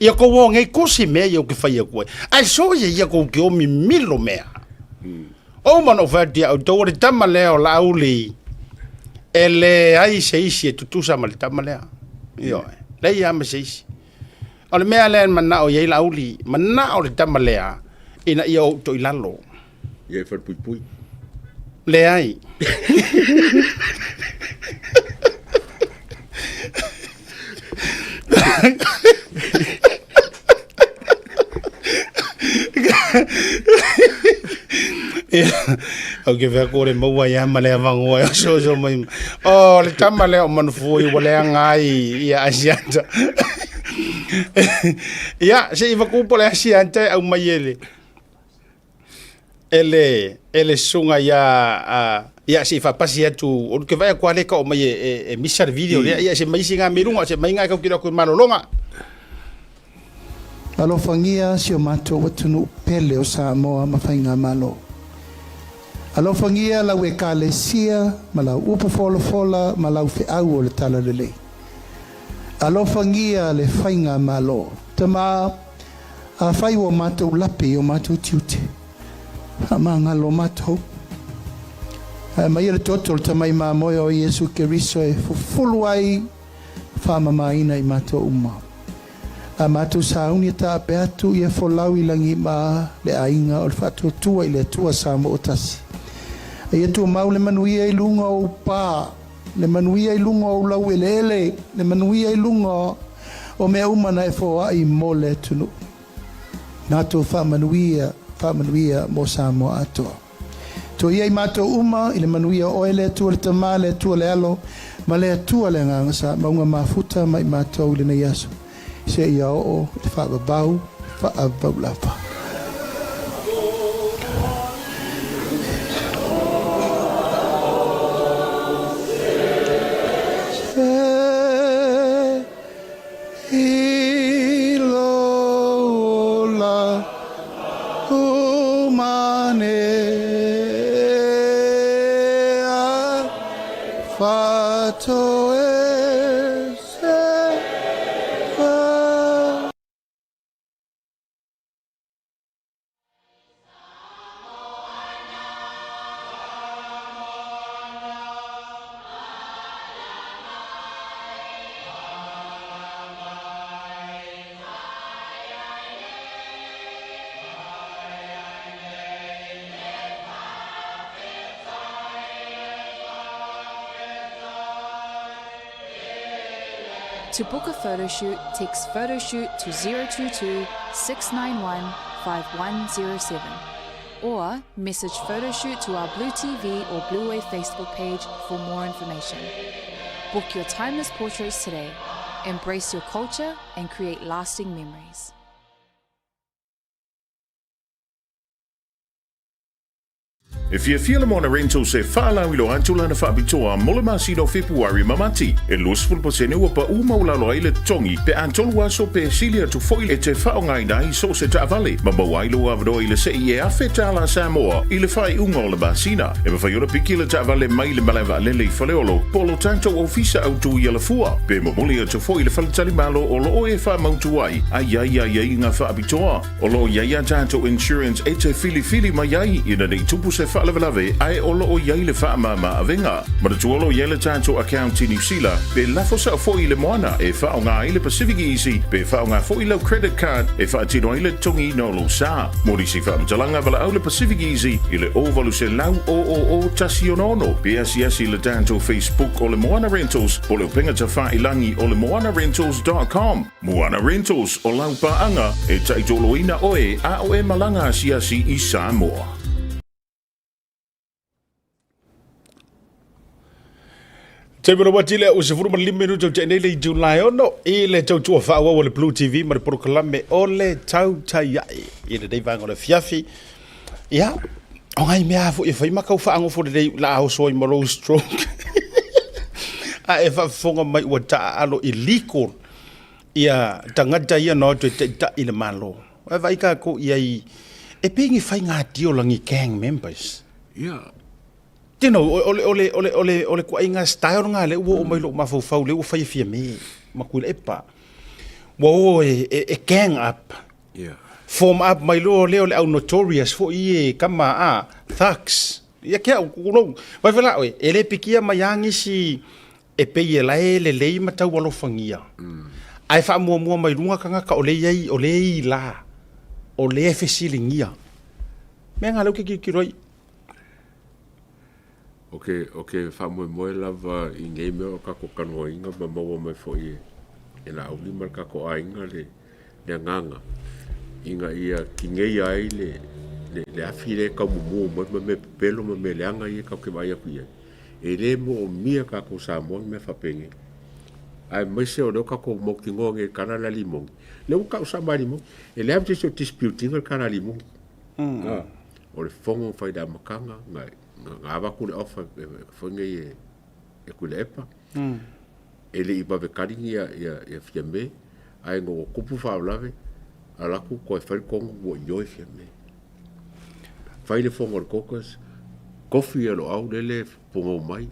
Ia kou o ngei kusi mea ia ou ke fai aku ai. Ae soia ia kou ke o mimilo mea. O uma ona ou fai atu ia outou, o le tama lea o Laauli, e leai se isi e tutusa ma le tama lea. Ioe, leai lava ma se isi. O le mea lea e manao i ai Laauli, manao le tama lea ina ia ou to i lalo. Ia e falepuipui. Leai. Au ke whea kore maua ia ma lea vangoa e oso oso mai. Oh, le tama lea o Manufui ua leaga ai ia Asiata. Ia, se i vakupo le Asiata e au mai e le e le e le susuga ia a ia se i faapasi atu o ke vaai atu lava lea e tau mai e misa le video lea ia se mai isi ga meluga se mai ga e tau tilo atu i malologa. Alofagia si o matou atunuu pele o Samoa ma Faigamalo. Alofagia lau Ekalesia ma lau upu folafola ma lau feau o le Talalelei. Alofagia le Faigamalo. Tama, afai ua matou lape i o matou tiute, faamagalo matou. Ae aumaia le toto o le Tamai Mamoe o Iesu Keriso e fufulu ai faamamaina i matou uma. A matou sauni e taape atu ia folau i lagi ma le aiga o le faatuatua i le Atua Samoa tasi. A ia tumau le manuia i luga o ou pa, le manuia i luga o ou laueleele, le manuia i luga o. O mea uma na e foai mo le atunuu. Matou faamanuia, faamanuia mo Samoa atoa. Toia i matou uma i le manuia o Oe le Atua le Tama, le Atua le Alo, ma le Atua le Agaga Sa mauga mafuta mai matou i lenei aso, seia oo i le faavavau faavavau lava. I lou ola umane a fatoese. To book a photo shoot, text photoshoot to 022 691 5107 or message photoshoot to our Blue TV or Bluewave Facebook page for more information. Book your timeless portraits today. Embrace your culture and create lasting memories. E fiafia le Moana Rentals e faalauiloa atu lana faapitoa mo le masina o Fepuari ma Mati. E 20% ua paʻu maualalo ai le totogi pe a tolu aso pe sili atu foi e te faaaogaina ai so o se taavale ma maua ai lou avanoa i le sei e $1,000 Samoa i le faaiuga o le masina. E mafai ona piki le taavale mai le malae vaalele i Faleolo po o lo tatou ofisa autu i Alafua pe momoli atu foi i le faletalimalo o lo o e faamautu ai a i ai aiaiga faapitoa. O lo o i ai a tatou insurance e te filifili mai ai ina nei tupu se faalavelave ae o lo o i ai le faamama avega. Manatua o lo o i ai le tatou account i Niu Sila pe lafo sao foi i le moana e faaaoga ai le Pacific Easy pe faaaoga foi lau credit card e faatino ai le totogiina o lou sa. Mo nisi faamatalaga valaau le Pacific Easy i le 0800 000 166 pe asiasi i le tatou Facebook o le Moana Rentals po o le upega tafailangi o le moanarentals.com. Moana Rentals, o lau paaga e taitoloina oe a o e malaga asiasi i Samoa. Taimi o le uati lea ua 15 minuta o nei le itula e ono i le tautua faaauau a le Blue TV ma le polokalame o le Tautaia'i i lenei vaega o le afiafi. Ia, o ngai mea foi e fai ma kau faagofo lelei la a oso ai ma lou stroke. A e faafofoga mai ua taaalo illegal ia tagata ia na o atu e taitai i le Malo. Ae vaai tatou i ai, e pei ni faiga tiola ni gang members. Ia. You know, o le, o le, o le, o le, o le kuaiga style lena lea ua oo mai lou mafaufau lea ua fai e Fiame ma Tuilaepa. Ua o e, e, e gang up. Yeah. Form up mai loa lea o le au notorious foi e kama a thugs. Ia ke au kulou. Vai fela oe, e le pikia mai a nisi e pei e lae lelei ma tau alofagia. Ae faamuamua mai luga tagata o lea i ai, o lea e i la, o lea e fesiligia. Mea na lea ou te tilotilo ai. O ke, o ke faamoemoe lava i nei mea o kakou talanoaina ma maua mai foi e, e Laauli ma le tatou aiga le, le agaga ina ia tineia ai le, le, le afi lea e taumumu mai ma mea pepelo ma mea leaga ia tatou te vaai atu i ai. E le moomia tatou Samoa ni mea faapenei. Aemaise o lea ua tatou mautinoa nei i le tala lea a Limoni. Lea ua tau sao mai e Limoni, e leai ma se isi o dispute ina le tala a Limoni. O le fono na fai i le amataga, na, na avatu le offer foi nei e, e Tuilaepa. E le i vave tali ni ia, ia, ia Fiame, ae ina ua tupu faalavelave, alu atu toe fai le tonu ua ioe Fiame. Fai le fono a le caucus, tofi e Loau lele pogou mai,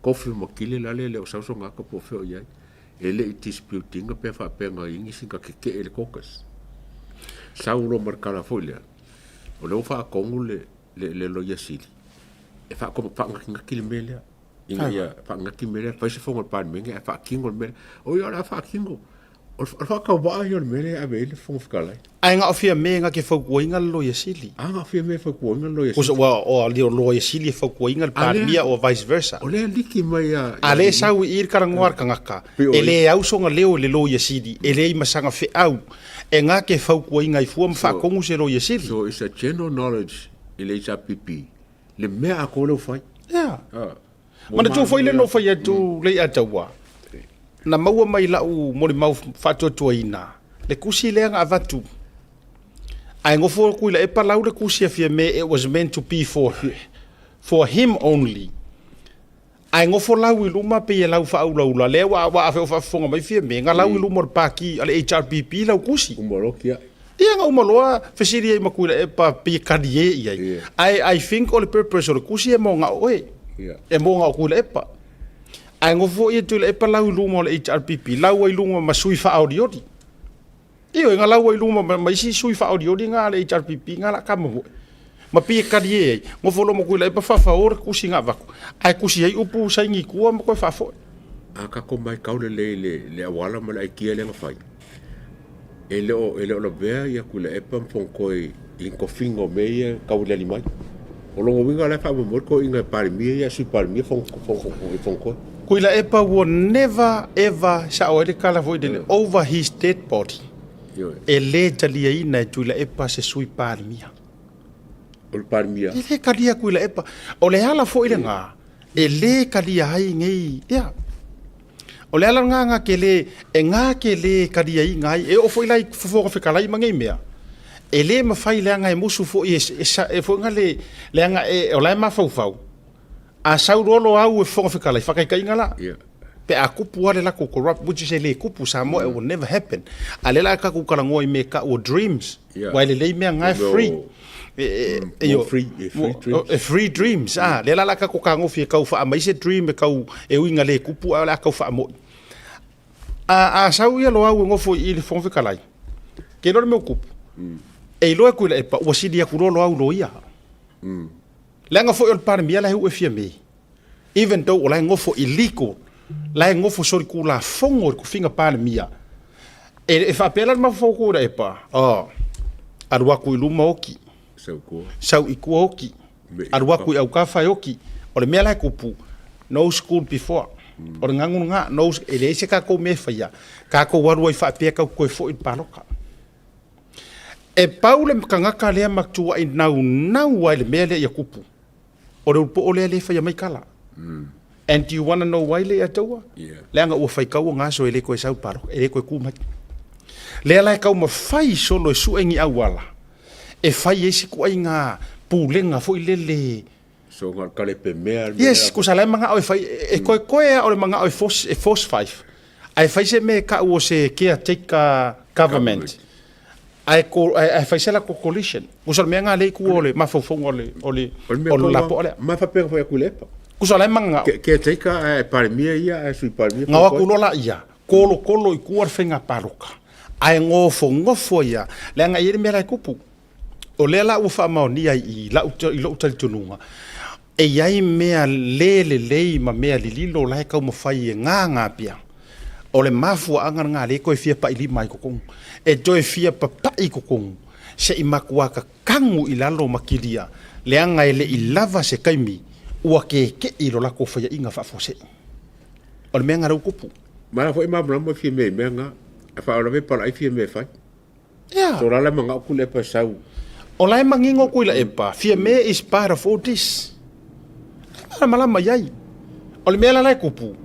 tofi ma Kile la le le o sau sona ata po o fea o i ai. E le i dispute ina pe faapea na i ai nisi na tetee i le caucus. Sau loa ma le tala foi lea, o lea ua faatonu le, le, le Loia Sili e faanatinati le mea lea. Ina ia faanatinati le mea lea, fai se fono a le Palemene ae faatino le mea lea. Oi, o le a faatino. O le faatauvaa ia o le mea lea e ave ai le Fofoga Fetalai. Ae na o Fiame na te fautuaina le Loia Sili. A na o Fiame e fautuaina le Loia Sili. Cause ua o le Loia Sili e fautuaina le Palemia or vice versa. O lea liki mai a. A lea e sau i i le talanoa a le tagata, e le au sona leo i le Loia Sili, e leai ma sana feau e na te fautuaina ai fua ma faatonu se Loia Sili. So it's a general knowledge i le HRPP le mea atoa lea ua fai. Yeah. Manatua foi lea na ou fai atu Leiataua, na maua mai lau molimau faatuatuaina le tusi lea na avatu. Ae nofo atu i Laepa lau le tusi a Fiame, it was meant to be for, for him only. Ae nofo lau i luma pei e lau faaulaula, lea ua ua afe o faafofoga mai Fiame, na lau i luma o le paki a le HRPP lau tusi. Uma loa tiai. Ia na uma loa fesili ai ma Tuilaepa pei e talie i ai. Yeah. Ae I think o le purpose o le tusi e mo na o oe. Yeah. E mo na o Tuilaepa. Ae nofo foi e Tuilaepa lau i luma o le HRPP, lau ai luma ma sui faaolioli. Ioe, na lau ai luma ma, ma isi sui faaolioli na a le HRPP na la kama foi. Ma pei e talie ai, nofo loa ma Tuilaepa faafao le tusi na avatu. Ae tusi ai upu saini i tua ma toe faafoe. A tatou matau lelei i le, le auala ma le aikia lea na fai, E le o, e le o lavea ia Tuilaepa ma Fonotoe i ni tofiga o mea ia e taualiali mai. O lona uiga o la e faamoemoe le toeaina e Palemia ia, Sui Palemia Fonotoe. Tuilaepa will never ever sao ai le tala foi lele over his dead body. Ioe. E le taliaina e Tuilaepa se Sui Palemia. O le Palemia. E le talia Tuilaepa. O le ala foi lena e le talia ai nei, ia. O le ala lena na te le, e na te le taliaina ai, e oo foi la i Fofoga Fetalai ma nei mea, e le mafai leaga e musu foi e, e, e foi na le, leaga e, o la e mafaufau, a sau loa lo au e Fofoga Fetalai, faataitaiga la, Yeah. pe a kupu lava le latou corrupt, which is e le kupu Samoa, it will never happen. A lea la a tatou talanoa i mea e tau o dreams, Yeah. Ua e lelei mea nga e free. More free, e free dreams. E free dreams, ah, lea la la ka ko kagofi e kau wha mai se dream e kau e uinga le kupu a la kau wha moi. A a sau ia lo au e ngofo i le fonga fekalai. Ke lo le meu kupu. E iloa ku le pa ua sili aku lo lo au lo ia. Leaga foi o le Palemia la e ue fia me. Even though o la e ngofo illegal, la e ngofo solitulafono i le tofiga Palemia, e, e faapea la le mafaufau o Tuilaepa, oh, alu atu i luma oki, sau i tua oki, alu atu i autafa e oki. O le mea la e tupu, no school before. O le gagu lena, no, e leai se tatou mea e faia, tatou alu ai faapea tatou toe foi i le paloka. E pau le tagata lea matuai naunau lava i le mea lea ia tupu. O le ulu poo lea le faia mai kala. And do you wanna know why Leiataua? Yeah. Leaga ua faitau o gaso e le toe sau paloka, e le toe ku mai. Lea la e taumafai solo e sue ni auala e fai ai si kuaiga pulega foi lele. So na o le kalepe mea le mea. Yes, kusa la e manao e fai, e koekoe a o le manao e force, e force five. Ae fai se mea e kau o se caretaker government. Ae ko, ae, ae fai se latou coalition. Kusa o le mea nga lea i tua o le mafaufauga o le, o le, O le mea o le tau lapoa lea. Ma faapea foi a Tuilaepa. Kusa o la e manao. Caretaker ae Palemia ia ae Sui Palemia. Ngao atu loa laia, kolokolo i tua le faiga paloka. Ae gofogofoa ia, leaga e i ai le mea la e tupu. O lea la ua faamaonia i lau, i lou talitonuga, e i ai mea le lelei ma mea lililo la e taumafai e gaga pea. O le mafuaaga lena lea e toe fia pailima ai i totonu. E toe fia papai i totonu se i matua tatagu i lalo ma kilia, leaga e le i lava se taimi ua keke'i i lo latou faia'iga faafuasei. O le mea lena lea ua tupu. Ma la foi malamalama fia mea i mea na. A faalavelave palai fia mea e fai. Yeah. So la la mangao ku lepa sau. O la e mangingo ku i laepa, Fiame is part of all this. E malamalama i ai. O le mea la la e kupu,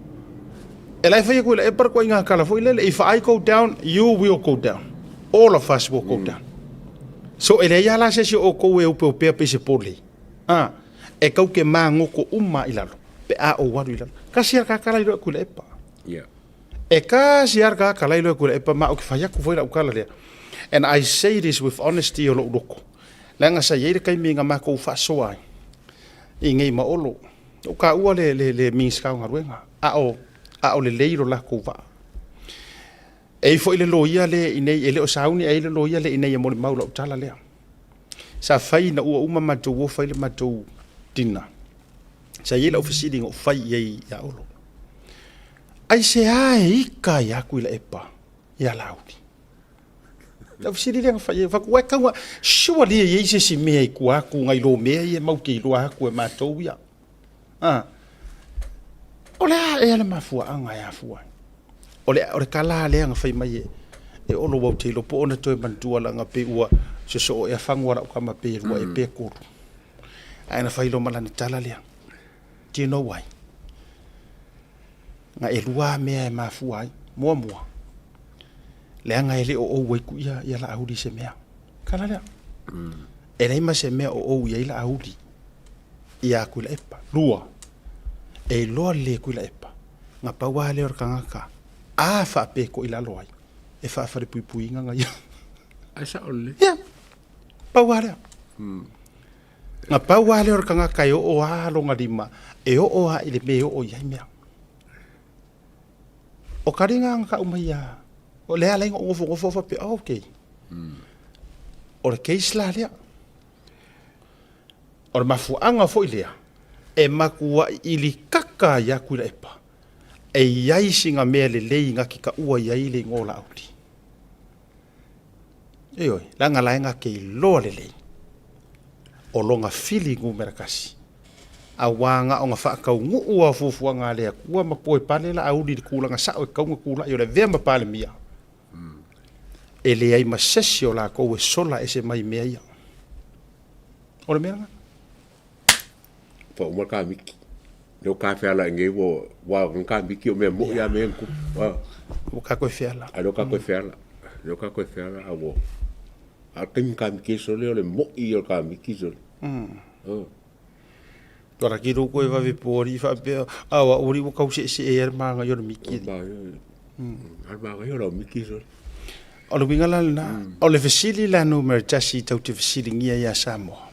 e la e faia ku i laepa le koaiga kala foi lele, if I go down, you will go down. All of us will go down. So e leai lava la se isi o outou e opeopea pei se pole. Ah, e kau ke magoko uma i lalo, pe a ou alu i lalo. Kasi a ka kala i loa ku i laepa. Yeah. E kasi a ka kala i loa ku i laepa ma o ke fai aku foi lau kala lea. And I say this with honesty o lou loko. Leaga sa i ai le taimi na makou faasoa ai i nei ma Olo. O kaua le, le, le Minisita o Galuega, a o, a o lelei lo lakou vaa. E i foi le loia le i nei, e le o sauni ai le loia le i nei e molimau lau tala lea. Sa fai ina ua uma matou o fai le matou dinner. Sa i ai lau fesili na ou fai i ai ia Olo. Aisea e ika ai aku i Laepa? Ia Laauli. Lau fesili lea na fai ai, fai atu, uae tau a, surely e i ai se isi mea i tua atu nai lo mea ia matou te iloa atu e matou ia. A, o le a ea le mafuaaga e afua ai? O le, o le tala lea na fai mai e, e Olo ua ou te iloa po o ona toe manatua leaga pei ua sosoo ea fagu a lau tama pe lua ea pe tolu. Ae na fai loa ma lana tala lea, Do you know why? Na e lua mea e mafua ai. Muamua, leaga e le o ou ai ia, ia Laauli i se mea. Tala lea. E leai ma se mea o ou i ai Laauli ia Tuilaepa. Lua, e iloa lelei e Tuilaepa, na pau lava lea o le tagata a faapeko i lalo ai, e faafalepuipuiga na ia. Ai sao lelei. Ia, pau lava lea. Na pau lava lea o le tagata e oo lava lona lima, e oo lava i le mea e oo i ai mea. O taliga na tau mai ia, o lea ala ai ona ou nofonofo faapea, oh, okay. O le case la lea. O le mafuaaga foi lea, e matuai ilikaka ai lava Tuilaepa, e i ai sina mea lelei na te taua i ai le igoa o Laauli. Ioe, leaga la e na te iloa lelei o lona fili numera tasi, aua na ona faataunuu lava o fuafuaga a le Atua ma toe pale Laauli i le tulaga sao e tatau ona tulai o le avea ma Palemia. E leai ma sesi o latou e sola ese mai i mea ia. O le mea lena. Ua uma le kamiki. Lea ua ka feala i nei ua ua kamiki o mea moi a mea tupu. Ua ka koe feala. A lea ua ka koe feala. Lea ua ka koe feala a ua a taimi kamiki e sole o le moi o le kamiki sole. Oh. Tuara ki rō koe wawe pōri whaapea, awa ori ua kau se se e ar maanga i o le miki. Ar maanga i o le miki sole. O le uiga la lena, o le fesili la numera tasi tau te fesiligia ia Samoa.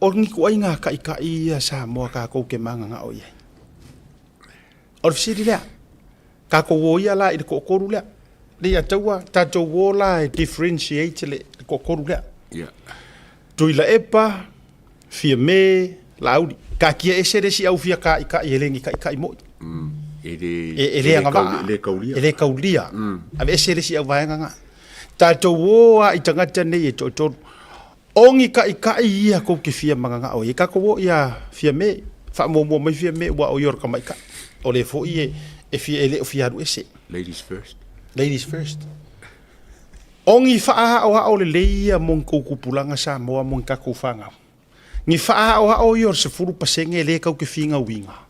O ni ituaiga kaʻikaʻi ia Samoa kākou ke magagao i ai. O le fesili lea, tatou o ia la i le toatolu lea. Le ia taua, tatou o la e differentiate le toatolu lea. Yeah. Tuilaepa, Fiame, Laauli. Taatia ese le isi au fia kāʻikaʻi e le ni kaʻikaʻi moi. E le, E, e le agavaa. E le kaulia. E le kaulia. Ave ese le isi au vaega nga. Tatou o a i tagata nei e toatolu. O ni kaʻikaʻi ia kou te fia magagao ai. Tatou o ia Fiame, faamuamua mai Fiame ua o ia o le tamaitaʻi. O le foi e, e fia e le o fia alu ese. Ladies first. Ladies first. O ni faahaʻohaʻo lelei ia mo ni kou tupulaga Samoa mo ni tatou fanau. Ni faahaʻohaʻo ia o le 10% lea kau te figauiga.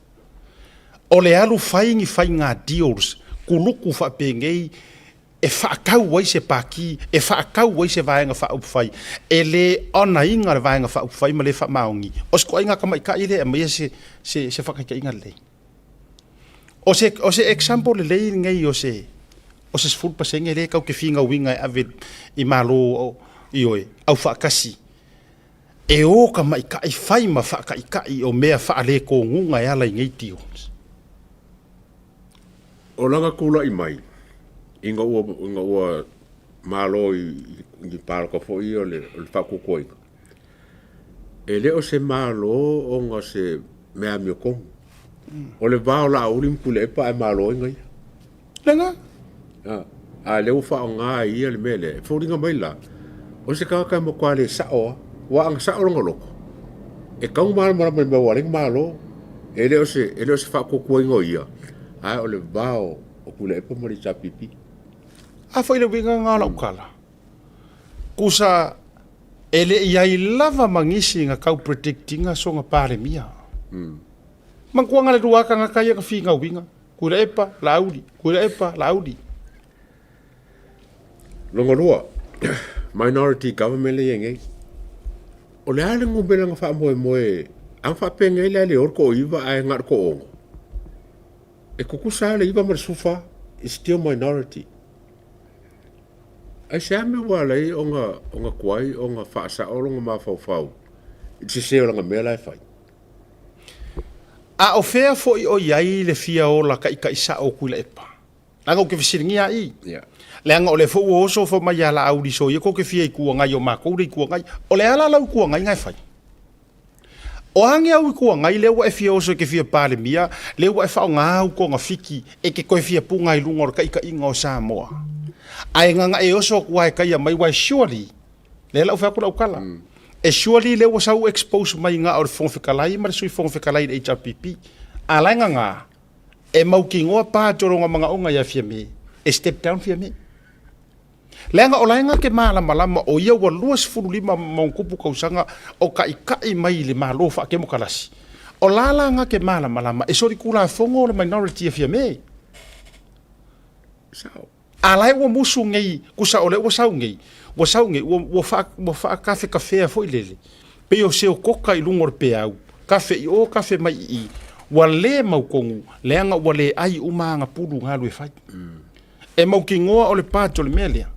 O le alu fai ni faiga deals kuluku faapenei e faatau ai se pati, e faatau ai se Vaega Faaupufai, e le onaina le Vaega Faaupufai ma le faamaoni. O se ituaiga tamaitai lea e aumaia se, se, se faataitaiga lelei. O se, o se example lelei lenei o se, o se 10% lea e tau te figauiga e ave i Malo ioe, aufaatasi, e o tamaitai fai ma faataitai o mea faaletonuga e ala i nei deals. O lana tulai mai, ina ua, ina ua malo i, i ni palota foi ia o le, o le faatuatuaina, e le o se malo ona se mea amiotonu. O le va o Laauli ma Tuilaepa ae malo ai na ia. Lena. A, a lea ua faaaoga e ia le mea lea. E foliga mai la, o se tagata e matua le sao lava, aua ana sao lona loto, e tatau ona malamalama i le mea ua ala ai ona malo. E le o se, e le o se faatuatuaina o ia, ae o le va o Tuilaepa ma le HRPP. A foi le uiga lena o lau tala, tusa e le i ai lava ma nisi na tau predict ina soona Palemia. Manatua na le lua tagata ia na finauina, Tuilaepa, Laauli, Tuilaepa, Laauli. Lona lua, minority government lea e i ai nei. O le a le numera na faamoemoe, a faapenei la e le 6 toa-9 ae na o le toa-6? E tutusa lava le 9 ma le 14, it's still minority. Aisea mea ua ala ai ona, ona tuai ona faasao lona mafaufau i le sese o lana mea la e fai? A o fea foi o i ai le fia ola kaʻikaʻi sao o Tuilaepa? Leaga ou te fesiligia i. Yeah. Leaga o lea foi ua oso fai mai ia Laauli soia kou te fia Itu Agai o makou le Itu Agai. O le a la lau Itu Agai na e fai? O a age au Itu Agai lea ua e fia oso e ke fia Palemia, lea ua e faaaoga au togafiti e te toe fia puga i luga o le taitaiga o Samoa? Ae gagae oso atu lava e taia mai, uae surely, lea la ou fai atu lau tala, e surely lea ua sau expose mai na o le Fofoga Fetalai ma le Sui Fofoga Fetalai i le HRPP. A la e gaga, e mautinoa pa atu o lona manaoga ia Fiame, e step down Fiame. Leaga o lae gake malamalama o ia ua 25 ma ona tupu tausaga o taʻitaʻi mai i le Malo faatemokalasi. O la la gake malamalama e solitulafono le minority e Fiame. Sao. A lae ua musu nei, kusa o lea ua sau nei, ua sau nei, ua, ua, faa, ua faakafekafea foi lele, pei o se okoka i luga o le peau, kafe i o, kafe mai i i, ua le mautonu, leaga ua le ai uma aga pulu galu e fai. E mautinoa o le part o le mea lea,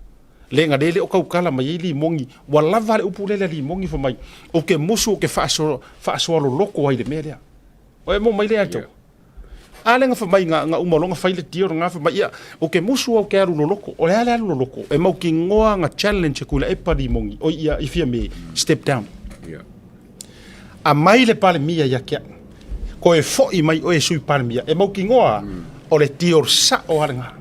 leaga lea e le o tautala mai ai Limogi, ua lava le upu lea Limogi fai mai, ou te musu ou te faasoa, faasoa loloto ai i le mea lea. O e mo mai lea ia A lea na fai mai na, na uma loa na fai le deal na fai mai, ia, ou te musu au te alu loloto. O le a le alu loloto? E mautinoa na challenge e Tuilaepa Limogi, oi ia i Fiame, step down. Yeah. Aumai le Palemia ia te au. Koe foi mai oe e Sui Palemia. E mautinoa o le deal sao lava lena.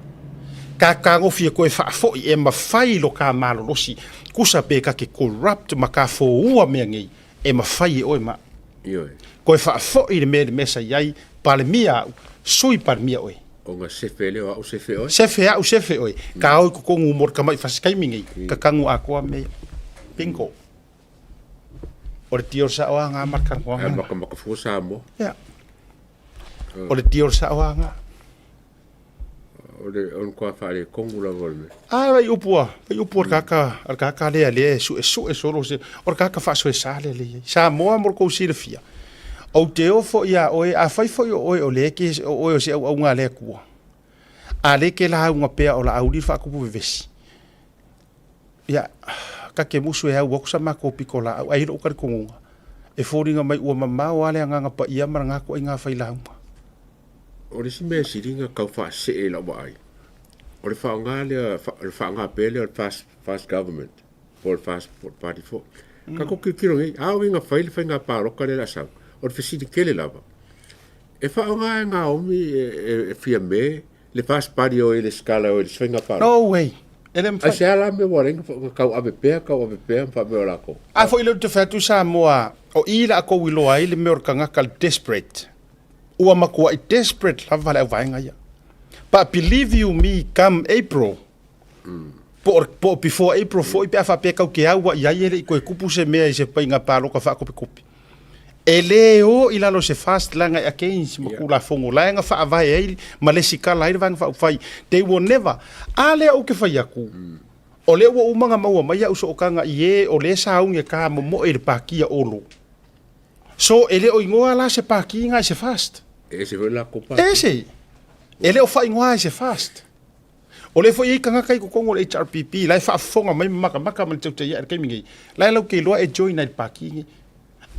Ka tagofia koe faafoi e mafai lo ka malolosi kusa pe ka ke corrupt ma ka foua mea nei e mafai e oe ma au. Ioe. Koe faafoi le mea i le mea sa iai, Palemia au, Sui Palemia oe. Ona sefe lea o au sefe oe. Sefe au sefe oe. Ka o i totonu mo le tama'i fasi taimi nei, ka tanu atoa mea ia. Bingo. O le deal sao a ngā maka noa. Ae makamaka fua Samoa. Yeah. O le deal sao a ngā. O le on kua whaare kongu lava o le mea. Ah, vai upu a, vai upu a kaka, a kaka lea lea e sue sue solo se, o le kaka whaasoe sa lea lea. Samoa mo le kou silafia. Ou te ofo ia oe, a fai foi o oe o le ke, o oe o se au au ngā lea kua. A le ke la au ngā pea o la auli whaakupu vevesi. Ia, ka ke musu e au aku sa makou piko laau, ai lou talitonuga, e foliga mai ua mamao a le Agaga Paia ma lana toaiga failauga. O le isi mea e siliga tau faasee i lau vaai, o le faaaoga lea, o le faaaoga pea lea o le fast, fast government po o le fast party foi. Tatou tilotilo nei, a oo ina fai le faiga palota lea o le a sau, o le fesili tele lava, e faaaoga e Naomi e Fiame Le fast party o e le scala o e le faiga palota. No way. E le mafai. Ai se a la mea ua ala ai ona tauave pea, tauave pea ma faapea o lakou. A foi lea ou te fai atu Samoa, o i laakou iloa ai le mea o le tagata le desperate. Ua matuai desperate lava le auvaega ia. But believe you me, come April, po o, po o before April foi pe a faapea kau ke aua i ai e le i toe tupu se mea i se faiga palota faakopikopi. E le o i lalo o se fast leaga e against ma Tulafono la e na faavae ai ma lesitala ai le Vaega Faaupufai. They will never. A lea ou te fai atu, o lea ua uma ona maua mai au sootaga i e o lea sa augi e ka momoe i le Pātia Olo. So, e le o igoa la se Pāti na i se fast. E ese foi le latou Pāti. E ese. E le o faaigoa i se fast. O lea foi e i ai tagata i totonu o le HRPP la e faafofoga mai ma makamaka ma le tautai ae i le taimi nei, la e lau te iloa e join ai i le pati nei.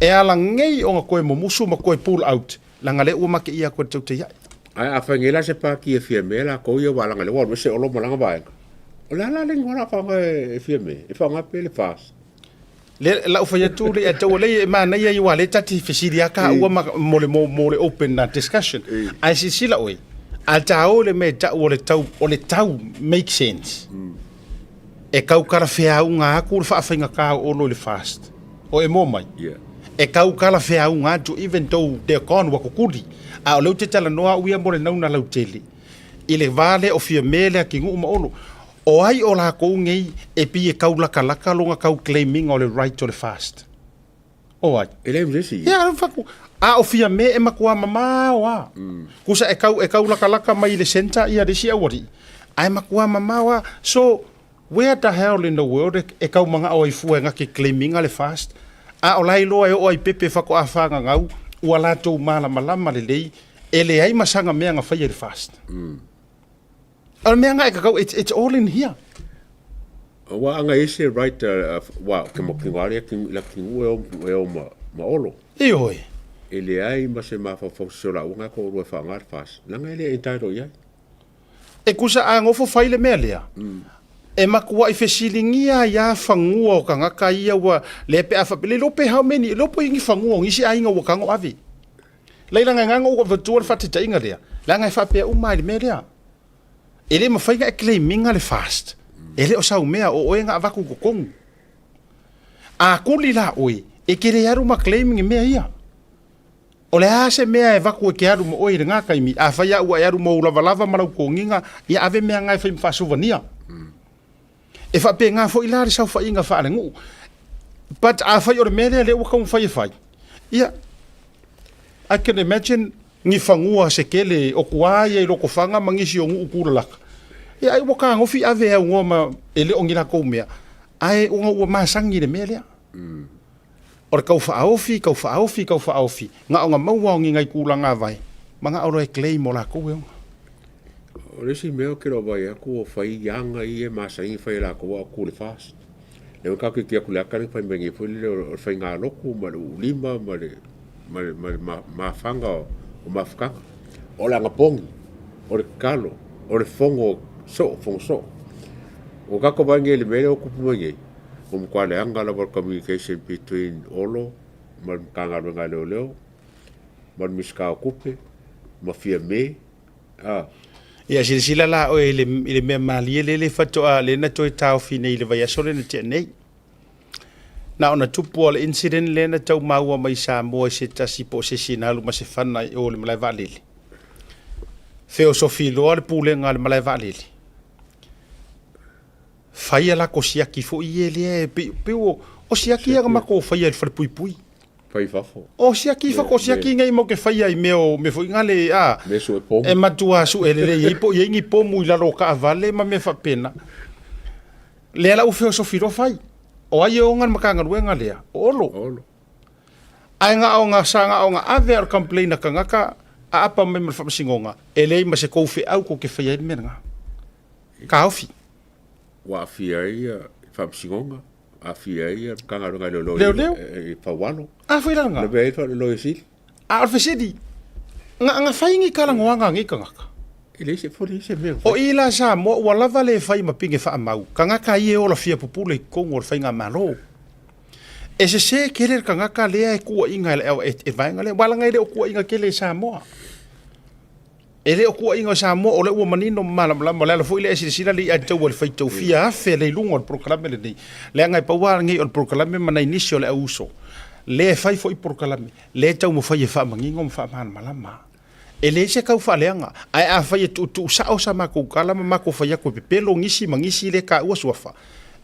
E ala nei ona toe mumusu ma toe pull out, leaga lea ua mateia atu e le tautai ae. Ae afai nei la se pati e fia mea latou ia aua leaga lea ua alu ese Olo ma lana vaega. O le a la le igoa o le a faaaoga e fia mea? E faaaoga pea le FAST. Le lau fai atu le tau le e manaia i wale tati fesili a ka ua mo le mo le open na discussion. Ai sisila oe. A ta o le me ta o le tau o le tau make sense. E kau kala feaunga aku le whaawhainga ka o lo le fast. O e mo mai. Yeah. E kau kala feaunga atu even though they're gone wa kukuli. A o leu te tala noa uia mo le nauna lau tele. I le vā lea o Fiame le akinuu ma Olo. O ai o lakou nei e pei e kau lakalaka lona kau claim ina o le right o le fast? O ai? E leai ma se isi. Ia, faku, a o Fiame e matua mamao a. Kusa e kau, e kau lakalaka mai i le centre ia le isi aualii, ae matua mamao a. So, where the hell in the world e, e kau manao ai fua e ngake claim ina le fast? A o la iloa e oo ai pepe fakoa whangangau, ua latou malamalama lelei, e leai ma saga mea na faia i le fast. O le mea nga e kakau, it's, it's all in here. Ua anga ese right wa ke mo kingo are ki la kingu e o e o ma ma olo. Ioe. E leai ma se mafaufau se la unga ko rua wha ngar fas. Langa e le entitled ia. E kusa a ngofo fai le mea lea. E matuaʻi fesiligia ai lava fanua o tagata ia ua lea pe a faapea, le iloa pe how many, le iloa po o i ai ni fanua o nisi aiga ua tago ave. Laila gaegae ua avatua le faataitaiga lea, leaga e faapea uma lava i le mea lea. E le mafai ona e claim ina le FAST, e le o sau mea, o oe na avatu i totonu. A tuli la oe, e te le alu ma claim ni mea ia. O le a se mea e avatu e te alu ma oe i lena taimi, afai lava ua e alu ma ou lavalava ma lau toniga, ia ave mea na e fai ma faasuvania. E faapena foi la le saofaiga faalenuu. But afai o le mea lea lea ua taumafai e fai, ia, I can imagine ni fanua se tele o tua ia i Lotofaga ma nisi o nuu tulalata, ia ai ua tagofi ave e aunoa ma e le o ni latou mea, ae ona ua masani i le mea lea. O le tau faaofi, tau faaofi, tau faaofi, na ona maua o ni nai tulaga vae, manao loa e claim o latou e ona. O le isi mea ou te le o vaai atu o fai aga ia e masani ona fai e latou a o tu i le FAST. Lea foi tatou te iti atu i le ata lea na fai mai nei foi lele o le faigalotu ma le uulima ma le ma le ma le mafaga o mafutaga. O le anapogi, o le tatalo, o le fono soo, fono soo. Ua tatou vaai nei i le mea lea ua tupu mai nei, ua matua leaga lava le communication between Olo ma le Matagaluega a Leoleo ma le Minisita o Tupe ma Fiame. A. Ia silasila la oe i le, i le mea malie lele le faatoa lea na toe taofi nei i le vaiaso lea na tea nei. Na ona tupu lava o le incident lea na tau maua mai Samoa i se tasi po o se isi na alu ma se fana i o i le malae vaalele. Feosofi loa le pulega a le malae vaalele. Fai a lako siaki foi ia lea e pei, pei o, o siaki ia na matou faia i le falepuipui. Fai i fafo. O siaki i fafo, o siaki nei matou te faia i mea o mea foi na le, a, Mea sue pomu. e matua sue lelei ai po o i ai ni pomu i lalo o taavale ma mea faapena. Lea la ua feosofi loa fai. O ai e ona le Matagaluega lea? O Olo. Olo. Ae na ona sa na ona ave lava o le complain a tagata aapa mai ma le Faamasinoga, e leai ma se tou feau tou te faia ai le mea lena. Taofi. Ua aafia ai le Faamasinoga, aafia ai le Matagaluega a Leoleo Leoleo. i Faualo. A foi la lena. Lavea ai le Loia Sili. A o le fesili, na na fai ni talanoaga a nei tagata? E leai se, leai se mea. O i la Samoa ua lava le fai ma pine faamau, tagata ia e ola fia pupula i totonu o le faigamalo. E sese tele le tagata lea e tuuaiina e le vaega lea, aua leaga e le o tuuaiina tele e Samoa. E le o tuuaiga o Samoa, o lea ua manino ma malamalama, o le ala foi lea e silasila le i'a taua i le faitau fia afe lea i luga o le polokalame lenei, leaga e pau lava lenei o le polokalame ma nai nisi o le au uso, lea e fai foi polokalame, lea e taumafai e faamanino ma faamalamalama. E leai se tau faaleaga, ae afai e tuutuu sao sa matou tala ma matou fai atu e pepelo nisi ma nisi lea e taua suafa,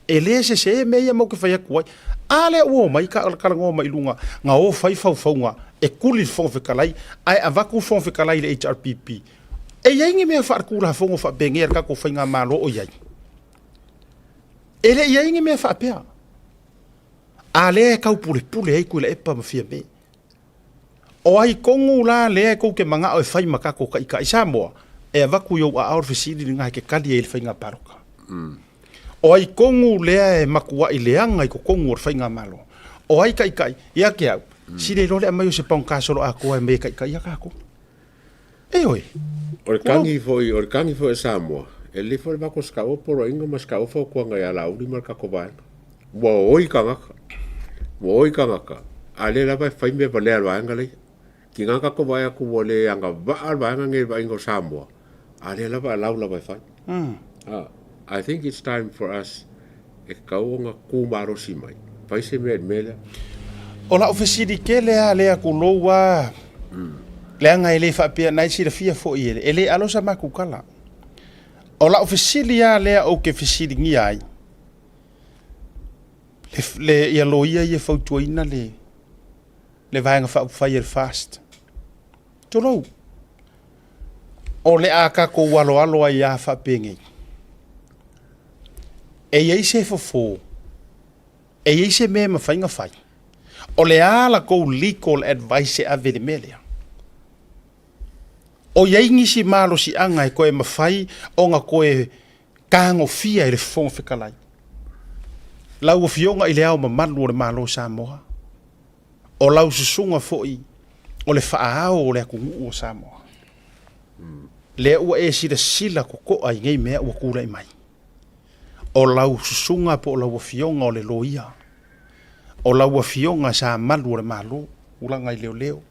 e le sese mea ia matou te fai atu ai. A lea ua omai talanoa mai i luga, na o fai faufauga e tuli le Fofoga Fetalai, ae avatu le Fofoga Fetalai i le HRPP. E i ai ni mea faaletulafono faapenei a le tatou faigamalo o i ai? E le i ai ni mea faapea. A lea e taupulepule ai Tuilaepa ma Fiame. O ai tonu la lea e tou te manao e fai ma tatou taitai Samoa? E avatu i ou aao le fesili lena e te tali ai i le faiga palota. O ai tonu lea e matuai leaga i totonu o le faigamalo? O ai taitai? Ia te au, sili loa le aumai o se pagoka soloatoa e aumai e taitai ia tatou. Ioe. O le tagi foi, o le tagi foi a Samoa, e lelei foi le avatu o se taua poloaiga ma se taua fautuaga ia Laauli ma le tatou vaega. Ua oi tagata, ua oi tagata, a o lea lava e fai mea valea a le vaega lea. Tiga tatou vaai atu ua le agavaa le vaega lenei i le vaaiga o Samoa, a o lea lava e allow lava e fai. I think it's time for us e tatau ona tu malosi mai, fai se mea i le mea lea. O lau fesili tele lava lea tulou lava, leaga e le faapea, na e silafia foi e le alo sa matou tala. O lau fesili lava lea ou te fesiligia ai, le, ia loia ia e fautuaina le, le Vaega Faaupufai a le FAST. Tulou. O le a tatou aloalo ai lava faapenei. E i ai se fofo, e i ai se mea e mafai ona fai. O le a la tou legal advice e ave i le mea lea? O i ai nisi malosiaga e toe mafai ona toe tagofia e le Fofoga Fetalai? Lau Afioga i Le Ao Mamalu o le Malo o Samoa, o lau susuga foi o le faaao o le atunuu o Samoa, lea ua e silasila totoa i nei mea ua tulai mai. O lau susuga po o lau afioga o le loia, o lau afioga sa malu o le Malo, tulaga i leoleo,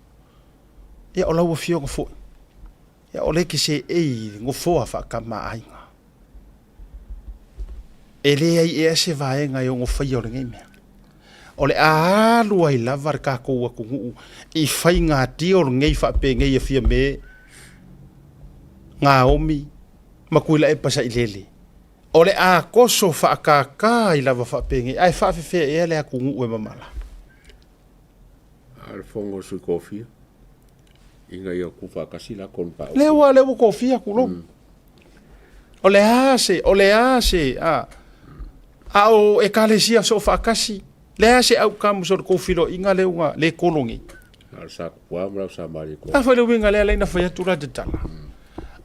ia o lau afioga foi, ia o lea e te seei i le nofoa faatamaaiga. E leai ea se vaega e ono faia o lenei mea. O le a alu ai lava le tatou atunuu i faigatia o lenei faapenei a Fiame, Naomi ma Tuilaepa Sailele. O le a toso faatata ai lava faapenei, ae faafefea ea le atunuu e mamala? A o le fono a Sui Tofia, ina ia tuufaatasi la konu pa. Lea ua, lea ua tofia tulou. O le a se, o le a se, a, a o ekalesia soofaatasi, le a se outcomes o le tou feiloaiga lea ua le kolo nei? A o le sa Tupua ma lau sa Malietoa. A foi le uiga lea lea na fai atu la te tala.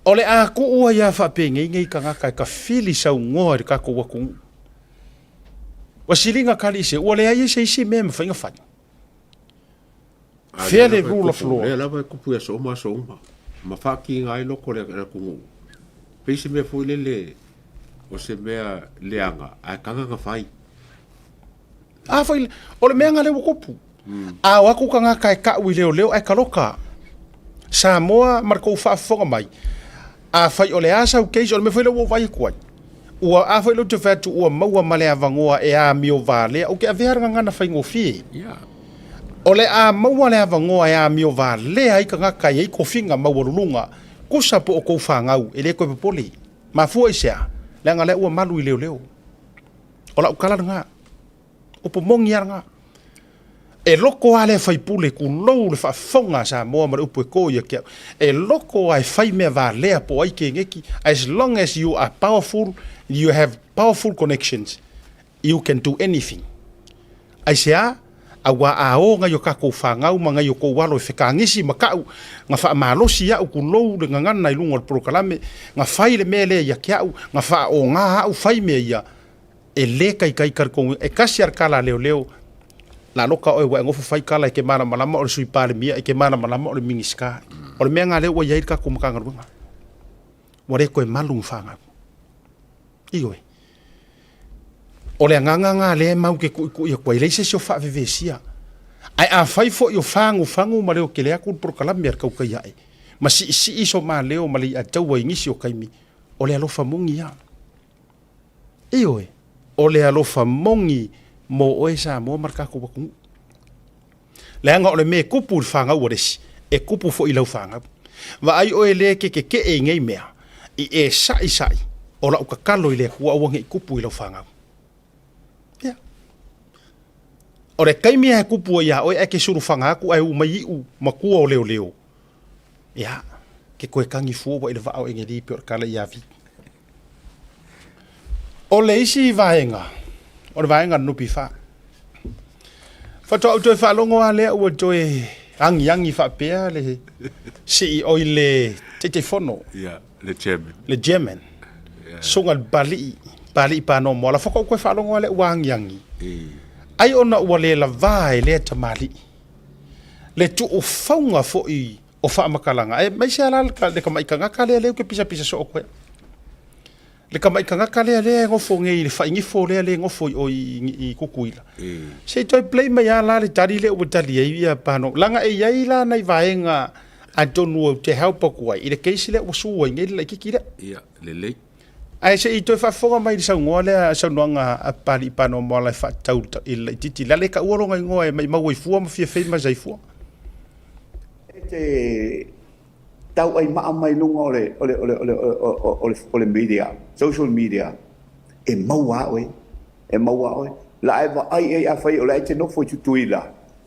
O le a tuu ai a faapenei nei tagata e tafili saunoa i le tatou atunuu. Ua siliga kali se, ua leai ai se isi mea e mafai ona fai. Fea le rule of law? Lea lava e kupu i aso uma aso uma. Ma faakiga ai loko o le atunuu. Pei se mea foi lele o se mea leaga ae taga na fai. A foi, o le mea lea ua tupu. A o atu tagata e tau i leoleo ae taloka. Samoa ma le tou faafofoga mai, afai o le a sau case, o le mea foi lea ua ou vaai atu ai, ua, a foi lea ou te fai atu ua maua ma le avanoa e amio valea, ou te avea le gagana faigofie. O le a maua le avanoa e amio valea ai tagata e i ai tofiga maualuluga, tusa po o tou fanau, e le toe popole. Mafua i se a? Leaga lea ua malu i leoleo. O lau tala lena. Upu moni lava lena. E loko lava lea faipule, tulou le faafofoga a Samoa ma le upu e to ia te au. E loko lava e fai mea valea po o ai keneki, as long as you are powerful, you have powerful connections, you can do anything. Aisea? Aua a o nai o tatou fanau ma nai o tou alo e fekagisi ma ka'u, na faamalosi a'u tulou le gagana i luga o le polokalame, na fai le mea lea ia te a'u, na faaoga a'u fai mea ia, e le kaikai talitonu e tasi a le tala a leoleo la loka oe ua e nofo fai tala e te malamalama o le sui palemia e te malamalama o le minisita o le mea na lea ua i ai le tatou Matagaluega ua le toe malu ma fanau ioe o le agaga na lea e mau te tuitui atu ai leai se isi o faavevesia ae afai foi o fagufagu ma leotele atu le polokalame a le tautai ae ma siisii so maleo ma le iataua i nisi o taimi o le alofa moni ia. Ioe, o le alofa moni mo oe Samoa ma le tatou atunuu. Leaga o le mea e kupu i le fanau a le isi, e kupu foi i lau fanau. Vaai oe le e te tetee i nei mea, i e saisai, o lau tatalo i le Atua aua ne i kupu i lau fanau. Ia. O le taimi lava e kupu ai ia oe ae te sulufaga atu ae u mai iu matua o leoleo, ia, ke toe tagi fua ua i le vaa o Eneli pei o le tala ia Vi. O le isi vaega, o le vaega NPF. Faatoa ou toe faalogo lava lea ua toe agiagi faapea le CEO i le Taitaifono. Yeah, le chairman. Le chairman. Yeah. Susuga le Papalii, Papalii Panomoala. Faatoa ou toe faalogo lava lea ua agiagi. Ai ona ua le lavā e lea tamalii le tuufauga foi o faamatalaga, aemaise lava la le tamai tagata lea lea ou te pisapisa soo atu ai. Le tamai tagata lea lea e nofo nei i le faigifo lea lea e nofo i o i Tutuila. Se i toe play mai lava la le tali lea ua tali ai ia Pano. Leaga e i ai la nai vaega atonu ou te help atu ai i le case lea ua sue ai nei le laitiiti lea. Ia, lelei. Ae se i toe faafofoga mai i le saunoa lea, saunoaga a Papalii Panomoala e faatatau i le laitiiti. La le taua lona igoa e maimau ai fua ma fia famous ai fua. E te tauaimaa mai luga o le, o le, o le, o le, o le, o le media, social media, e maua lava oe, e maua lava oe. La e vaai i ai afai o la e te nofo i Tutuila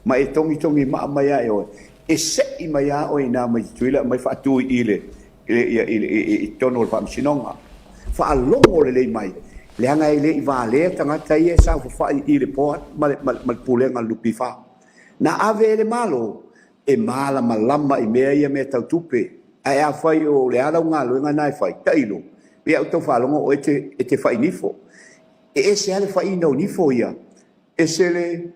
ma e togitogi maa mai ia e oe, e sei mai lava oe i ina mai Tutuila e aumai faatu i le, i totonu o le Faamasinoga. Faalogo lelei mai, leaga e le i valea tagata ia e saofafai i le Board ma le, ma le Pulega a le NPF. Na ave e le Malo e malamalama i mea ia mea tau tupe. Ae afai o le a lau galuega na e fai, tailo, ia ou tau faalogo oe e te fai nifo. E ese lava le faiina o nifo ia, ese le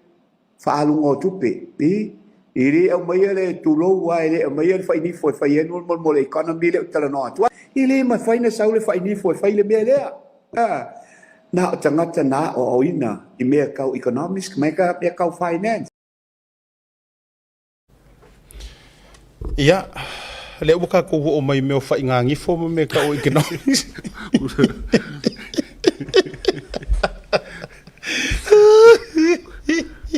faaaluga o tupe. I, e le aumaia le, tulou lava, e le aumaia le fainifo e fai ai mo le economy lea ou te talanoa atu ai. E le mafai ona sau le fainifo e fai le mea lea. A. Na o tagata na aoaoina i mea tau economics ma mea tau finance. Ia, lea ua tatou oo mai i mea o faigagifo ma mea tau o economics.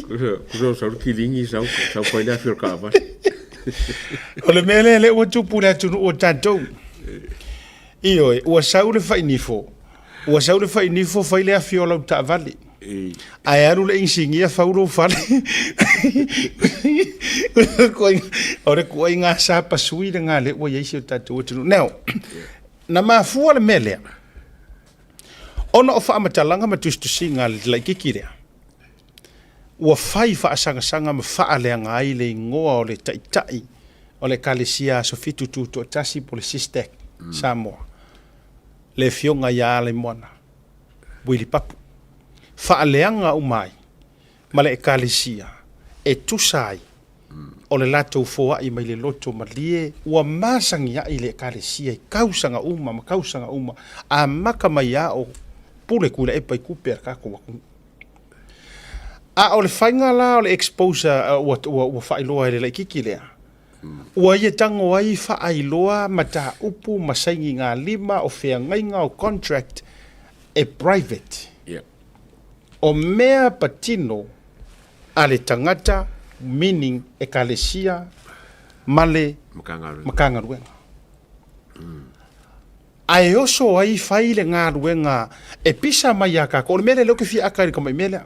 Kusa o sau le kiligi sau, sau fai le afi o le taavale. O le mea lea, lea ua tupu i le atunuu o tatou. Ioe, ua sau le fainifo, ua sau le fainifo fai le afi o lau taavale. Ae alu le inisinia fau lou fale. O le ituaiga sapasui lena lea ua i ai si o tatou atunuu. Now, na mafua le mea lea, ona o faamatalaga ma tusitusiga a le laitiiti lea, ua fai faasagasaga ma faaleaga ai le igoa o le Taitai o le Ekalesia Aso Fitu Tutoatasi po o le SISTAC Samoa, le Afioga ia Alaimoana Willie Papu. Faaleaga uma ai ma le Ekalesia e tusa ai o le latou foai mai le loto malie ua masagiai le Ekalesia i tausaga uma ma tausaga uma, amata mai lava o pule Tuilaepa i tupe a le tatou atunuu. A o le faiga la o le exposure ua, ua, ua faailoa e le laititi lea, ua ia tago ai faailoa mataupu ma sainigalima o feagaiga o contract e private. Yeah. O mea patino a le tagata meaning ekalesia ma le Matagaluega. Matagaluega. Ae oso ai fai le galuega e pisa mai ia tatou. O le mea lea lea ou te fia ata i le tamai mea lea.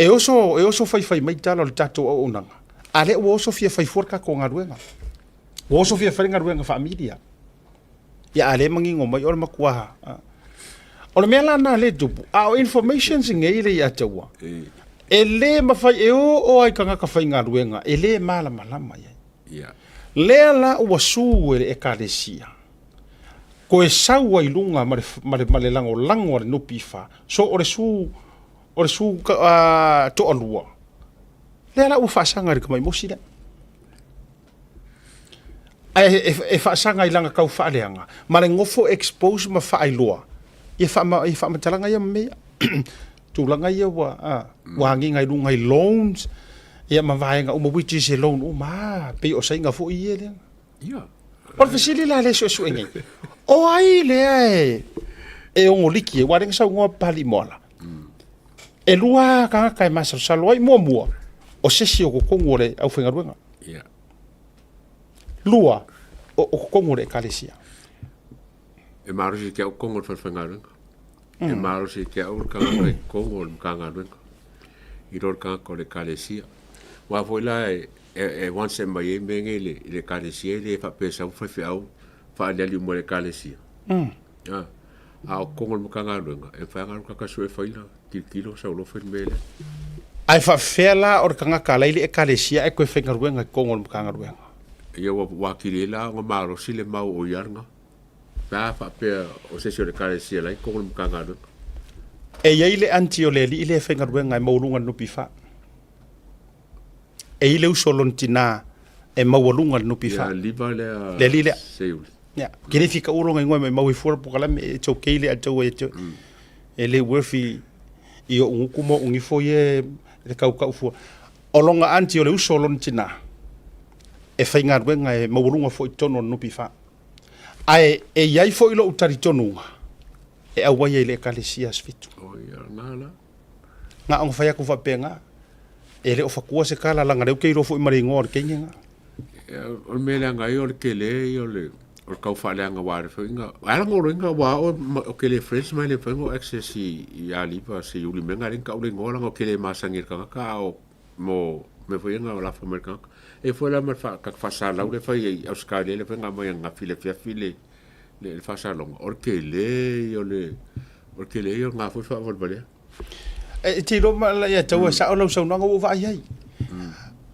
E oso, e oso faifai mai tala o le tatou auaunaga, a lea ua oso fia fai fua le tatou galuega. Ua oso fia fai le galuega faa-media. Ia a lea e manino mai o le matua. O le mea la lena lea e tupu, a o informations nei lea ia te ua, e le mafai e oo lava i tagata faigaluega e le malamalama i ai. Yeah. Lea la ua su e le Ekalesia, toe sau ai i luga ma le, ma le, ma le lagolago a le NPF, so o le su, o le su uh, toalua, lea la ua faasaga i le tamai mosi lea. Ae e, e faasaga i lana tau faaleaga, ma le nofo expose ma faailoa, ia, faama, ia faamatalaga ia ma mea ia. Tulaga ia ua, a, ua agiga i luga i loans, ia ma vaega uma, which is e loan uma, a, pei o saiga foi ia lea. Ia. O le fesili la lea e suesue nei, o ai lea e, e ogoliki, aua o lea na saunoa Papalii Moala, e lua tagata e masalosalo ai, muamua, o se isi o totonu o le aufaigaluega. Ia. Lua, o, o totonu o le ekalesia. E malosi te au kongo o le falefaigaluega. E malosi te au le tagata i totonu o le Matagaluega i lo le tagata o le Ekalesia. Aua foi la e, e, e once e aumai ai mea nei i le, i le Ekalesia e le faapea e sau faifeau faaaliali uma i le Ekalesia. A, a o totonu o le Matagaluega, e mafai lava ona alu tagata sue faila, tilotilo, sau loa fai le mea lea. Ae faapefea la o le tagata la i le Ekalesia ae toe faigaluega i totonu o le Matagaluega? Ia ua, ua atili ai la ona malosi le mau o ia lena. Pe a faapea o se isi o le Ekalesia la i totonu o le Matagaluega. E i ai le aunty o le alii lea e faigaluega e maualuga i le NPF. E i ai le uso o lona tina e maualuga i le NPF. Ia Liva lea Le alii lea. Seiuli. Ia, ke le fika ulo ngai ngoi mai mau i fua le pokalame, it's okay le atou e te, e le worth i, i o nguku mo ungifo ye le kaukau fua. O lona aunty o le uso o lona tina, e faigaluega e maualuga foi i totonu o le NPF. Ae e i ai foi lou talitonuga e auai ai i le Ekalesia Aso Fitu. O ia na la. Na ona fai atu faapena, e le o fatua se tala leaga lea ou te iloa foi ma le igoa o le teine na. O le mea leaga ai o le tele ia o le o le tau faaleaga aua le foi na ala na oloina aua o o tele friends mai le mafai ona access i i Aliva Siuli mea na lea na tau le igoa leaga o tele masani i le tagata a o mo mea foi ia na lafo mai le tagata. E foi la ma le fa, faasalau lea fai i Ausetalia lea foi na aumai ananafi i le afiafi le, le, le faasaloga. O le tele ia o le, o le tele ia o lena foi faavalevalea. E te iloa ma ia tau e sao lau saunoaga ua ou vaai ai.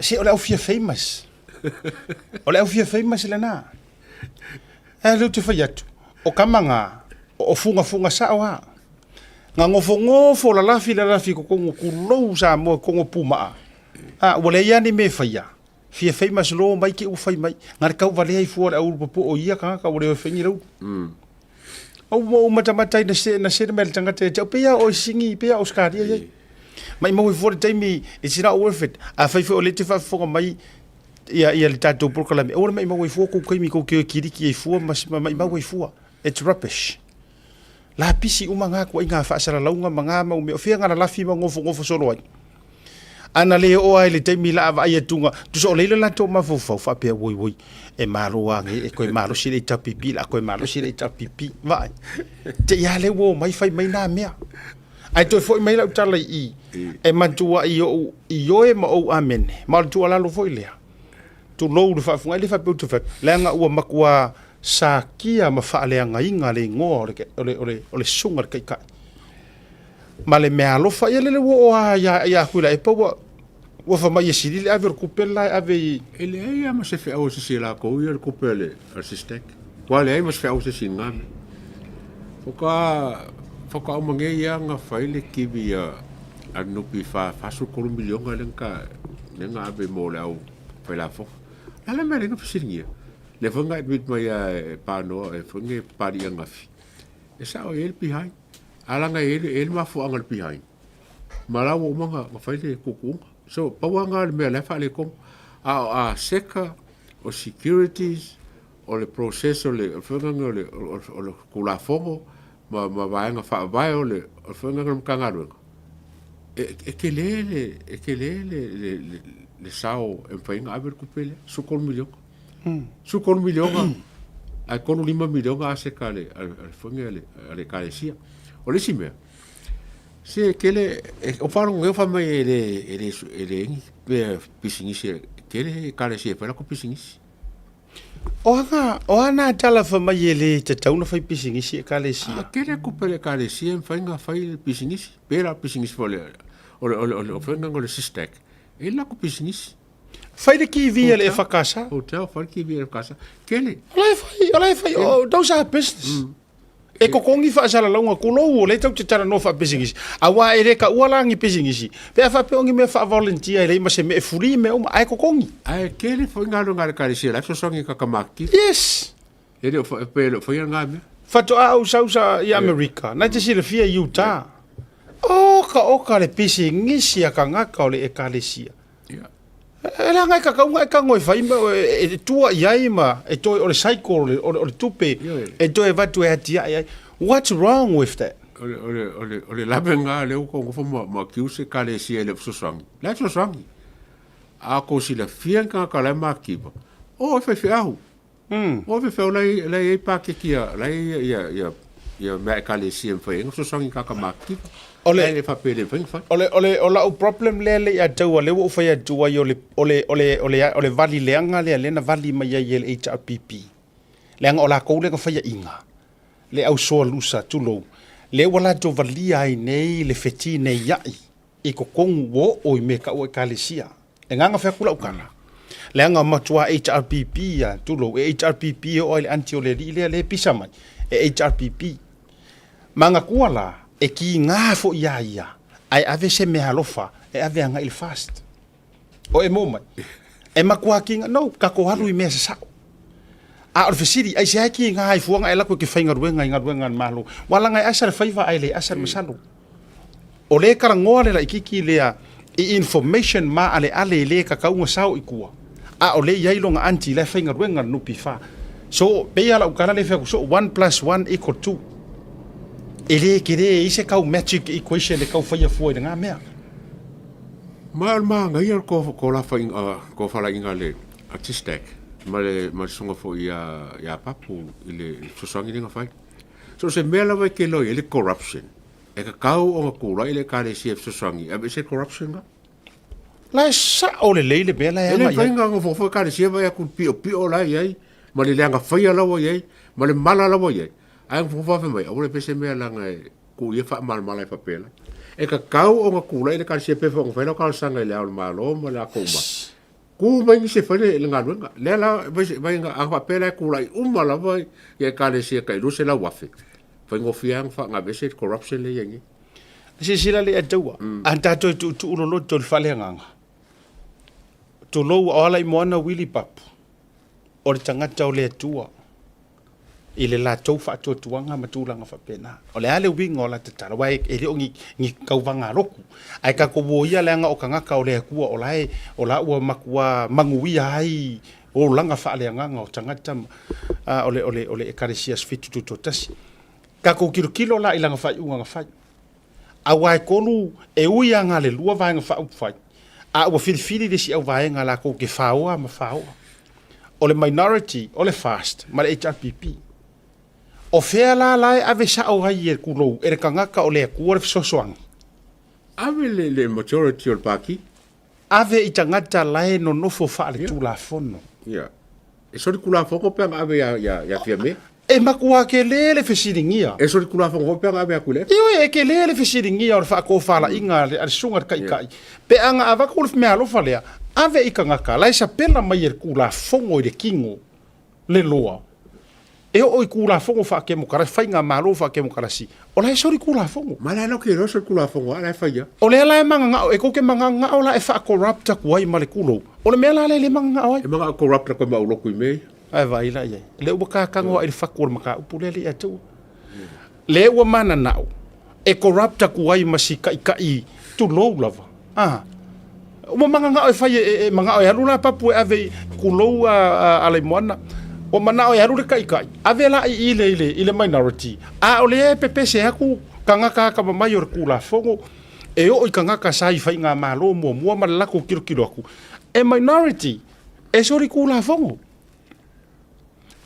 Se o le au fia famous. O le au fia famous lena. E lea ou te fai atu, o tama na, o fugafuga sao lava. Na nofonofo lalafi lalafi i totonu o tulou Samoa i totonu o Pumaa. A, ua leai lava ni mea e faia. Fia famous loa mai te i ua fai mai. Na le tauvalea ai fua le au ulu puapua o ia tagata ua le o e fai ni laulu. Ua ou matamata ai na se na send mai le tagata ia te au, pei lava o Sini, pei lava o Ausetalia i ai. Maimau ai fua le taimi, it's not worth it. Afai foi o lea e te faafofoga mai ia, ia le tatou polokalame, aua le maimau ai fua kou taimi kou te o e kiliki ai fua ma, ma maimau ai fua. It's rubbish. Lapisi uma ngā kuaiga faasalalauga ma ngā mau mea, o fea galalafi ma gofogofa solo ai. A na le oo lava i le taimi la a vaai atuga, tusa o lea i le latou mafaufau faapea, woi woi, e malo lava nei, e toe malosi le HRPP, la a toe malosi le HRPP. Vaai, te i lava lea ua omai fai mai na mea. Ae toe foi mai lau tala i i, e matuai ou ioe ma ou amene, ma o le tuualalo foi lea, tulou le faafofoga, e le faapea ou te fai atu, leaga ua matua sakia ma faaleagaina le igoa o le, o le, o le, o le susuga i le Taitai. Ma le meaalofa, ia lele ua oo lava ia, ia Tuilaepa ua, ua fai mai e sili le ave o le tupe le la e ave i... E leai lava ma se feau a se isi e latou ia le tupe a le, a le SYSTAC. Ua leai ma se feau a se isi i lena mea. Faatoa, faatoa uma nei lava ona fai le kivi a, a le NPF e $43 miliona lea na ta, lea na ave mo le au failafoga. O le a le mea lea na fesiligia? Lea foi na admit mai lava e Panoa, e foi nei Papalii ananafi, e sao e i ai le behind. A leaga e i ai le mafuaaga o le behind, ma la ua uma ona fai le tuutuuga. So, pau lava lena o le mea o la e faaletonu. A o aseta, o securities, o le process o le faiga lena o le Tulafono ma vaega faavae o le faiga lena o le Matagaluega, e tele le, e tele le sao e mafai ai ona ave le tupe lea, $13 miliona. $13 miliona ae 35 miliona aseta a le, a le, foi a le, a le ekalesia. O le isi mea, se tele, o faalogo nei o fai mai e le, e le, e leai ni mea pisinisi, e tele ekalesia e fai latou pisinisi. O aga, o a nā tala fai mai e le tatau ona fai pisinisi ekalesia? A tele tupe a le ekalesia e mafai ona fai le pisinisi, pe la pisinisi foi o le, o le, o le, o le, o le, o le SYSTAC, e i ai le latou pisinisi. Fai le TV a le EFKS. Hotel, fai le TV a le EFKS. Kele. O la e fai, o la e fai, oh, those are business. E kokongi faasalalauga kulou o lea tatou te talanoa faapisinisi. Aua e le taua la ni pisinisi. Pe a faapea o ni mea faavolunteer e leai ma se mea e free mea uma, ae kokongi. Ae tele foi galuega a le Ekalesia la e fesoasoani i tagata matutua. Yes. E le o pe le o faia lena mea. Faatoa ou sau sa i Amerika, na te silafia i Utah. Oka oka le pisinisi a tagata o le Ekalesia. E leaga e kakauga e tago e fai ma e tua i ai ma e toe o le cycle o le, o le tupe e toe avatu e atiae ai. What's wrong with that? O le, o le, o le, o le lavenga lea ua tou nofo ma, ma accuse Ekalesia e le o fesoasoani. La e fesoasoani. A tou silafia ni tagata la e matitiva, o e faifeau. O faifeau la e, la e i ai paketi a, la e i ai ia, ia, ia mea Ekalesia e mafai ai ona fesoasoani i tagata matitiva. O le, La e le faapea e le mafai ona fai. O le, o le, o lau problem lea le ia te au lea ua ou fai atu ai o le, o le, o le, o le, o le vali leaga lea lea na vali mai ai e le HRPP. Leaga o lakou lea na faiaina le au soalusa, tulou, lea ua latou valia ai nei le fetineiai i totonu ua oo i mea e taua Ekalesia. E gagafea fai atu lau tala, leaga matua HRPP a, tulou, e HRPP e oo ai le aunty o le alii lea, lea e pisa mai, e HRPP. Manatua la, e kiga foi ia ia, ae ave se meaalofa e ave agai i le fast. O e maua mai? E matua kiga, no, tatou alu i mea sasao. A o le fesili, aisea e kiga ai fua na e alu atu e te faigaluega i galuega a le Malo? Ua laga e asa le faiva ae le asa le masalo. O lea e talanoa le laititi lea i information maaleale e le tatau ona sao i tua, a o lea e i ai lona aunty la e faigaluega i le NPF. So, pei lava lau tala lea e fai atu, so one plus one equal two. E le tele e i ai se tau magic equation e tau faia fua i lena mea. Ma o le manaia o le tofalaiga a le TISTAC ma le susuga foi ia Papu i le fesoasoani lea na fai. So o se mea lava e te iloa i ai le corruption, E tatau ona tulai le Ekalesia e fesoasoani e aveese le corruption la. La e sao lelei le mea la e aga i ai. E le mafai ona nofonofo Ekalesia vaai atu i le piopio la e i ai, ma le leaga faia la ua i ai, ma le mala la ua i ai, ae nofonofo lava fai mai, aua le fai se mea leaga e tuu ia faamalamala ai faapela. E tatau ona tulai le Ekalesia pei foi ona fai lau talosaga i Le Ao o le Malo ma le latou ma, tu mai nisi e fai le galuega. Lea la, vai a faapea la e tulai uma lava ia Ekalesia tai 200,000, faigofie lava ona faagavese le corruption lea e i ai nei. Silasila le Ataua, a tatou e tuutuu loloto i le faaleagaga, tulou, o Alaimoana Willie Papu, o le tagata o le Atua. i le latou faatuatuaga ma tulaga faapena. O le a le uiga o la tatalo? Aua e le o ni, ni tauvaga lotu, ae tatou o ia leaga o tagata o le Atua o la e, o la ua matua manuia ai olaga faaleagaga o tagata ma, a, o le, o le, o le Ekalesia Aso Fitu Tutoatasi. Tatou tilotilo la i lana faaiuga na fai. Aua e tolu, e ui lava na o le lua Vaega Faaupufai, a ua filifili le isi auvaega latou te faoa ma faoa. O le minority, o le FAST ma le HRPP. O fea la la e ave sao ai e tulou e le tagata o le Atua le fesoasoani? Ave le, le majority o le Pati. Ave i tagata la e nonofo faaletulafono. Ia. E solitulafono pe ana ave ia, ia, ia Fiame? E matua kele le fesiligia. E solitulafono foi pe ana ave ia Tuilaepa? Ioe, e kele le fesiligia o le faatofalaiga a le, a le susuga i le Taitai. Pe ana avatu le meaalofa lea, ave i tagata la e sapela mai e le Tulafono i le tino le loa e oo i Tulafono faatemokarasi, faigamalo faatemokarasi, o la e solitulafono. Ma la e ke iloa solitulafono a la e faia. O lea la e magagao, e tou te magagao la e faa-corrupt atu ai ma le tulou. O le mea la lea e le magagao ai. E magao corrupt atu ai ma aulotu i mea ia. Ae vaai la i ai. Lea ua kakano ai le fatu o le mataupu lea le ia te ua. Lea ua mananao e corrupt atu ai ma si taitai tulou lava. Ah. Ua mananao e fai e, e manao e alu la papu e ave i tulou a, a, Alaimoana. Ua manao e alu le taitai. Ave la i i le, i le, i le minority. A o lea e pepese atu tagata atamamai o le Tulafono e oo i tagata sa i faigamalo muamua ma le latou tilotilo atu. E minority e solitulafono.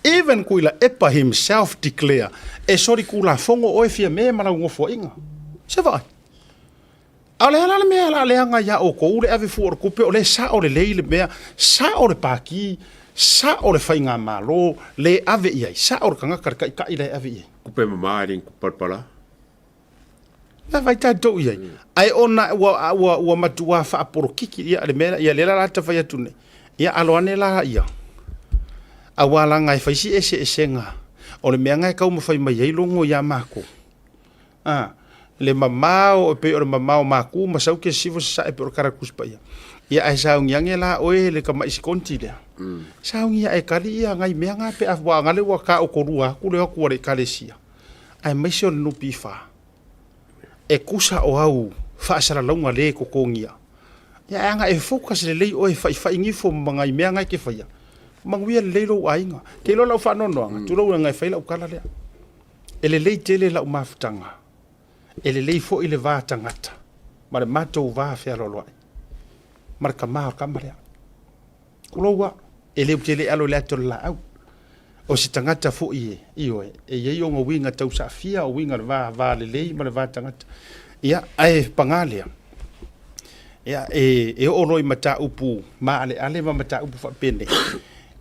Even Tuilaepa himself declare e solitulafono oe Fiame ma lau nofoaiga. Se vaai. A o le a la le mea o le a leaga iā outou le ave fua o le tupe, o lea e sao lelei le mea, sao le Pati, sao le Faigamalo, le ave i ai, sao le tagata, le taitai la e ave i ai. Tupe mama e le ni tupe palapala. Na vaai tatou i ai. Ae ona ua, ua, ua matua faapolokiki ia le mea, ia lea la la ta fai atu nei. Ia alo ane la ia. Aua laga e fai si eseesega o le mea na e taumafai mai ai logo iā matou. A, le mamao e pei o le mamao maku ma sau ke sifo sasae pei o le kara Tusi Paia. Ia ae sauni ane la oe le tama'i sikonti lea. Sauni ae kali ia nai mea na pe a ua gale ua taokolua atu le o atu a le Ekalesia aemaise o le NPF e kusa o au faasalalauga le totogia. Ia ae ana e focus lelei oe e faifai nifo ma nai mea na e te faia, manuia lelei lou aiga. Te iloa lau faanoanoaga, tulou leaga e fai lau tala lea. E lelei tele lau mafutaga, e lelei foi le va tagata ma le matou va fealoaloai ma le tama o le tama lea. Tulou a, e le ou te le alo i le ata o le laau. O se tagata foi e, ioe, e i ai ona uiga tausaafia, o uiga o le va, va lelei ma le va tagata. Ia, ae paga lea, ia, e, e oo loa i mataupu maaleale ma mataupu faapenei,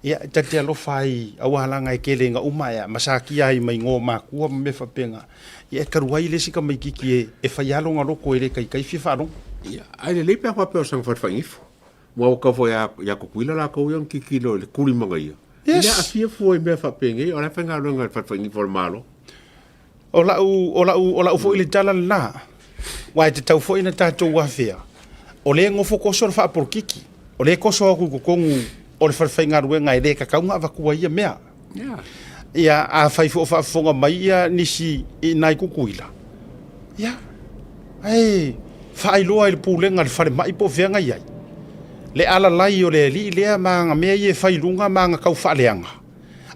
Ia, ta te alofa ai aua leaga e tele ina uma ea ma sakia ai ma igoa o makua ma mea faapena. Ia, e talu ai le isi tamaititi e, e fai lava lona loto e le taitai fia faalogo. Ia, ae lelei pe a faapea o sana falefaiifo. Aua ua tau foi ia Tutuila latou ia ona tilotilo i le tulimaga ia. Yes. I le aafia fua i mea faapenei, o la e faigaluega i le falefaiifo a le Malo. O lau, o lau, o lau foi le tala lena, aua e tatau foi ona tatou afea, o lea e nofo toso le faapolokiki, o lea e toso atu i totonu o le falefaigaluega e le tatau ona avatua ia mea. Ia, afai foi o faafofoga mai ia nisi i ina i Tutuila, ia, ae faailoa i le pulega a le falemai po o fea na i ai, le alalai o le alii lea ma ana mea ia e fai i luga ma ana taufaaleaga.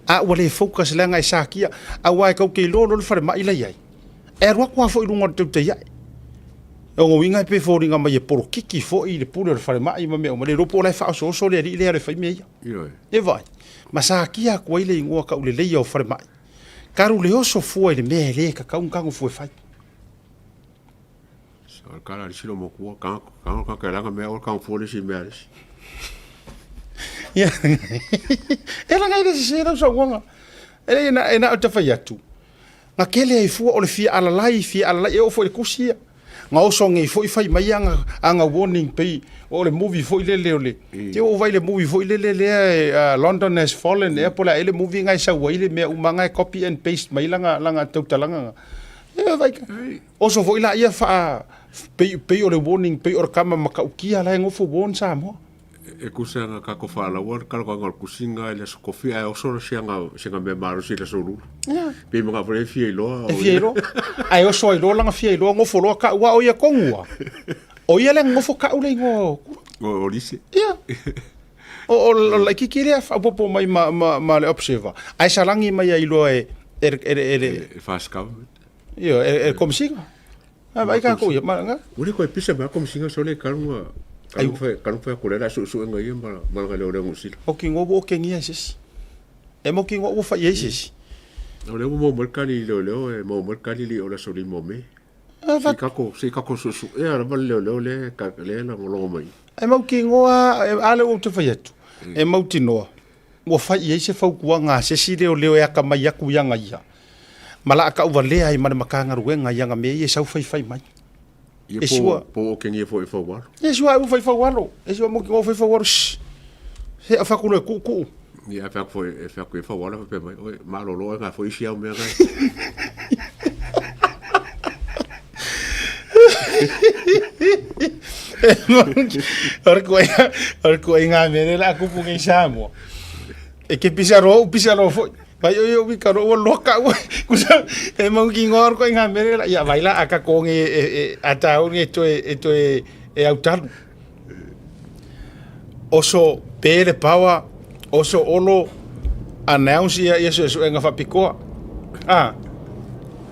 A ua le focus leaga e sakia, aua e tau te iloa loa le falemai la i ai, e alu atu lava foi i luga o le tautai ae. O lona uiga e pei e foliga mai e polokiki foi le pule o le falemai ma mea uma, le iloa po o la e faaosooso le alii lea e fai mea ia. E vaai, ma sakia atu ai le igoa tauleleia o falemai. Talu le oso fua i le mea e le tatau ona tago fua e fai. O le kala a le isi lomokua, tago tago tago e laga mea, aua le tago fua le isi mea a le isi. Ia, e laga i le sese lau saunoaga. E leai, e na o ta fai atu, na tele ai fua o le fia alalai, fia alalai, e oo foi i le tusi ia. Na oso nei foi fai mai ana, ana warning pei o le movie foi lele o le, te oo vai le movie foi lele lea London has fallen, ea po o le a ea le movie na e sau ai le mea uma na e copy and paste mai lana, lana tautalaga na. E vai, Oso foi laia faa pei, pei o le warning, pei o le kama matautia la e nofo warn Samoa. E tusa na tatou faalaua le talanoaga o le tusiga i le Aso Tofi ae oso siaga siaga mea malosi i le Aso Lulu. Ia. Pei manao foi lea e fia iloa. E fia iloa. Ae oso ai loa lana fia iloa nofo loa ka'u aua o ia tonu a. O ia lea na nofo ka'u le igoa o O Lise. Ia. O o le laitiiti lea faaopoopo mai ma ma ma le observer. Ae salagi mai ai loa e e e e First Government. Ia, e e Komesina. A vaai tatou ia, ma, Ua le toe pisa mai Komesina sole talu na talu fai talu fai atu lea suesuega ia ma ma lana leoleo Niu Sila. O kino ua okegia e se isi. E mo kino ua fai ai se isi. O lea ua maua mai le tali i leoleo e maua mai le tali i o le aso 5 o Me. Se i tatou se i tatou suesuea lava le leoleo lea lea e lagolago mai. E mautinoa a lea ua ou te fai atu. E mautinoa ua fai i ai se fautuaga a se isi leoleo e atamai atu i aga ia, ma laa tauvalea ai ma le Matagaluega i aga mea ia e sau faifai mai. Ia po, sua, po okegia foi e faualo. Ia sua ai fai faualo. E sua mo ki fai faualo. Shh. Se a fakulo e ku'uku'u. Ia e fai atu foi e fai atu e faualo faapea mai, oi malolo oe na foi isi au mea nai. O le kuaiga mea lea o le a tupu nei i Samoa. E ke pisa roa u pisa roa foi. Vai oi o wika roa ua loa ka'u ai. Kusa e mautinoa o le kuaiga mea lea ia vai la a tatou nei e e a tāua nei e toe e toe e autalu. Oso pe le power, oso Olo announce ia ia suesuega faapitoa. A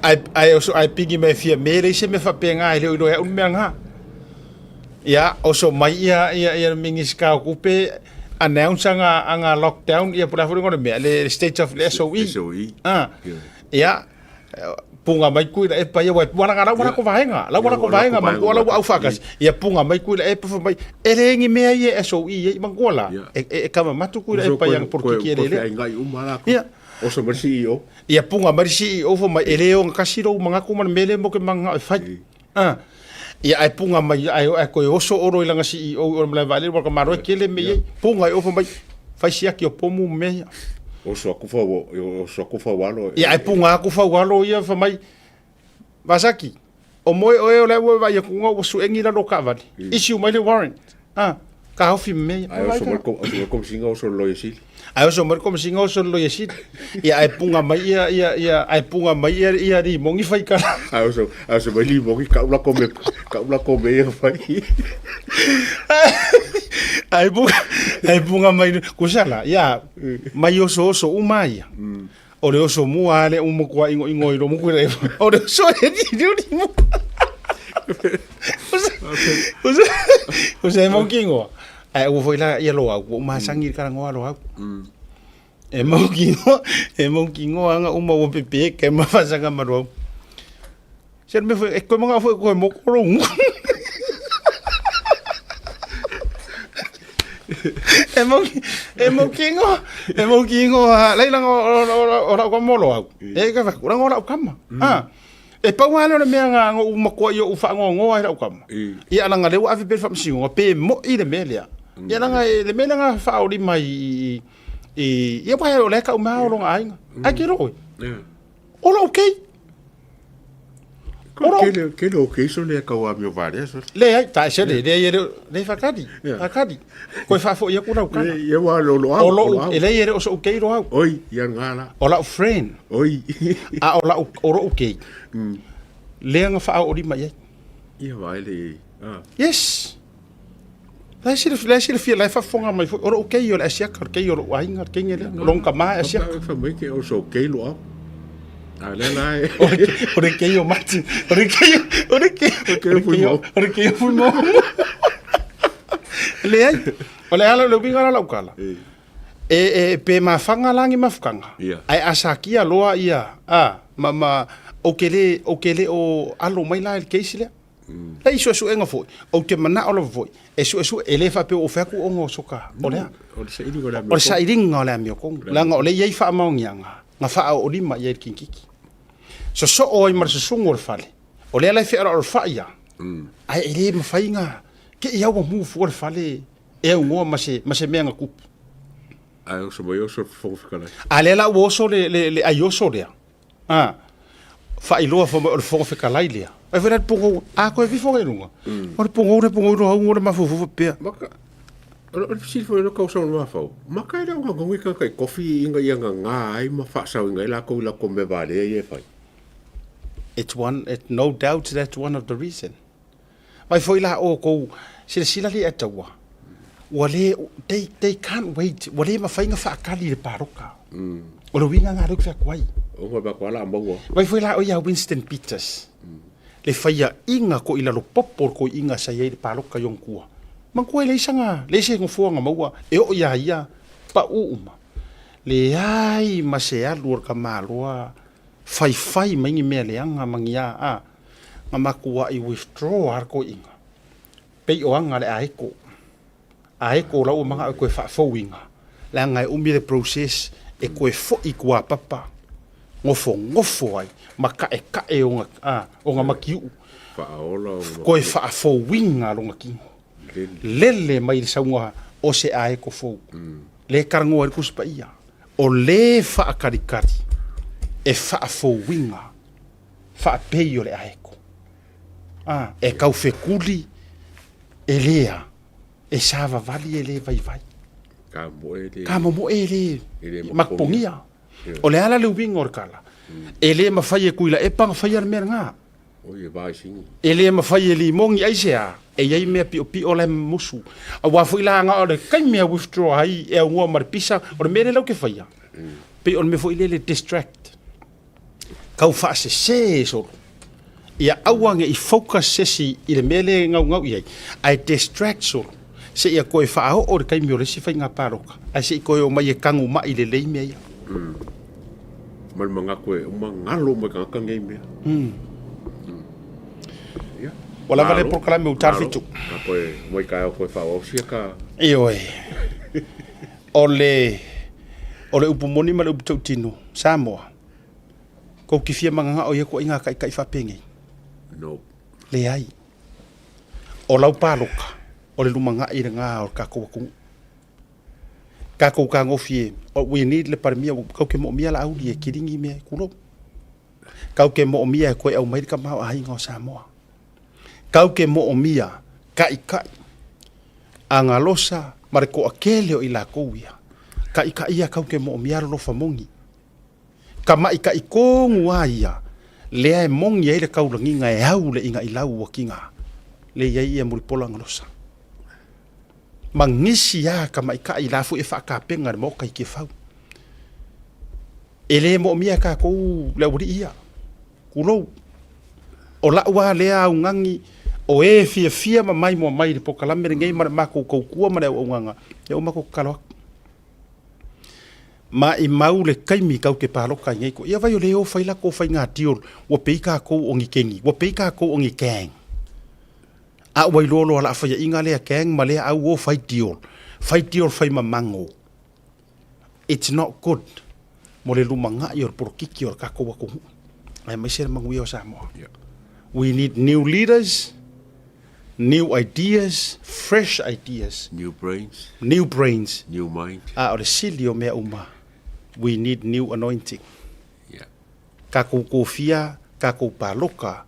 ae ae oso ae pigi mai fia me leai se mea faapena e le o iloa e au le mea na. Ia oso mai ia ia ia le Minisita o Tupe announce aga aga lockdown ia po o le a foi le igoa o le mea le state of le SOE. SOE. A ia punga mai Tuilaepa ia, ua laga lau latou vaega, lau latou vaega, manatua la ua aufaatasi, ia punga mai Tuilaepa fai mai, e leai ni mea ia e SOE ai, manatua la, e kamamatu Tuilaepa i ana polokiki eleele. Ia. Oso mai le CEO. Ia punga mai le CEO fai mai, e le ogatasi lou manatu ma le mea lea mo ke mananao e fai. Ia ae punga mai, ae toe oso Olo i lana CEO i o i le malae vaalele, ua malo e tele mea i ai. Punga i o fai mai, fai siaki o pomu ma mea ia. Oso atu fau, oso atu faualo. Ia ae punga atu faualo ia fai mai, Vasaki, o moe oe o lea ua vaai atu ua suegi lalo o taavale, issue mai le warrant. Taofi ma mea ia. Ae oso mai le Komesina oso le Loia Sili. Ae oso mai le Komesina oso le Loia Sili. Ia ae punga mai ia ia ia ae punga mai ia ia Limogi fai tala. Ae oso ae oso mai Limogi kau lako me kau lako me ia fai. Ae punga ae punga mai kusala ia mai oso oso uma ia. O le oso mua lea ua matua igoigo i lomuku i O le oso e ni ni ni mo. O se mau kingo. Ai ua foi la ia loa ua masagi i le talanoa loa au. E mau kingo, e mau kingo anga uma ua pepe ke ma fasaga ma loa. Se me foi e koe manga foi koe mo koro. E mau e mau kingo, e mau kingo a leila o o o lau kama lo au. E ka fa kura o lau kama. Ah. E pau lava lea o le mea na ou matua i ou faanoanoa ai lau kama. Ia leaga lea ua ave pea le faamasinoga pe moi le mea lea. Ia leaga le mea lea na faaolima i i ia aua o lea e tau mai lava o lona aiga. Ae ke loo oe. O lou kei. O lou... Kele, kele o kei so lea kau amio valea so. Leai, ta ese le, leai e le, le whakari, whakari. Koe whaafo ia ku rau kala. Ia wa lo lo au. O lou, e leai e le o sou kei ro au. Oi, ia ngā la. O lau friend. Oi. A o lau, o lou kei. Lea nga whaao o lima iai. Ia vae le iai. Ah. Yes. La e silafia, la e silafia, la e faafofoga mai foi, o lou kei o le asiaka, o le kei o lou aiga, le kei lea, o lou tama e asiaka. Fai mai ke o sou kei lo au. A lea la e. O le kei o Martin, o le kei, o le kei, o le kei o, o le kei o Fuimau. Leai, o le ala, o le uiga la lau tala. E, e, pe mafaga la ni mafutaga, ae a sakia loa ia, a, ma, ma, ou te le, ou te le o alo mai la i le case lea. Leai, suesuega foi, ou te manao lava foi, e suesue, e le faapea ua ou fai atu ona o soka, o le a? O le sailiga o le amiotonu. O le sailiga o le amiotonu, leaga o lea e i ai faamaoniaga na faaoolima i ai le kikiki. Sosoo ai ma le susugu o le fale, o lea la e fealoalofai lava, ae e le mafai ona te i au ua mu fua le fale e aunoa ma se, ma se mea na tupu. Ae oso mai oso le Fofoga Fetalai. A lea la ua oso le, le, le aioso lea. A, faailoa fai mai o le Fofoga Fetalai lea. Ai foi la le pogou, a koe vifo i luga. O le pogou le pogou loa au le mafaufau faapea. O le fesili foi lea kau saunoa fau, maka e le o gagogi tagata i kofi ina ia gagā ai ma faasaoina ai latou i latou mea valea ia e fai? It's one, it, no doubt that's one of the reason. Mai foi la outou silasila le ataua, ua le, they, they can't wait, ua le mafai na faatali i le paloka. O le uiga lena lea ou te fai atu ai. Ona ba koa la maua. Mai foi la o ia Winston Peters, le faiaʻiga koʻi lalo popo o le koiʻiga sa i ai i le paloka i ona tua. Manatua e leai sana, leai se nofoa na maua e oo iā ia, paʻu uma. Leai ma se alu o le tamaloa faifai mai ni mea leaga ma ni a, a, na matuaʻi withdraw lava le toeaina, pei o aga a le aeko, aeko la ua manaʻo e toe faafouina, leaga e umi le process e toe foʻi i tuapapa, nofonofo ai ma kaʻekaʻe ona, a, ona matiuʻu, Faaola ona toe faafouina lona kino, lele mai le sauga o se aeko fou. Lea e talanoa ai le Tusi Paia, o le faakalikali e faafouina faapei o le aeko. A, e taufekuli e lea, e savavali e le vaivai. Ka momoe le... Ka momoe e le, e le mapogia. O le ala le uiga o le tala, e le mafai e Tuilaepa ona faia le mea lena. Oi e vae sini. E le mafai e Limogi aisea, e i ai mea piopio la e musu. Aua foi la na o le taimi e withdraw ai e aunoa ma le pisa, o le mea lea lau ke faia. Pei o le mea foi lele distract. Kau faasese solo. Ia aua ne i focus se isi i le mea lea e gaugau i ai, ae distract solo. Se ia toe faaoo i le taimi o le isi faiga paloka, ae se i toe omai e taguma'i lelei mea ia. Ma le manatu e uma galo mai tagata nei mea. Ia. Ua lava lea polokalame ua ta le 7. A koe mai taeao koe faaauau sia ka. Ioe. O le o le upu moni ma le upu tautino, Samoa, kou te fia magagao i ia ituaiga taitai faapenei? No. Leai. O lau paloka, o le lumanai lena o le tatou atunuu. Tatou tagofi e, we need le Palemia, kau ke moomia la auli e kiligi mea e kulou. Kau ke moomia e koe au mai le tamaoaiga o Samoa. Kau ke moomia kaʻikaʻi agalosa ma le toʻatele o i lakou ia. Kaʻikaʻi ia kau ke moomia alolofa moni. Kamaʻikaʻi tonu a ia lea e moni ai le kaulagiga e au le igaʻilau ua kiga le i ai ia mulipola agalosa. Ma gisi a kamaʻikaʻi la foi e faakapega le maoka i Tiafau. E le moomia e kakou le aualii ia. Tulou. O la'u a lea augani o e fiafia ma maimoa mai i le polokalame lenei ma le matou tautua ma le auaunaga, ia ua matou tatalo atu. Maimau le taimi kau te paloka i nei koe. Ia vai o le o fai latou faiga deal ua pei kakou o ni kengi, ua pei kakou o ni gang. A ua iloa loa la faiaʻiga lea gang ma lea au o fai deal. Fai deal fai mamago. It's not good mo le lumanai o le polokiki o le tatou atunuu aemaise le manuia o Samoa. We need new leaders, new ideas, fresh ideas. New brains. New brains. New mind. A o le sili o mea uma, we need new anointing. Yeah. Tatou kofia, tatou paloka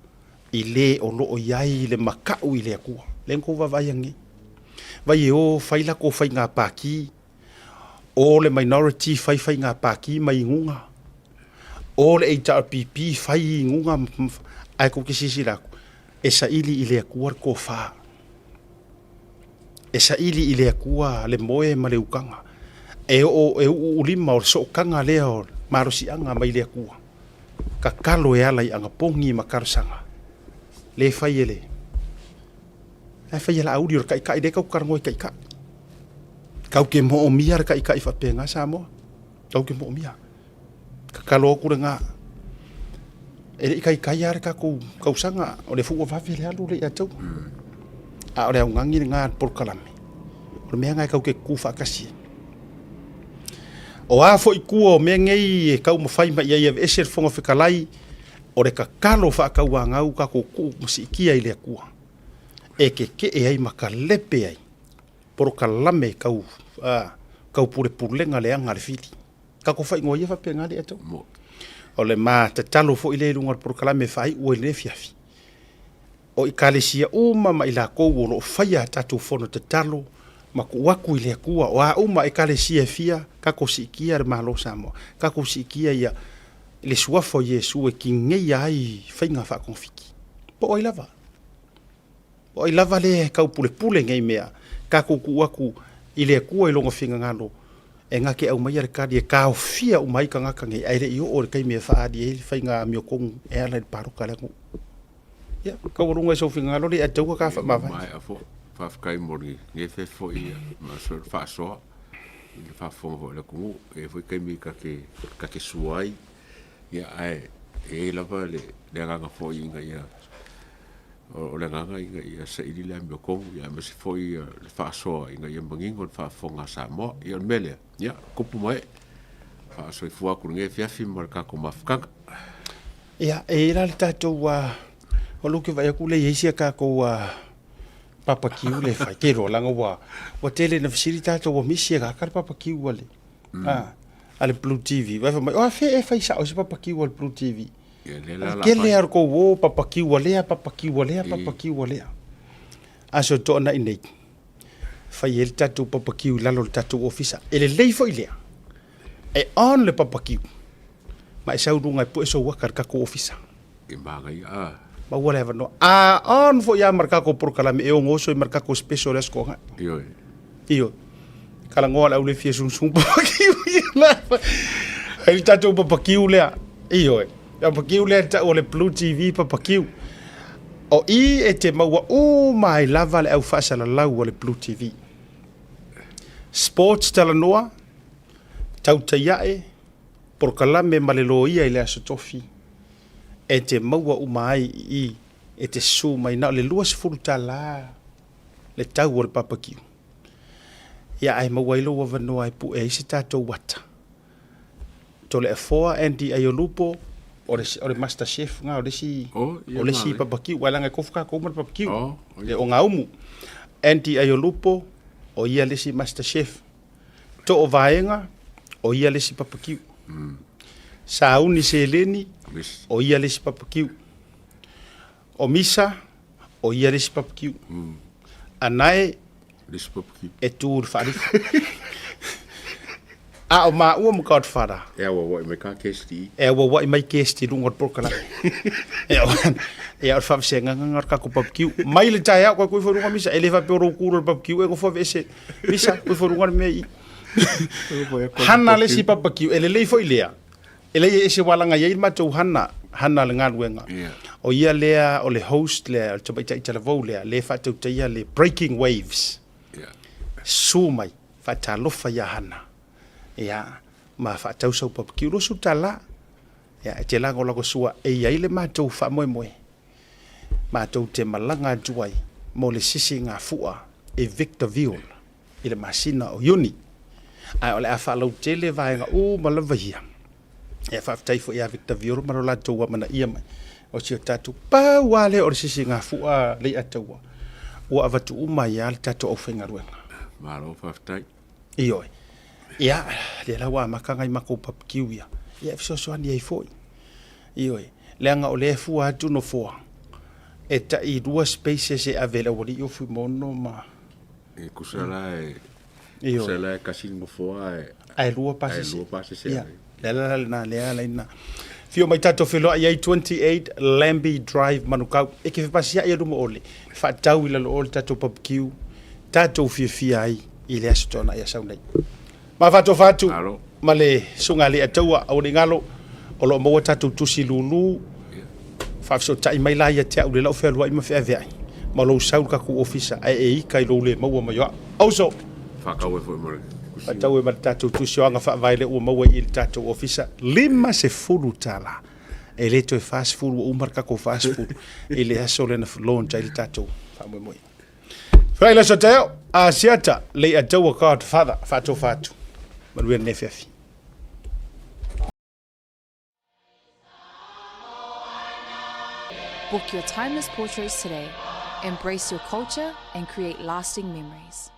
i le o loo i ai le makaʻu i le Atua. Lea na tou vaavaai anei. Vai e o fai latou faiga pākī, o le minority fai faiga pākī ma inuga, o le HRPP fai inuga, ae tou te silasila atu, e saili i le Atua le tofa. E saili i le Atua le moe ma le utaga. E oo e uu lima o le sootaga lea o le malosiaga mai le Atua. Tatalo e ala i anapogi ma talosaga. Le fai e le ae fai e Laauli o le taitai lea e tau talanoa i taitai. Kau ke moomia le taitai faapena Samoa. Kau ke moomia. Tatalo atu lena. E le i taitai lava le tatou tausaga, o lea foi ua vave le alu lea ia te au. A o le augani lena a le polokalame, o le mea lena e tau te tutu faatasi ai. O a foi tua o mea nei e taumafai mai ai e aveese le Fofoga Fetalai, o le tatalo faatauanau tatou tuu ma siitia i le Atua e kekeʻe ai ma kalepe ai polokalame tau tau pulepulega leaga a le fili. Tatou faaigoa ia faapena le ata. O le ma tatalo foi lea i luga o le polokalame e faaiu ai i lenei afiafi. O ekalesia uma ma i latou o lo o faia a tatou fono tatalo, Ma tuu atu i le Atua, o a uma Ekalesia e fia, tatou siitia le Malo o Samoa, tatou siitia ia le Suafa o Iesu e kineia ai faiga faatogafiti. Po o ai lava? O ai lava lea e taupulepule nei mea, tatou tuu atu i le Atua i Lona finagalo e na te aumaia le tali e taofia uma ai tagata nei ae le i oo i le taimi e faaali ai le faiga amiotonu e ala i le palota a le atunuu. Ia, taualuga i sou finagalo le ataua ta faamavae. Maea foi, faafetai mo lenei afiafi foi ma le faasoa i le faafofoga foi a le atunuu. E i ai foi taimi ta te sua ai, ia ae i ai lava le agaga foi ina ia O le agaga ina ia saili le amiotonu aemaise foi le faasoa ina ia manino le faafofoga a Samoa. Ia o le mea lea, ia tupu ma ee, faasoifua atu i lenei afiafi ma le tatou mafutaga. Ia, e i ai la le tatou, o lea ou te vaai atu lea e i ai si a tatou papakiu lea e fai. Te iloa leaga ua tele ina fesili tatou ua misi e gata le papakiu a le, a le Blue TV. Fai mai, o afea ea e fai sao ai se papakiu a le Blue TV? Tele a kou o papakiu a lea, papakiu a lea, papakiu a lea. A so toanai nei, fai ai le tatou papakiu i lalo o le tatou ofisa. E lelei foi lea, e on le papakiu, ma e sau i luga e pue sou aka i le tatou ofisa. E manaia a. Maua le avanoa. A on foi lava ma le tatou polokalame e ono oso ai ma le tatou special i le Aso Toonai. Ioe. Ioe. Talanoa le au le fia sungsung papakiu ia la. Ai le tatou papakiu lea. Ioe. Papakiu lea tau o le Blue TV papakiu. O i e te maua uma ai lava le au faasalalau a le Blue TV. Sports talanoa, tautai ae, polokalame ma le loia i le Aso Tofi e te maua uma ai i i e te susu mai na o le $20 le tau o le papakiu. Ia ae maua ai lou avanoa e pue ai se tatou ata. Toleafoa Andy Aiolupo, o le, o le master chef nga o le isi, oh, ia o le isi manaia. papakiu, aua leaga e tofu tatou ma le papakiu, Oh, oh, le ia. ogaumu. Andy Aiolupo, o ia le isi master chef. Too Vaega, o ia le isi papakiu. Sauni Seleni, Yes. o ia le isi papakiu. O Misa, o ia le isi papakiu. Anae, Le isi papakiu. e tu i le faalifu. A o maua ma Godfather. E auauai mai ka guest i. E auauai mai guest i luga o le polokalame. E o e o le faavasegaga lena o le tatou papakiu. Mai le taeao koe ifo i luga Misa, e le faapea o lou tu i le papakiu e nofo aveese. Misa, tuu ifo i luga le mea i i. Hana le isi papakiu, e lelei foi lea. E leai e ese ua laga i ai le matou hana, hana le galuega. O ia lea o le host lea, o le tamaitai talavou lea, lea e faatautaia le Breaking Waves. Susu mai, faatalofa ia Hana. Ia, ma faatau sau papakiu $20. Ia, e te lagolagosua e i ai le matou faamoemoe. Matou te malaga atu ai mo le sisigafua i Victorville i le masina o Iuni. Ae o le a faalautele vaega uma lava ia. Ia faafetai foi ia Victorville ma lo latou amanaia mai o si o tatou pau lava lea o le sisigafua Leiataua ua avatu uma ai lava le tatou aufaigaluega. Malo faafetai. Ioe. Ia, lea la ua amata nai matou barbecue ia. Ia e fesoasoani ai foi. Ioe. Leaga o lea e fua atu nofoa e tai lua spaces e ave e le aualii o Fuimaono ma E tusa la e tusa la e tasi le nofoa ae ae lua pasese. Ae lua pasese. Ia. Le ala la lena lea ala ina fio mai tatou feloai ai 28 Lambie Drive Manukau. E ke fepasiai a luma o le faatau i lalo o le tatou barbecue tatou fiafia ai i le aso toanai a sau nei. Ma faatofa atu ma le susuga a Leiataua aua ne i galo o lo o maua tatou tusi lulu faafesootai mai la ia te au le lau fealuai ma feaveai ma lou sau i le tatou ofisa ae e ita i lou le maua mai o au. Auso! Faatau ai foi ma le tusi. Faatau ai ma le tatou tusi o aga faavae lea ua maua i le tatou ofisa. $50. E le toe 40 ua uma le tatou 40 i le aso lea na launch ai le tatou faamoemoe. Fai le aso taeao, Asiata, Leiataua Godfather, faatofa atu. Manuia lenei afiafi. Book your timeless portraits today. Embrace your culture and create lasting memories.